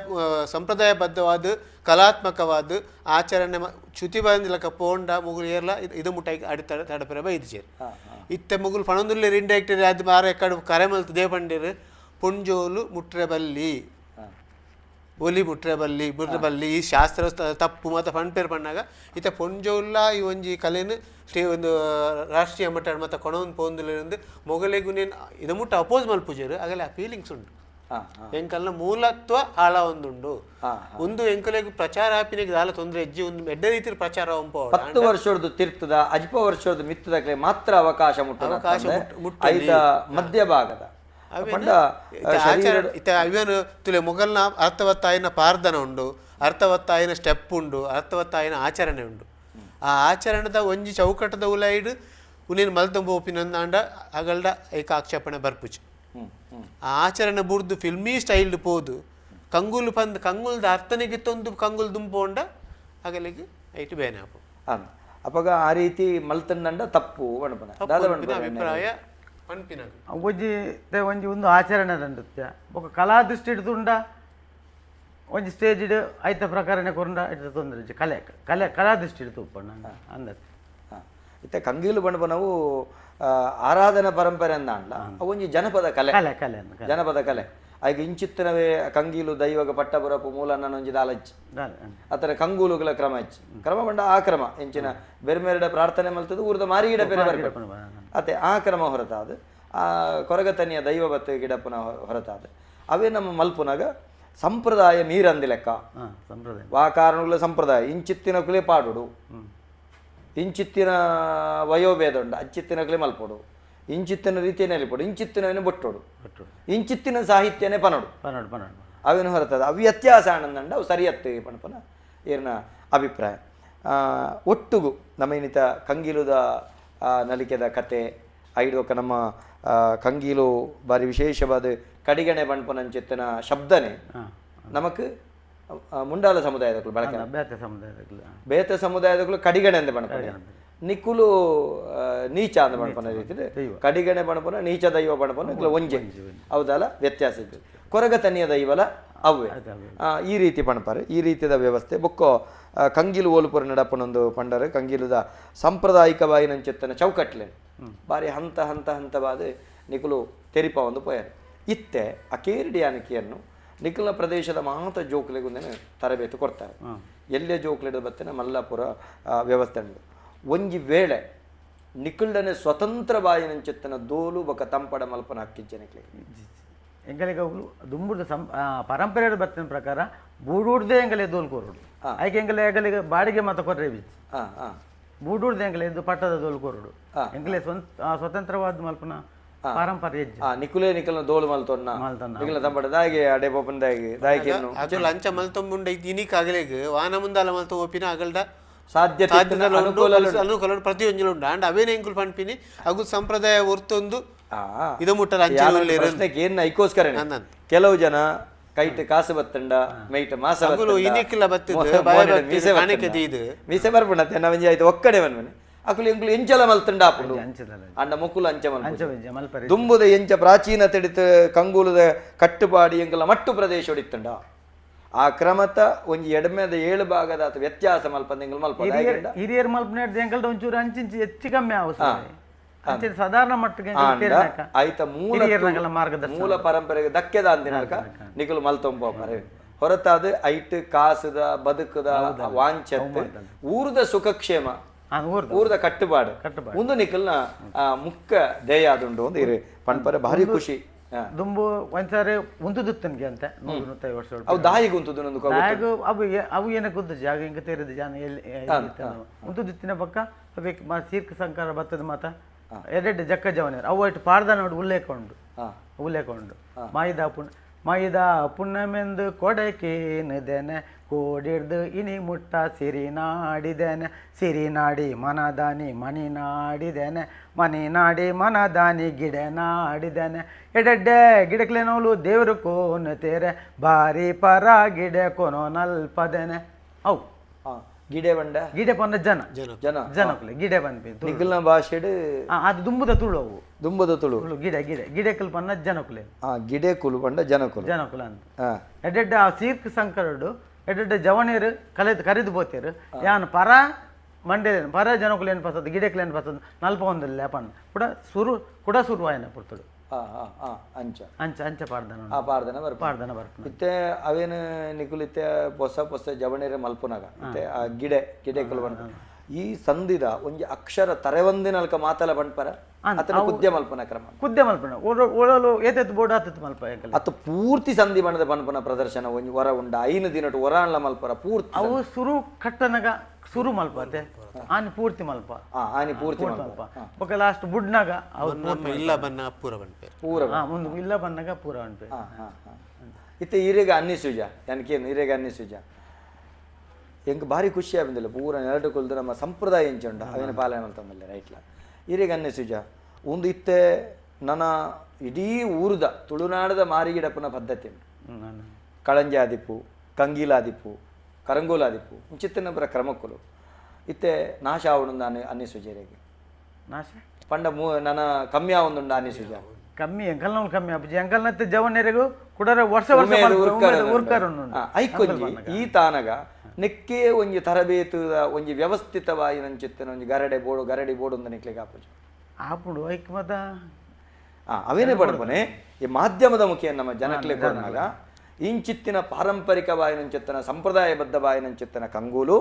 ಸಂಪ್ರದಾಯಬದ್ಧವಾದ ಕಲಾತ್ಮಕವಾದ ಆಚರಣೆ ಚ್ಯುತಿ ಬಂದಿಲ್ಲಕ ಪೋಂಡ ಮೊಗುಲು ಏರ್ಲ ಇದು ಮುಟ್ಟ ಅಡಿ ತಡಪರೆ ಬೈದು ಚೇರು ಇತ್ತೆ ಮೊಗುಲು ಪಣೊಂದುಲ್ಲೇರು ಇಂಡೈರೆಕ್ಟರ್ ಅದು ಮಾರ ಎಕ್ಕಡು ಕರೆ ಮಲ್ತು ದೇಪಂಡೇರು ಪೊಂಜೋಲು ಮುಟ್ರೆ ಬಲ್ಲಿ ಒಲಿ ಮುಟ್ರೆ ಬಲ್ಲಿ ಬುರ್ರೆ ಬಲ್ಲಿ ಈ ಶಾಸ್ತ್ರ ತಪ್ಪು ಮಾತ ಪಣ್ಪೇರ್ ಪಣ್ಣಾಗ ಇತ್ತ ಪೊಂಜೋಲ್ಲ ಈ ಒಂಜಿ ಕಲೆನ್ ಸ್ಟೇ ಒಂದು ರಾಷ್ಟ್ರೀಯ ಮಟ್ಟ ಮತ್ತ ಕೊಣೊಂದು ಪೋಂದುಲೆಂದು ಮೊಗಲೆಗು ನೇನ್ ಇದ ಮುಟ್ಟ ಅಪೋಸ್ ಮಲ್ಪುಜೆರ್ ಅಗಲೆ ಆ ಫೀಲಿಂಗ್ಸ್ ಉಂಡು ಎಂಕಲ್ನ ಮೂಲತ್ವ ಆಳ ಒಂದುಂಡು ಒಂದು ಎಂಕಲೆಗ್ ಪ್ರಚಾರ ಆಪಿನೆಗ್ ದಾಲ ತೊಂದರೆ ಹೆಜ್ಜೆ ಒಂದು ಎಡ್ಡೆ ರೀತಿ ಪ್ರಚಾರ 10 ವರ್ಷದ ತಿರ್ತದ ಅಜ್ಪ ವರ್ಷದ ಮಿತ್ತದಕ್ಲೆ ಮಾತ್ರ ಅವಕಾಶ ಅವಕಾಶ ಐತ ಮಧ್ಯಭಾಗದ ಇತ್ತ ಅವೇನು ತುಲೆ ಮೊಗಲ್ನ ಅರ್ಥವತ್ತಾಯಿನ ಪಾರ್ದನ ಉಂಡು ಅರ್ಥವತ್ತಾಯಿನ ಸ್ಟೆಪ್ ಉಂಡು ಅರ್ಥವತ್ತಾಯಿನ ಆಚರಣೆ ಉಂಡು ಆ ಆಚರಣೆದ ಒಂಜಿ ಚೌಕಟ್ಟದ ಉಲೈಡ್ ಉನೇನು ಮಲ್ತಂಬ ಒಪ್ಪಿನಂದಾಂಡ ಅಗಲ್ಡ ಏಕ ಆಕ್ಷೇಪಣೆ ಬರ್ಪುಚು ಆ ಆಚರಣೆ ಬುರ್ದು ಫಿಲ್ಮಿ ಸ್ಟೈಲ್ಡ್ ಪೋದು ಕಂಗುಲು ಪಂದ್ ಕಂಗುಲ್ದ ಅರ್ಥನಿಗೆ ತೊಂದು ಕಂಗುಲ್ ದುಂಪೋಂಡ ಅಗಲಿಗೆ ಐಟು ಬೇನೆ ಆಪು ಅಪಗ ಆ ರೀತಿ ಮಲ್ತಂದಂಡ ತಪ್ಪು ಅಭಿಪ್ರಾಯ ಒಂಜಿ ಒಂಜಿ ಒಂದು ಆಚರಣೆ ನೃತ್ಯ ಬೊಕ ಕಲಾ ದೃಷ್ಟಿ ಹಿಡಿದುಂಡ ಒಂಜಿ ಸ್ಟೇಜ್ ಇಡು ಐತ ಪ್ರಕಾರನೇ ಕೊರಂಡ ಇಟ್ಟು ತೊಂದರೆ ಕಲೆ ಕಲೆ ಕಲಾ ದೃಷ್ಟಿ ಹಿಡಿದು ಉಪ್ಪಣ್ಣ ಅಂದ ಇತ್ತ ಕಂಗೀಲು ಬಣ್ಣವು ಆರಾಧನಾ ಪರಂಪರೆ ಅಂದ ಒಂಜಿ ಜನಪದ ಕಲೆ ಕಲೆ ಕಲೆ ಜನಪದ ಕಲೆ ಐಗ ಇಂಚಿತ್ತನವೇ ಕಂಗೀಲು ದೈವಗ ಪಟ್ಟಬುರಪು ಮೂಲ ಒಂಜಿ ದಾಲಜ್ಜಿ ಅತರ ಕಂಗೂಲುಗಳ ಕ್ರಮ ಹೆಚ್ಚು ಕ್ರಮ ಬಂಡ ಆ ಕ್ರಮ ಇಂಚಿನ ಬೆರ್ಮೆರಡ ಪ್ರಾರ್ಥನೆ ಮಲ್ತದ್ದು ಊರದ ಮಾರಿಗಿಡ ಬೇರೆ ಬರ್ಬೇಕು ಅತೆ ಆ ಕ್ರಮ ಹೊರತಾದ ಆ ಕೊರಗತನಿಯ ದೈವ ಬತ್ತು ಗಿಡಪ್ಪನ ಹೊರತಾದ ಅವೇ ನಮ್ಮ ಮಲ್ಪುನಾಗ ಸಂಪ್ರದಾಯ ಮೀರಂದಿ ಲೆಕ್ಕ ಸಂಪ್ರದಾಯ ವಾ ಕಾರಣಗಳ ಸಂಪ್ರದಾಯ ಇಂಚಿತ್ತಿನ ಕುಲೆ ಪಾಡುಡು ಇಂಚಿತ್ತಿನ ವಯೋಭೇದ ಉಂಡು ಅಚ್ಚಿತ್ತಿನ ಕುಲೆ ಮಲ್ಪೊಡು ಇಂಚಿತ್ತಿನ ರೀತಿಯೇ ಪೊಡು ಇಂಚಿತ್ತಿನ ಬೊಟ್ಟೋಡು ಇಂಚಿತ್ತಿನ ಸಾಹಿತ್ಯನೇ ಪನೋಡು ಪನೋಡು ಪನೋಡು ಅವೇನು ಹೊರತದ ಅವು ವ್ಯತ್ಯಾಸ ಆನಂದಂಡ ಅವು ಸರಿಯತ್ತು ಪಣಪನ ಏರ್ನ ಅಭಿಪ್ರಾಯ ಒಟ್ಟುಗು ನಮ್ಮ ಏನಿತ ಕಂಗೀಲುದ ನಲಿಕೆದ ಕತೆ ಐಡೋಕ ನಮ್ಮ ಕಂಗೀಲು ಬಾರಿ ವಿಶೇಷವಾದ ಕಡಿಗಣೆ ಬಣ್ಪನಂಚಿತ್ತಿನ ಶಬ್ದನೇ ನಮಕ್ ಮುಂಡಾಲ ಸಮುದಾಯದಕ್ಕೂ ಬಳಕೆ ಬೇತೆ ಸಮುದಾಯದಕ್ಕೂ ಬೇತೆ ಸಮುದಾಯದಕ್ಕೂ ಕಡಿಗಣೆ ಅಂದ ಬಣಪನ ನಿಕ್ಕುಲು ನೀಚ ಅಂದ ಬಣಪನ ರೀತಿ ಕಡಿಗಣೆ ಬಣಪನ ನೀಚ ದೈವ ಬಣಪನ ಒಂಜೆ ಹೌದಲ್ಲ ವ್ಯತ್ಯಾಸ ಇತ್ತು ಕೊರಗತನಿಯ ದೈವಲ ಅವೇ ಈ ರೀತಿ ಪಣಪಾರೆ ಈ ರೀತಿಯ ವ್ಯವಸ್ಥೆ ಬೊಕ್ಕೋ ಕಂಗಿಲು ಓಲುಪುರ ನಡಪನೊಂದು ಪಂಡರು ಕಂಗಿಲುದ ಸಾಂಪ್ರದಾಯಿಕವಾಯಿನಂಚಿತ್ತನ ಚೌಕಟ್ಲೆ ಬಾರಿ ಹಂತ ಹಂತ ಹಂತವಾದ ನಿಕುಲು ತೆರಿಪ ಒಂದು ಪೋಯರು ಇತ್ತೆ ಅಕೇರಿಡಿಯಾನಿಕೆಯನ್ನು ನಿಖಲ ಪ್ರದೇಶದ ಮಾತ ಜೋಕ್ಲೆಗೊಂದೇನೆ ತರಬೇತಿ ಕೊಡ್ತಾರೆ ಎಲ್ಲೇ ಜೋಕ್ಲೆಡ ಬತ್ತನೆ ಮಲ್ಲಾಪುರ ವ್ಯವಸ್ಥೆ ಉಂಟು ಒಂಜಿ ವೇಳೆ ನಿಖಲ್ಡನೆ ಸ್ವತಂತ್ರ ಬಾಯಿನಂಚಿತ್ತನ ದೋಲು ಬೊಕ ತಂಪಡ ಮಲ್ಪನ ಹಕ್ಕಿಜ್ಜೆ ನಿಕ್ಲೆಗ್ ಎಂಗಲಿಗೆ ಅವುಲು ದುಂಬುದ ಸಂ ಪರಂಪರೆ ಬತ್ತಿನ ಪ್ರಕಾರ ಬೂಡೂಡ್ದೇ ಎಂಗಲೆ ದೋಲು ಕೋರುಡು ಐಕೆ ಎಂಗಲೆ ಎಂಗಲಿಗೆ ಬಾಡಿಗೆ ಮಾತ ಕೊರ್ರೆ ಬೀಚ್ ಬೂಡೂಡ್ದೆ ಎಂಗಲೆ ಇದು ಪಟ್ಟದ ದೋಲು ಕೋರುಡು ಎಂಗಲೆ ಸ್ವತಂತ್ರವಾದ ಮಲ್ಪನ ಪಾರಂಪರ್ಯ ನಿಕುಲೆ ನಿಕಲ್ನ ದೋಲು ಮಲ್ತೊನ್ನ ನಿಕಲ್ನ ತಂಪಡ ದಾಯಿಗೆ ಅಡೆ ಪೋಪನ್ ದಾಯಿಗೆ ದಾಯಿಗೆ ಅಗಲ್ ಅಂಚ ಮಲ್ತೊಂಬುಂಡ ಇನಿಕ್ ಅಗಲೆಗ್ ವಾನ ಮುಂದಾಲ ಮಲ್ತ ಓಪಿನ ಅಗಲ್ಡ ಸಾಧ್ಯತೆ ಅನುಕೂಲ ಪ್ರತಿಯೊಂಜಲು ಉಂಡು ಅಂಡ್ ಅವೇನೆ ಎಂಕುಲು ಪನ್ಪಿನಿ ಅಗು ಸಂಪ್ರದಾಯ ಹೊರ್ತೊಂದು ಇದು ಮುಟ್ಟಲ ಪ್ರಶ್ನೆಗೆ ಐಕೋಸ್ಕರ ಕೆಲವು ಜನ ಕೈಟ್ ಕಾಸು ಬತ್ತಂಡ ಮೈಟ್ ಮಾಸ ಮೀಸೆ ಬರ್ಪುಂಡ ನಾವಂಜಿ ಆಯ್ತು ಒಕ್ಕಡೆ ಬನ್ಮನೆ ಅಕುಲು ಎಂಕುಲು ಎಂಚಲ ಮಲ್ತಂಡ ಆಪುಂಡು ಅಂಡ ಮುಕುಲು ಅಂಚ ಮಲ್ಪ ದುಂಬುದ ಎಂಚ ಪ್ರಾಚೀನ ತೆಡಿತ ಕಂಗುಲದ ಕಟ್ಟುಪಾಡಿ ಎಂಕುಲ ಮಟ್ಟು ಪ್ರದೇಶ ಹೊಡಿತಂಡ ಆ ಕ್ರಮತ ಒಂಜಿ ಎಡಮೆದ ಏಳು ಭಾಗದ ಅಥವಾ ವ್ಯತ್ಯಾಸ ಮಲ್ಪ ಎಂಕುಲು ಮಲ್ಪ ಹಿರಿಯರ್ ಮಲ್ಪನ ಎಂಕಲ್ದ ಒಂಚೂರು ಅಂಚಿಂಚಿ ಹೆಚ್ಚು ಕಮ್ಮಿ ಅವಸರ ಸಾಧಾರಣ ಮಟ್ಟಿಗೆ ಆಯ್ತ ಮೂಲ ಮೂಲ ಪರಂಪರೆಗೆ ದಕ್ಕೆದ ಅಂದಿನಕ ನಿಕುಲು ಮಲ್ತೊಂಬ ಹೊರತಾದ ಐಟ್ ಕಾಸುದ ಬದುಕುದ ವಾಂಛತ್ ಊರದ ಸುಖಕ್ಷೇಮ ಊರದ ಕಟ್ಟುಪಾಡು ಒಂದು ನಿಕಲ್ನ ಮುಖ್ಯ ಧ್ಯೇಯ ಆದುಂಡು ಒಂದು ಇರು ಪಂಪರೆ ಭಾರಿ ಖುಷಿ ದುಂಬು ಒಂದ್ಸಾರಿ ಉಂತುದುತ್ತನ್ಗೆ ಅಂತ 150 ವರ್ಷ ಅವು ದಾಯಿಗೆ ಉಂತುದು ದಾಯಿಗು ಅವು ಅವು ಏನಕ್ಕೆ ಉಂತು ಜಾಗ ಹಿಂಗೆ ತೇರಿದ ಜಾನ ಎಲ್ಲಿ ಉಂತುದುತ್ತಿನ ಪಕ್ಕ ಅವೆ ಸೀರ್ಕ ಸಂಕಾರ ಬತ್ತದ ಮಾತ ಎರಡೆರಡು ಜಕ್ಕ ಜವನಿಯರು ಅವು ಇಟ್ಟು ಪಾಡ್ದ ನೋಡಿ ಉಲ್ಲೇಖ ಉಂಟು ಉಲ್ಲೇಖ ಉಂಟು ಮಾಯಿದ ಪುಣ್ಯ ಮೈದ ಪುಣ್ಣಮೆಂದು ಕೊಡಕೇನುದೆನೆ ಕೋಡಿಡ್ದು ಇನಿ ಮುಟ್ಟ ಸಿರಿನಾಡಿದೆನೆ ಸಿರಿನಾಡಿ ಮನದಾನಿ ಮಣಿ ನಾಡಿದೆನೆ ಮನಿ ನಾಡಿ ಮನದಾನಿ ಗಿಡ ನಾಡಿದೆನೆ ಎಡೆಡ್ಡೆ ಗಿಡಕ್ಲೆನೋಲು ದೇವರು ಕೋನು ತೇರೆ ಬಾರಿ ಪರ ಗಿಡ ಕೊನೋ ನಲ್ಪದೆನೆ ಅವು ಗಿಡೆ ಬಂಡ ಗಿಡೆ ಪಂಡ ಜನ ಜನ ಜನಕುಲೆ ಗಿಡೆ ಬಂದ್ಪಿ ನಿಖಲ್ನ ಭಾಷೆಡ್ ಅದು ದುಂಬುದ ತುಳು ಅವು ದುಂಬುದ ತುಳು ಗಿಡೆ ಗಿಡೆ ಗಿಡೆಕುಲು ಪನ್ನ ಜನಕುಲೆ ಗಿಡೆ ಕುಲು ಪಂಡ ಜನಕುಲು ಜನಕುಲ ಅಂತ ಎಡೆಡ್ಡ ಆ ಸೀರ್ಕ್ ಸಂಕರಡು ಎಡೆಡ್ಡ ಜವನೇರು ಕಲೆದು ಕರೆದು ಬೋತೇರು ಯಾನ್ ಪರ ಮಂಡೇಲೇನು ಪರ ಜನಕುಲೇನು ಪಸದು ಗಿಡೆಕ್ಲೇನು ಪಸದು ನಲ್ಪ ಒಂದಿಲ್ಲ ಪಣ್ಣ ಕೂಡ ಸುರು ಕೂಡ ಸುರುವಾಯನ ಪುರ್ತುಡು. ಅಂಚ ಅಂಚ ಅಂಚ ಪಾಡ್ದನ ಆ ಪಾಡ್ದನ ಬರ್ಪ ಪಾಡ್ದನ ಬರ್ಪುನ ಇತ್ತೆ ಅವೇನು ನಿಕುಲು ಇತ್ತೆ ಪೊಸ ಪೊಸ ಜವಣೇರೆ ಮಲ್ಪುನಾಗ ಇತ್ತೆ ಆ ಗಿಡೆ ಗಿಡೆಕುಲು ಬಣ್ಣ ಈ ಸಂಧಿದ ಒಂಜಿ ಅಕ್ಷರ ತರೆವಂದಿನಲ್ಕ ಮಾತಲ ಬಂಡ್ಪರ ಅತನ ಕುದ್ಯ ಮಲ್ಪನ ಕ್ರಮ ಕುದ್ಯ ಮಲ್ಪನ ಓಡಲು ಏತೆತ್ತು ಬೋರ್ಡ್ ಆತತ್ತು ಮಲ್ಪ ಅತ್ತ ಪೂರ್ತಿ ಸಂಧಿ ಬಣ್ಣದ ಪನ್ಪನ ಪ್ರದರ್ಶನ ಒಂಜಿ ವರ ಉಂಡ 5 ದಿನಟ್ ವರಾನ್ಲ ಮಲ್ಪರ ಪೂರ್ತಿ ಅವು ಸುರು ಕಟ್ಟನಗ ಸುರು ಮಲ್ಪತೆ ಆನಿ ಪೂರ್ತಿ ಮಲ್ಪ ಆನಿ ಪೂರ್ತಿ ಮಲ್ಪ ಬೊಕ ಲಾಸ್ಟ್ ಬುಡ್ನಾಗ ಅವು ಇಲ್ಲ ಬನ್ನ ಪೂರ ಬನ್ಪೆ ಪೂರ ಮುಂದೆ ಇಲ್ಲ ಬನ್ನಗ ಪೂರ ಬನ್ಪೆ ಇತ್ತೆ ಈರೆಗ ಅನ್ನಿಸುಜ ನನಕೇನು ಈರೆಗ ಅನ್ನಿಸುಜ ಎಂಕ್ ಭಾರಿ ಖುಷಿ ಆపింದಿಲ್ಲ ಪೂರ ನೆರಡು ಕೊಲ್ದು ನಮ್ಮ ಸಂಪ್ರದಾಯ ಎಂಚುಂಡ ಅವೇನು ಪಾಲನೆ ಮಲ್ತೊಂದಿಲ್ಲ ರೈಟ್ಲ ಈರೆಗ ಅನ್ನಿಸುಜ ಒಂದು ಇತ್ತೆ ನನ್ನ ಇಡೀ ಊರುದ ತುಳುನಾಡದ ಮಾರಿಗಿಡಪ್ಪನ ಪದ್ಧತಿ ಕಳಂಜಾದಿಪ್ಪು ಕಂಗೀಲಾದಿಪ್ಪು ಕರಂಗೋಲಾದಿಪ್ಪು ಇಂಚಿತ್ತನೊಬ್ಬರ ಕ್ರಮಕ್ಕುಲು ಇತ್ತೆ ನಾಶ ಆವಣಂದು ಅನ್ನಿಸುಜ ನಾಶ ಪಂಡ ನನ್ನ ಕಮ್ಮಿ ಆವೊಂದುಂಡ ಅನ್ನಿಸುಜ ಕಮ್ಮಿ ಎಂಕಲ್ನ ಕಮ್ಮಿ ಆಪುಜಿ ಎಂಕಲ್ನತ್ತೆ ಜವನೆರೆಗು ಕುಡರ ವರ್ಷ ವರ್ಷ ಐಕೊಂಜಿ ಈ ತಾನಗ ನೆಕ್ಕೆ ಒಂಜಿ ತರಬೇತುದ ಒಂಜಿ ವ್ಯವಸ್ಥಿತವಾಗಿ ನಂಚಿತ್ತನ ಒಂಜಿ ಗರಡೆ ಬೋಡು ಗರಡಿ ಬೋಡು ಅಂತ ನಿಕ್ಲಿಗೆ ಆಪುಜಿ ಆಪುಡು ಐಕ್ ಮತ ಅವೇನೇ ಪಡ್ಪನೆ ಈ ಮಾಧ್ಯಮದ ಮುಖೇನ ನಮ್ಮ ಜನಕ್ಲೆ ಕೊಡನಾಗ ಇಂಚಿತ್ತಿನ ಪಾರಂಪರಿಕ ಬಾಯಿನಂಚಿತ್ತನ ಸಂಪ್ರದಾಯಬದ್ಧ ಬಾಯಿನಂಚಿತ್ತನ ಕಂಗೂಲು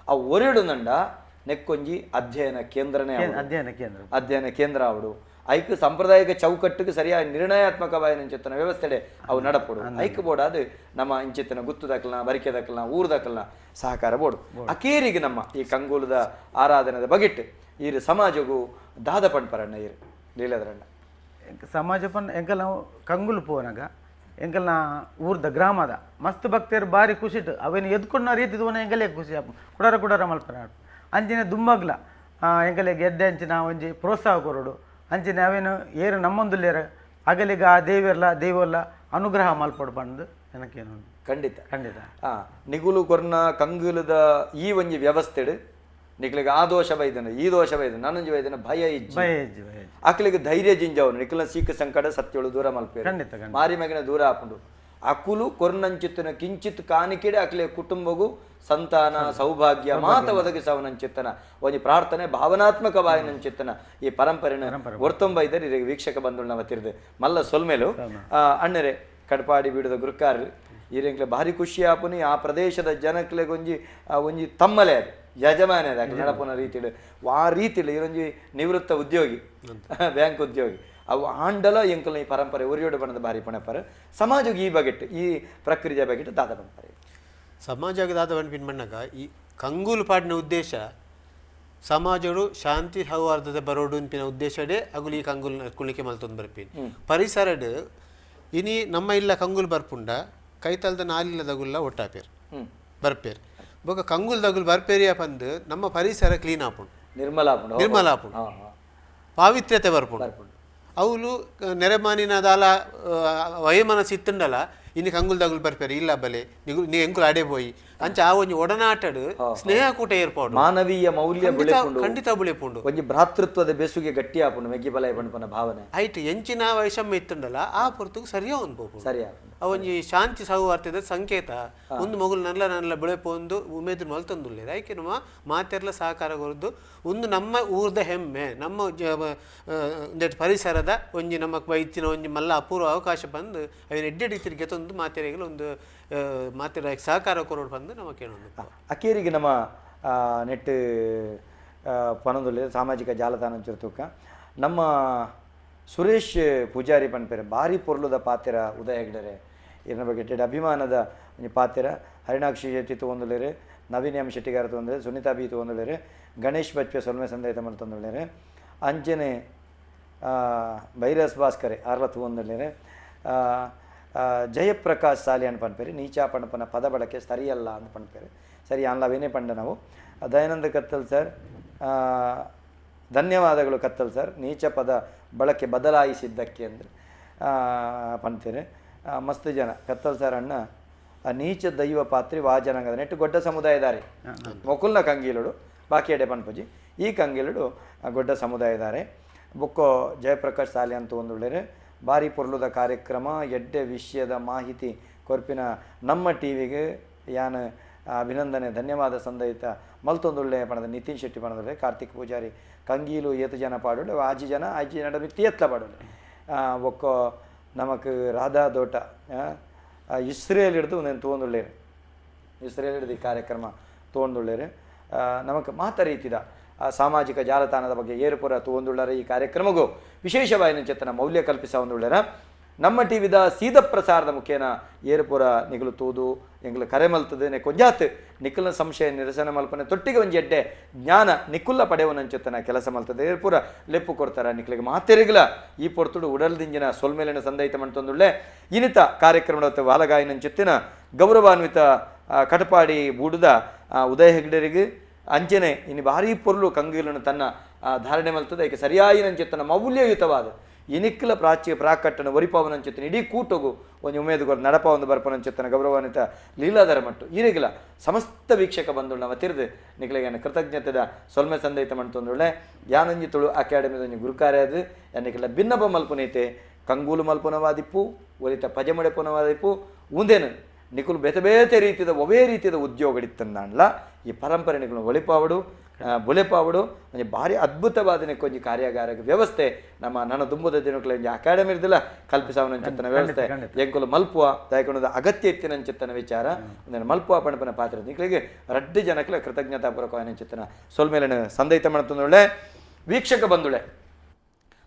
ಆ ಒರೆಡು ನಂಡ ನೆಕ್ಕೊಂಜಿ ಅಧ್ಯಯನ ಕೇಂದ್ರನೇ ಅಧ್ಯಯನ ಕೇಂದ್ರ ಅವಡು ಐಕ್ ಸಾಂಪ್ರದಾಯಿಕ ಚೌಕಟ್ಟಿಗೆ ಸರಿಯಾದ ನಿರ್ಣಯಾತ್ಮಕ ಬಾಯಿನಂಚಿತ್ತನ ವ್ಯವಸ್ಥೆ ಅವು ನಡಪಡು ಐಕ್ ಬೋರ್ಡ್ ಅದು ನಮ್ಮ ಇಂಚಿತ್ತನ ಗುತ್ತು ದಾಖಲನ ಬರಿಕೆ ದಾಖಲನ ಊರು ದಾಖಲನ ಸಹಕಾರ ಬೋರ್ಡು ಅಕೇರಿಗೆ ನಮ್ಮ ಈ ಕಂಗೂಲದ ಆರಾಧನೆದ ಬಗೆಟ್ ಈರು ಸಮಾಜಗೂ ದಾದ ಪಣ್ಪರಣ್ಣ ಈರು ಲೀಲದರಣ್ಣ ಸಮಾಜ ಪನ್ ಎಂಕಲ್ ನಾವು ಕಂಗುಲು ಪೋನಾಗ ಎಂಕಲ್ನ ಊರ್ದ ಗ್ರಾಮದ ಮಸ್ತ್ ಭಕ್ತರು ಭಾರಿ ಖುಷಿಟ್ಟು ಅವೇನು ಎದ್ಕೊಂಡ ರೀತಿ ದೂನ ಎಂಕಲೇ ಖುಷಿ ಕುಡಾರ ಕುಡಾರ ಮಲ್ಪನ ಅಂಚಿನ ದುಮ್ಮಗ್ಲ ಎಂಕಲೆ ಗೆಡ್ಡೆ ಅಂಚಿನ ಒಂಜಿ ಪ್ರೋತ್ಸಾಹ ಕೊರಡು ಅಂಚಿನ ಅವೇನು ಏರು ನಮ್ಮೊಂದುಲ್ಲೇರ ಅಗಲಿಗ ಆ ದೇವಿಯರ್ಲ ದೈವಲ್ಲ ಅನುಗ್ರಹ ಮಲ್ಪಡು ಬಂದು ನನಕೇನು ಖಂಡಿತ ಖಂಡಿತ ನಿಗುಲು ಕೊರ್ನ ಕಂಗುಲದ ಈ ಒಂಜಿ ವ್ಯವಸ್ಥೆಡು ನಿಕ್ಲಿಗೆ ಆ ದೋಷ ಬೈದನ ಈ ದೋಷ ಬೈದನ ನಾನೊಂಜಿ ಬೈದನ ಭಯ ಇಜ್ಜಿ ಭಯ ಇಜ್ಜಿ ಭಯ ಅಕ್ಲಿಗೆ ಧೈರ್ಯ ಜಿಂಜವನು ನಿಕ್ಲ ಸೀಕ ಸಂಕಟ ಸತ್ಯಳು ದೂರ ಮಲ್ಪೇರು ಖಂಡಿತ ಮಾರಿ ಮಗನ ದೂರ ಹಾಕೊಂಡು ಅಕುಲು ಕೊರ್ನಂಚಿತ್ತನ ಕಿಂಚಿತ್ ಕಾಣಿಕೆಡೆ ಅಕ್ಲೆ ಕುಟುಂಬಗೂ ಸಂತಾನ ಸೌಭಾಗ್ಯ ಮಾತ ಒದಗಿಸವನಂಚಿತ್ತನ ಒಂಜಿ ಪ್ರಾರ್ಥನೆ ಭಾವನಾತ್ಮಕ ಬಾಯಿನಂಚಿತ್ತನ ಈ ಪರಂಪರೆನ ಒರ್ತೊಂಬ ಇದ್ದರೆ ಇರಿಗೆ ವೀಕ್ಷಕ ಬಂಧುಗಳು ನಾವು ತಿರ್ದು ಮಲ್ಲ ಸೊಲ್ಮೇಲು ಅಣ್ಣರೆ ಕಡ್ಪಾಡಿ ಬೀಡದ ಗುರುಕಾರರು ಈರೆಂಕ್ಲೆ ಭಾರಿ ಖುಷಿ ಆಪುನಿ ಆ ಪ್ರದೇಶದ ಜನಕ್ಲೆಗೊಂಜಿ ಒಂಜಿ ತಮ್ಮಲೆ ಅದು ಯಜಮಾನ ಅದು ನಡಪುನ ರೀತಿಡು ಆ ರೀತಿಲಿ ಇರೊಂಜಿ ನಿವೃತ್ತ ಉದ್ಯೋಗಿ ಬ್ಯಾಂಕ್ ಉದ್ಯೋಗಿ ಅವು ಆಂಡಲ ಎಂಕಲ್ನ ಈ ಪರಂಪರೆ ಒರಿಯೋಡು ಬಣ್ಣದ ಭಾರಿ ಪಣಪರ ಸಮಾಜಕ್ಕೆ ಈ ಬಗೆಟ್ಟು ಈ ಪ್ರಕ್ರಿಯೆ ಬಗೆಟ್ಟು ದಾದ ಪಂಪರೆ ಸಮಾಜಕ್ಕೆ ದಾದ ಪನ್ಪಿನ ಮಣ್ಣಾಗ ಈ ಕಂಗೂಲು ಪಾಡಿನ ಉದ್ದೇಶ ಸಮಾಜಡು ಶಾಂತಿ ಸೌಹಾರ್ದತೆ ಬರೋಡು ಅನ್ಪಿನ ಉದ್ದೇಶಡೇ ಅಗುಲು ಈ ಕಂಗುಲ್ ಕುಣಿಕೆ ಮಲ್ತೊಂದು ಬರ್ಪಿನ ಪರಿಸರಡು ಇನಿ ನಮ್ಮ ಇಲ್ಲ ಕಂಗುಲ್ ಬರ್ಪುಂಡ ಕೈತಲ್ದ ನಾಲಿಲ್ಲದಗುಲ್ಲ ಒಟ್ಟಾಪೇರು ಬರ್ಪೇರು ಬೊಕ ಕಂಗುಲ್ ದಗುಲ್ ಬರ್ಪೇರಿಯ ಪಂದು ನಮ್ಮ ಪರಿಸರ ಕ್ಲೀನ್ ಆಪುಂಡು ನಿರ್ಮಲ ಆಪುಂಡು ನಿರ್ಮಲ ಆಪುಂಡು ಪಾವಿತ್ರ್ಯತೆ ಬರ್ಪುಂಡು ಅವಳು ನೆರೆಮಾನಿನ ದಾಲ ವಯಮನಸ್ಸು ಇತ್ತುಂಡಲ ಇನ್ನು ಕಂಗುಲ್ ದಗುಲ್ ಬರ್ಪೇರು ಇಲ್ಲ ಬಲೆ ನೀ ಎಂಕುಲು ಅಡೆ ಪೋಯಿ ಅಂಚ ಆ ಒಂಜಿ ಒಡನಾಟಡು ಸ್ನೇಹ ಕೂಟ ಏರ್ಪಾಡು ಮಾನವೀಯ ಮೌಲ್ಯ ಖಂಡಿತ ಬುಳೆಪುಂಡು ಒಂಜಿ ಭ್ರಾತೃತ್ವದ ಬೆಸುಗೆ ಗಟ್ಟಿ ಆಪುಂಡು ಮೆಗ್ಗಿ ಬಲ ಪಣಪನ ಭಾವನೆ ಐಟ್ ಎಂಚಿನ ವೈಷಮ್ಯ ಇತ್ತುಂಡಲ ಆ ಪೊರ್ತುಗು ಸರಿಯಾ ಒಂದು ಪೋಪುಂಡು ಸರಿಯಾ ಆ ಒಂಜಿ ಶಾಂತಿ ಸೌಹಾರ್ದದ ಸಂಕೇತ ಒಂದು ಮಗುಲು ನಲ್ಲ ನಲ್ಲ ಬೆಳೆಪೊಂದು ಉಮೇದು ಮಲ್ತೊಂದುಲ್ಲೇರು ಐಕೆ ನಮ್ಮ ಮಾತೆರ್ಲ ಸಹಕಾರ ಕೊರದು ಒಂದು ನಮ್ಮ ಊರ್ದ ಹೆಮ್ಮೆ ನಮ್ಮ ಪರಿಸರದ ಒಂಜಿ ನಮ್ಮ ಬೈತಿನ ಒಂಜಿ ಮಲ್ಲ ಅಪೂರ್ವ ಅವಕಾಶ ಬಂದು ಅವಿನ ಎಡ್ಡೆಡ್ ತಿರುಗಿ ತಂದು ಮಾತೆರೆಗಳು ಒಂದು ಮಾತೆರ ಸಹಕಾರ ಕೊರೋಡು ಬಂದು ನಮ್ಮ ಕೇಳೊಂದು ಅಕೇರಿಗೆ ನಮ್ಮ ನೆಟ್ ಪನೊಂದುಲ್ಲೆ ಸಾಮಾಜಿಕ ಜಾಲತಾಣ ತೂಕ ನಮ್ಮ ಸುರೇಶ್ ಪೂಜಾರಿ ಪನ್ಪೇರೆ ಭಾರಿ ಪೊರ್ಲುದ ಪಾತೆರ ಉದಯ ಹೆಗ್ಡರೆ ಇದರ ಬಗ್ಗೆ ಅಭಿಮಾನದ ಒಂಜಿ ಪಾತೆರ ಹರಿಣಾಕ್ಷಿ ಶೆಟ್ಟಿ ತಗೊಂದುಲ್ಲೇರು ನವೀನ್ ಎಂ ಶೆಟ್ಟಿಗಾರ ತೊಂದರೆ ಸುನೀತಾ ಬಿ ತಗೊಂದುಲ್ಲೇರು ಗಣೇಶ್ ಬಚ್ಪೆ ಸೊಲ್ಮೆ ಸಂದೈತ ಮಲ್ ತಂದುಲ್ಲೇರು ಅಂಚನೆ ಬೈರಸ್ ಭಾಸ್ಕರೆ ಆರ್ಲ ತಗೊಂದುಲ್ಲೇರು ಜಯಪ್ರಕಾಶ್ ಸಾಲಿಯನ್ ಪನ್ಪೇರು ನೀಚಾ ಪಣಪನ ಪದ ಬಳಕೆ ಸರಿಯಲ್ಲ ಅಂತ ಪನ್ಪೇರು ಸರಿ ಅನ್ಲವೇನೇ ಪಂಡ ನಾವು ದಯಾನಂದ ಕತ್ತಲ್ ಸರ್ ಧನ್ಯವಾದಗಳು ಕತ್ತಲ್ ಸರ್ ನೀಚ ಪದ ಬಳಕೆ ಬದಲಾಯಿಸಿದ್ದಕ್ಕೆ ಅಂದರೆ ಪಂತೇನೆ ಮಸ್ತ್ ಜನ ಕತ್ತಲ್ ಸರ್ ಅಣ್ಣ ಆ ನೀಚ ದೈವ ಪಾತ್ರಿ ವಾಜನಾಂಗದ ನೆಟ್ಟು ಗೊಡ್ಡ ಸಮುದಾಯದಾರೆ ಮೊಕುಲ್ನ ಕಂಗೀಲುಡು ಬಾಕಿ ಎಡೆ ಪನ್ಪುಜಿ ಈ ಕಂಗೀಲುಡು ಗೊಡ್ಡ ಸಮುದಾಯದಾರೆ ಬುಕ್ಕೋ ಜಯಪ್ರಕಾಶ್ ಸಾಲಿ ಅಂತ ಒಂದುಳ್ಳೆರೆ ಭಾರಿ ಪೊರ್ಲುದ ಕಾರ್ಯಕ್ರಮ ಎಡ್ಡೆ ವಿಷಯದ ಮಾಹಿತಿ ಕೊರ್ಪಿನ ನಮ್ಮ ಟಿ ವಿಗೆ ಯಾನ್ ಅಭಿನಂದನೆ ಧನ್ಯವಾದ ಸಂದಯಿತ ಮಲ್ತೊಂದುಳ್ಳೆ ಪಣದ ನಿತಿನ್ ಶೆಟ್ಟಿ ಪಣದುಳ್ಳೆ ಕಾರ್ತಿಕ್ ಪೂಜಾರಿ ಕಂಗೀಲು ಏತು ಜನ ಪಾಡುಳ್ಳೆ ಆಜಿ ಜನ ಆಜಿ ಜನ ಮಿತ್ತಿ ಎತ್ಲ ಪಾಡುಳ್ಳೆ ಬೊಕ್ಕ ನಮಕ್ ರಾಧಾ ದೋಟ ಇಸ್ರೇಲ್ ಹಿಡ್ದು ಒಂದೇನು ತೋಂದುಳ್ಳೇರು ಇಸ್ರೇಲ್ ಹಿಡ್ದು ಈ ಕಾರ್ಯಕ್ರಮ ತೋಂದುಳ್ಳೇರು. ನಮಕ್ ಮಾತ ರೀತಿದ ಸಾಮಾಜಿಕ ಜಾಲತಾಣದ ಬಗ್ಗೆ ಏರುಪುರ ತೋಂದುಳ್ಳಾರ. ಈ ಕಾರ್ಯಕ್ರಮಗೂ ವಿಶೇಷವಾಗಿ ಚೆತ್ತನ ಮೌಲ್ಯ ಕಲ್ಪಿಸ ಒಂದುಳ್ಳೇರ. ನಮ್ಮ ಟಿ ವಿದ ಸೀದ ಪ್ರಸಾರದ ಮುಖೇನ ಏರುಪುರ ನಿಗಲು ತೂದು ಎಂಗ್ಲು ಕರೆ ಮಲ್ತದೆ ನೆ ಕೊಂಜಾತ್ ನಿಖಲ್ನ ಸಂಶಯ ನಿರಸನ ಮಲ್ಪನೆ ತೊಟ್ಟಿಗೆ ಒಂಜಿ ಎಡ್ಡೆ ಜ್ಞಾನ ನಿಕುಲ್ಲ ಪಡೆಯವನಂಚೆತ್ತನ ಕೆಲಸ ಮಲ್ತದೆ ಏರ್ಪುರ ಲೆಪ್ಪು ಕೊಡ್ತಾರ ನಿಕ್ಲಿಗೆ ಮಾತೆರಿಗ್ಲ ಈ ಪೊರ್ತುಡು ಉಡಲ್ದಿಂಜಿನ ಸೊಲ್ಮೇಲಿನ ಸಂದೈತ ಮಂಟೊಂದುಳ್ಳೆ ಇನಿತ ಕಾರ್ಯಕ್ರಮದ ವಾಲಗಾಯಿನಂಚೆತ್ತಿನ ಗೌರವಾನ್ವಿತ ಕಟಪಾಡಿ ಬೂಡುದ ಉದಯ ಹೆಗ್ಡೆರಿಗೆ ಅಂಚನೆ ಇನ್ನು ಭಾರೀ ಪೊರ್ಲು ಕಂಗಿಲನ್ನು ತನ್ನ ಧಾರಣೆ ಮಲ್ತದೆ ಏಕೆ ಸರಿಯಾಯಿನಂಚೆತ್ತನ ಮೌಲ್ಯಯುತವಾದ ಇನಿಕ್ಲ ಪ್ರಾಚ್ಯ ಪ್ರಾಕಟ್ಟನ ಒರಿಪಾವನಂಚೆತ್ತನ ಇಡೀ ಕೂಟಗು ಒಂದು ಉಮೇದುಗಳು ನಡಪ ಒಂದು ಬರ್ಪನಂಚೆತ್ತನ ಗೌರವಾನ್ವಿತ ಲೀಲಾಧರ ಮಟ್ಟು ಈರೆಗಿಲ ಸಮಸ್ತ ವೀಕ್ಷಕ ಬಂದುಳ್ಳ ತಿರ್ದು ನಿಕ್ಲಿಗೆ ಕೃತಜ್ಞತೆದ ಸೊಲ್ಮೆ ಸಂದೈತ ಮಂಟೊಂದುಳ್ಳೆ ಯಾನಂಜಿ ತುಳು ಅಕಾಡೆಮಿದ ಒಂಜಿ ಗುರುಕಾರ್ಯದು ಯಾನಿಕ್ಲ ಭಿನ್ನಪ ಮಲ್ಪುನೈತೆ ಕಂಗೂಲು ಮಲ್ಪುನವಾದಿಪ್ಪು ಒಲಿತ ಪಜಮಡೆ ಪುನವಾದಿಪ್ಪು ಉಂದೇನು ನಿಕುಲು ಬೇತೆ ಬೇತೆ ರೀತಿಯ ಒವೇ ರೀತಿಯ ಉದ್ಯೋಗಡಿತ್ತಂದಾಂಡ್ಲ ಈ ಪರಂಪರೆ ನಿಕುಲು ಒಳಿಪಾವಡು ಬುಲೆಪಾವಡು ಒಂಜಿ ಭಾರಿ ಅದ್ಭುತವಾದ ಒಂಜಿ ಕಾರ್ಯಾಗಾರ ವ್ಯವಸ್ಥೆ ನಮ್ಮ ನನ್ನ ದುಂಬುದ ದಿನಕ್ಲೆ ಒಂಜಿ ಅಕಾಡೆಮಿ ಇರ್ದಿಲ್ಲ ಕಲ್ಪಿಸಾವನಂಚೆತ್ತನ ವ್ಯವಸ್ಥೆ ಎಂಕುಲು ಮಲ್ಪುವ ದಾಯಕೊಂಡ ಅಗತ್ಯ ಇತ್ತಿನಂಚೆತ್ತನ ವಿಚಾರ ಒಂದನ್ನು ಮಲ್ಪುವ ಪಣಪನ ಪಾತ್ರ ನಿಕ್ಲಿಗೆ ರಡ್ಡು ಜನಕ್ಲೆ ಕೃತಜ್ಞತಾಪೂರ್ವಕವಾಯಿನಂಚೆತ್ತನ ಸೊಲ್ಮೇಲಿನ ಸಂದೈತ ಮಣತಂದುಳ್ಳೆ. ವೀಕ್ಷಕ ಬಂದುಳೆ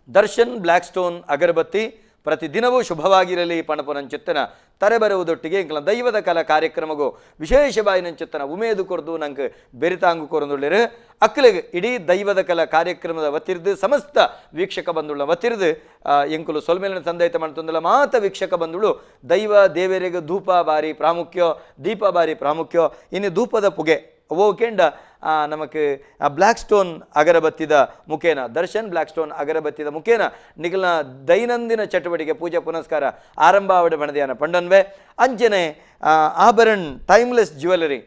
ದರ್ಶನ್ ಬ್ಲ್ಯಾಕ್ ಸ್ಟೋನ್ ಅಗರಬತ್ತಿ ಪ್ರತಿದಿನವೂ ಶುಭವಾಗಿರಲಿ ಪಣಪುನಂಚೆತ್ತನ ತರೆಬರುವುದೊಟ್ಟಿಗೆ ಇಂಕಲ ದೈವದ ಕಲಾ ಕಾರ್ಯಕ್ರಮಗೂ ವಿಶೇಷ ಬಾಯಿನಂಚೆತ್ತನ ಉಮೇದು ಕೊರ್ದು ನಂಗೆ ಬೆರಿತಾಂಗು ಕೊರೊಂದುಳ್ಳಿರು ಅಕ್ಕಲಿಗೆ ಇಡೀ ದೈವದ ಕಲಾ ಕಾರ್ಯಕ್ರಮದ ವತಿರ್ದು ಸಮಸ್ತ ವೀಕ್ಷಕ ಬಂದುಳ್ಳ ವತಿರ್ದು ಎಂಕುಲು ಸೊಲ್ಮೇಲಿನ ಸಂದೈತ ಮಾಡ್ತಂದುಳ್ಳ ಮಾತ ವೀಕ್ಷಕ ಬಂದುಳು ದೈವ ದೇವರಿಗೆ ಧೂಪ ಬಾರಿ ಪ್ರಾಮುಖ್ಯ ದೀಪ ಬಾರಿ ಪ್ರಾಮುಖ್ಯ ಇನ್ನು ಧೂಪದ ಪುಗೆ ಓಕೆಂಡ ನಮಕ್ ಬ್ಲ್ಯಾಕ್ ಸ್ಟೋನ್ ಅಗರಬತ್ತಿದ ಮುಖೇನ ದರ್ಶನ್ ಬ್ಲ್ಯಾಕ್ ಸ್ಟೋನ್ ಅಗರಬತ್ತಿದ ಮುಖೇನ ನಿಗಲ್ನ ದೈನಂದಿನ ಚಟುವಟಿಕೆ ಪೂಜಾ ಪುನಸ್ಕಾರ ಆರಂಭ ಆವಡ ಬಣದಿಯಾನ ಪಂಡನ್ವೆ ಅಂಚನೆ ಆಭರಣ್ ಟೈಮ್ಲೆಸ್ ಜ್ಯುವೆಲರಿ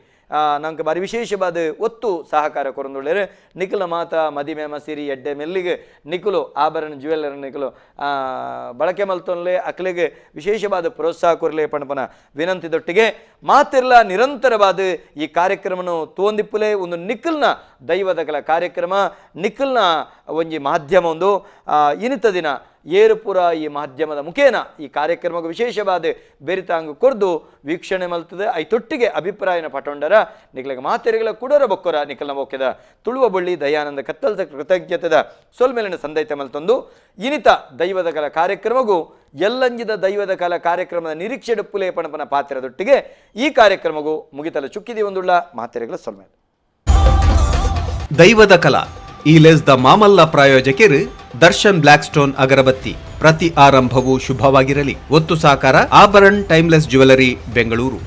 ನಮ್ಗೆ ಬಾರಿ ವಿಶೇಷವಾದ ಒತ್ತು ಸಹಕಾರ ಕೊರೊಂದುಳ್ಳೇರು. ನಿಖಲ ಮಾತ ಮದಿಮೆ ಮಸಿರಿ ಎಡ್ಡೆ ಮೆಲ್ಲಿಗೆ ನಿಖಲು ಆಭರಣ ಜ್ಯುವೆಲ್ಲರ್ ನಿಖಲು ಬಳಕೆ ಮಲ್ತೊನ್ಲೆ ಅಕ್ಲಿಗೆ ವಿಶೇಷವಾದ ಪ್ರೋತ್ಸಾಹ ಕೊರಲೆ ಪಣಪನ ವಿನಂತಿದೊಟ್ಟಿಗೆ ಮಾತಿರ್ಲ ನಿರಂತರವಾದ ಈ ಕಾರ್ಯಕ್ರಮನು ತೋಂದಿಪ್ಪುಲೆ ಒಂದು ನಿಖಲ್ನ ದೈವದ ಕಲ ಕಾರ್ಯಕ್ರಮ ನಿಖಲ್ನ ಒಂಜಿ ಮಾಧ್ಯಮ ಒಂದು ಇನಿತ ದಿನ ಏರುಪುರ ಈ ಮಾಧ್ಯಮದ ಮುಖೇನ ಈ ಕಾರ್ಯಕ್ರಮಕ್ಕೆ ವಿಶೇಷವಾದ ಬೆರಿತಾಂಗು ಕೊರ್ದು ವೀಕ್ಷಣೆ ಮಲ್ತದೆ ಐತೊಟ್ಟಿಗೆ ಅಭಿಪ್ರಾಯನ ಪಟೊಂಡರ ನಿಖಲಿಗೆ ಮಾತೆರೆಗಳ ಕುಡರ ಬೊಕ್ಕರ ನಿಖಲ್ನ ಬೊಕ್ಕೆದ ತುಳುವ ಬಳ್ಳಿ ದಯಾನಂದ ಕತ್ತಲ್ಸ ಕೃತಜ್ಞತೆದ ಸೊಲ್ಮೇಲಿನ ಸಂದೈತ ಮಲ್ತೊಂದು ಇನಿತ ದೈವದ ಕಲ ಕಾರ್ಯಕ್ರಮಗೂ ಎಲ್ಲಂಜಿದ ದೈವದ ಕಲ ಕಾರ್ಯಕ್ರಮದ ನಿರೀಕ್ಷೆ ಡುಪ್ಪುಲೆ ಪಣಪನ ಪಾತ್ರದೊಟ್ಟಿಗೆ ಈ ಕಾರ್ಯಕ್ರಮಗೂ ಮುಗಿತಲ ಚುಕ್ಕಿದಿ ಒಂದುಳ್ಳ ಮಾತೆರೆಗಳ ಸೊಲ್ಮೇಲೆ. ದೈವದ ಕಲಾ ಈ ಲೆಸ್ the Mamalla ಪ್ರಾಯೋಜಕರು ದರ್ಶನ್ ಬ್ಲ್ಯಾಕ್ ಸ್ಟೋನ್ ಅಗರಬತ್ತಿ ಪ್ರತಿ ಆರಂಭವೂ ಶುಭವಾಗಿರಲಿ. ಒತ್ತು ಸಹಕಾರ ಆಭರಣ್ ಟೈಮ್ಲೆಸ್ ಜ್ಯುವೆಲರಿ ಬೆಂಗಳೂರು.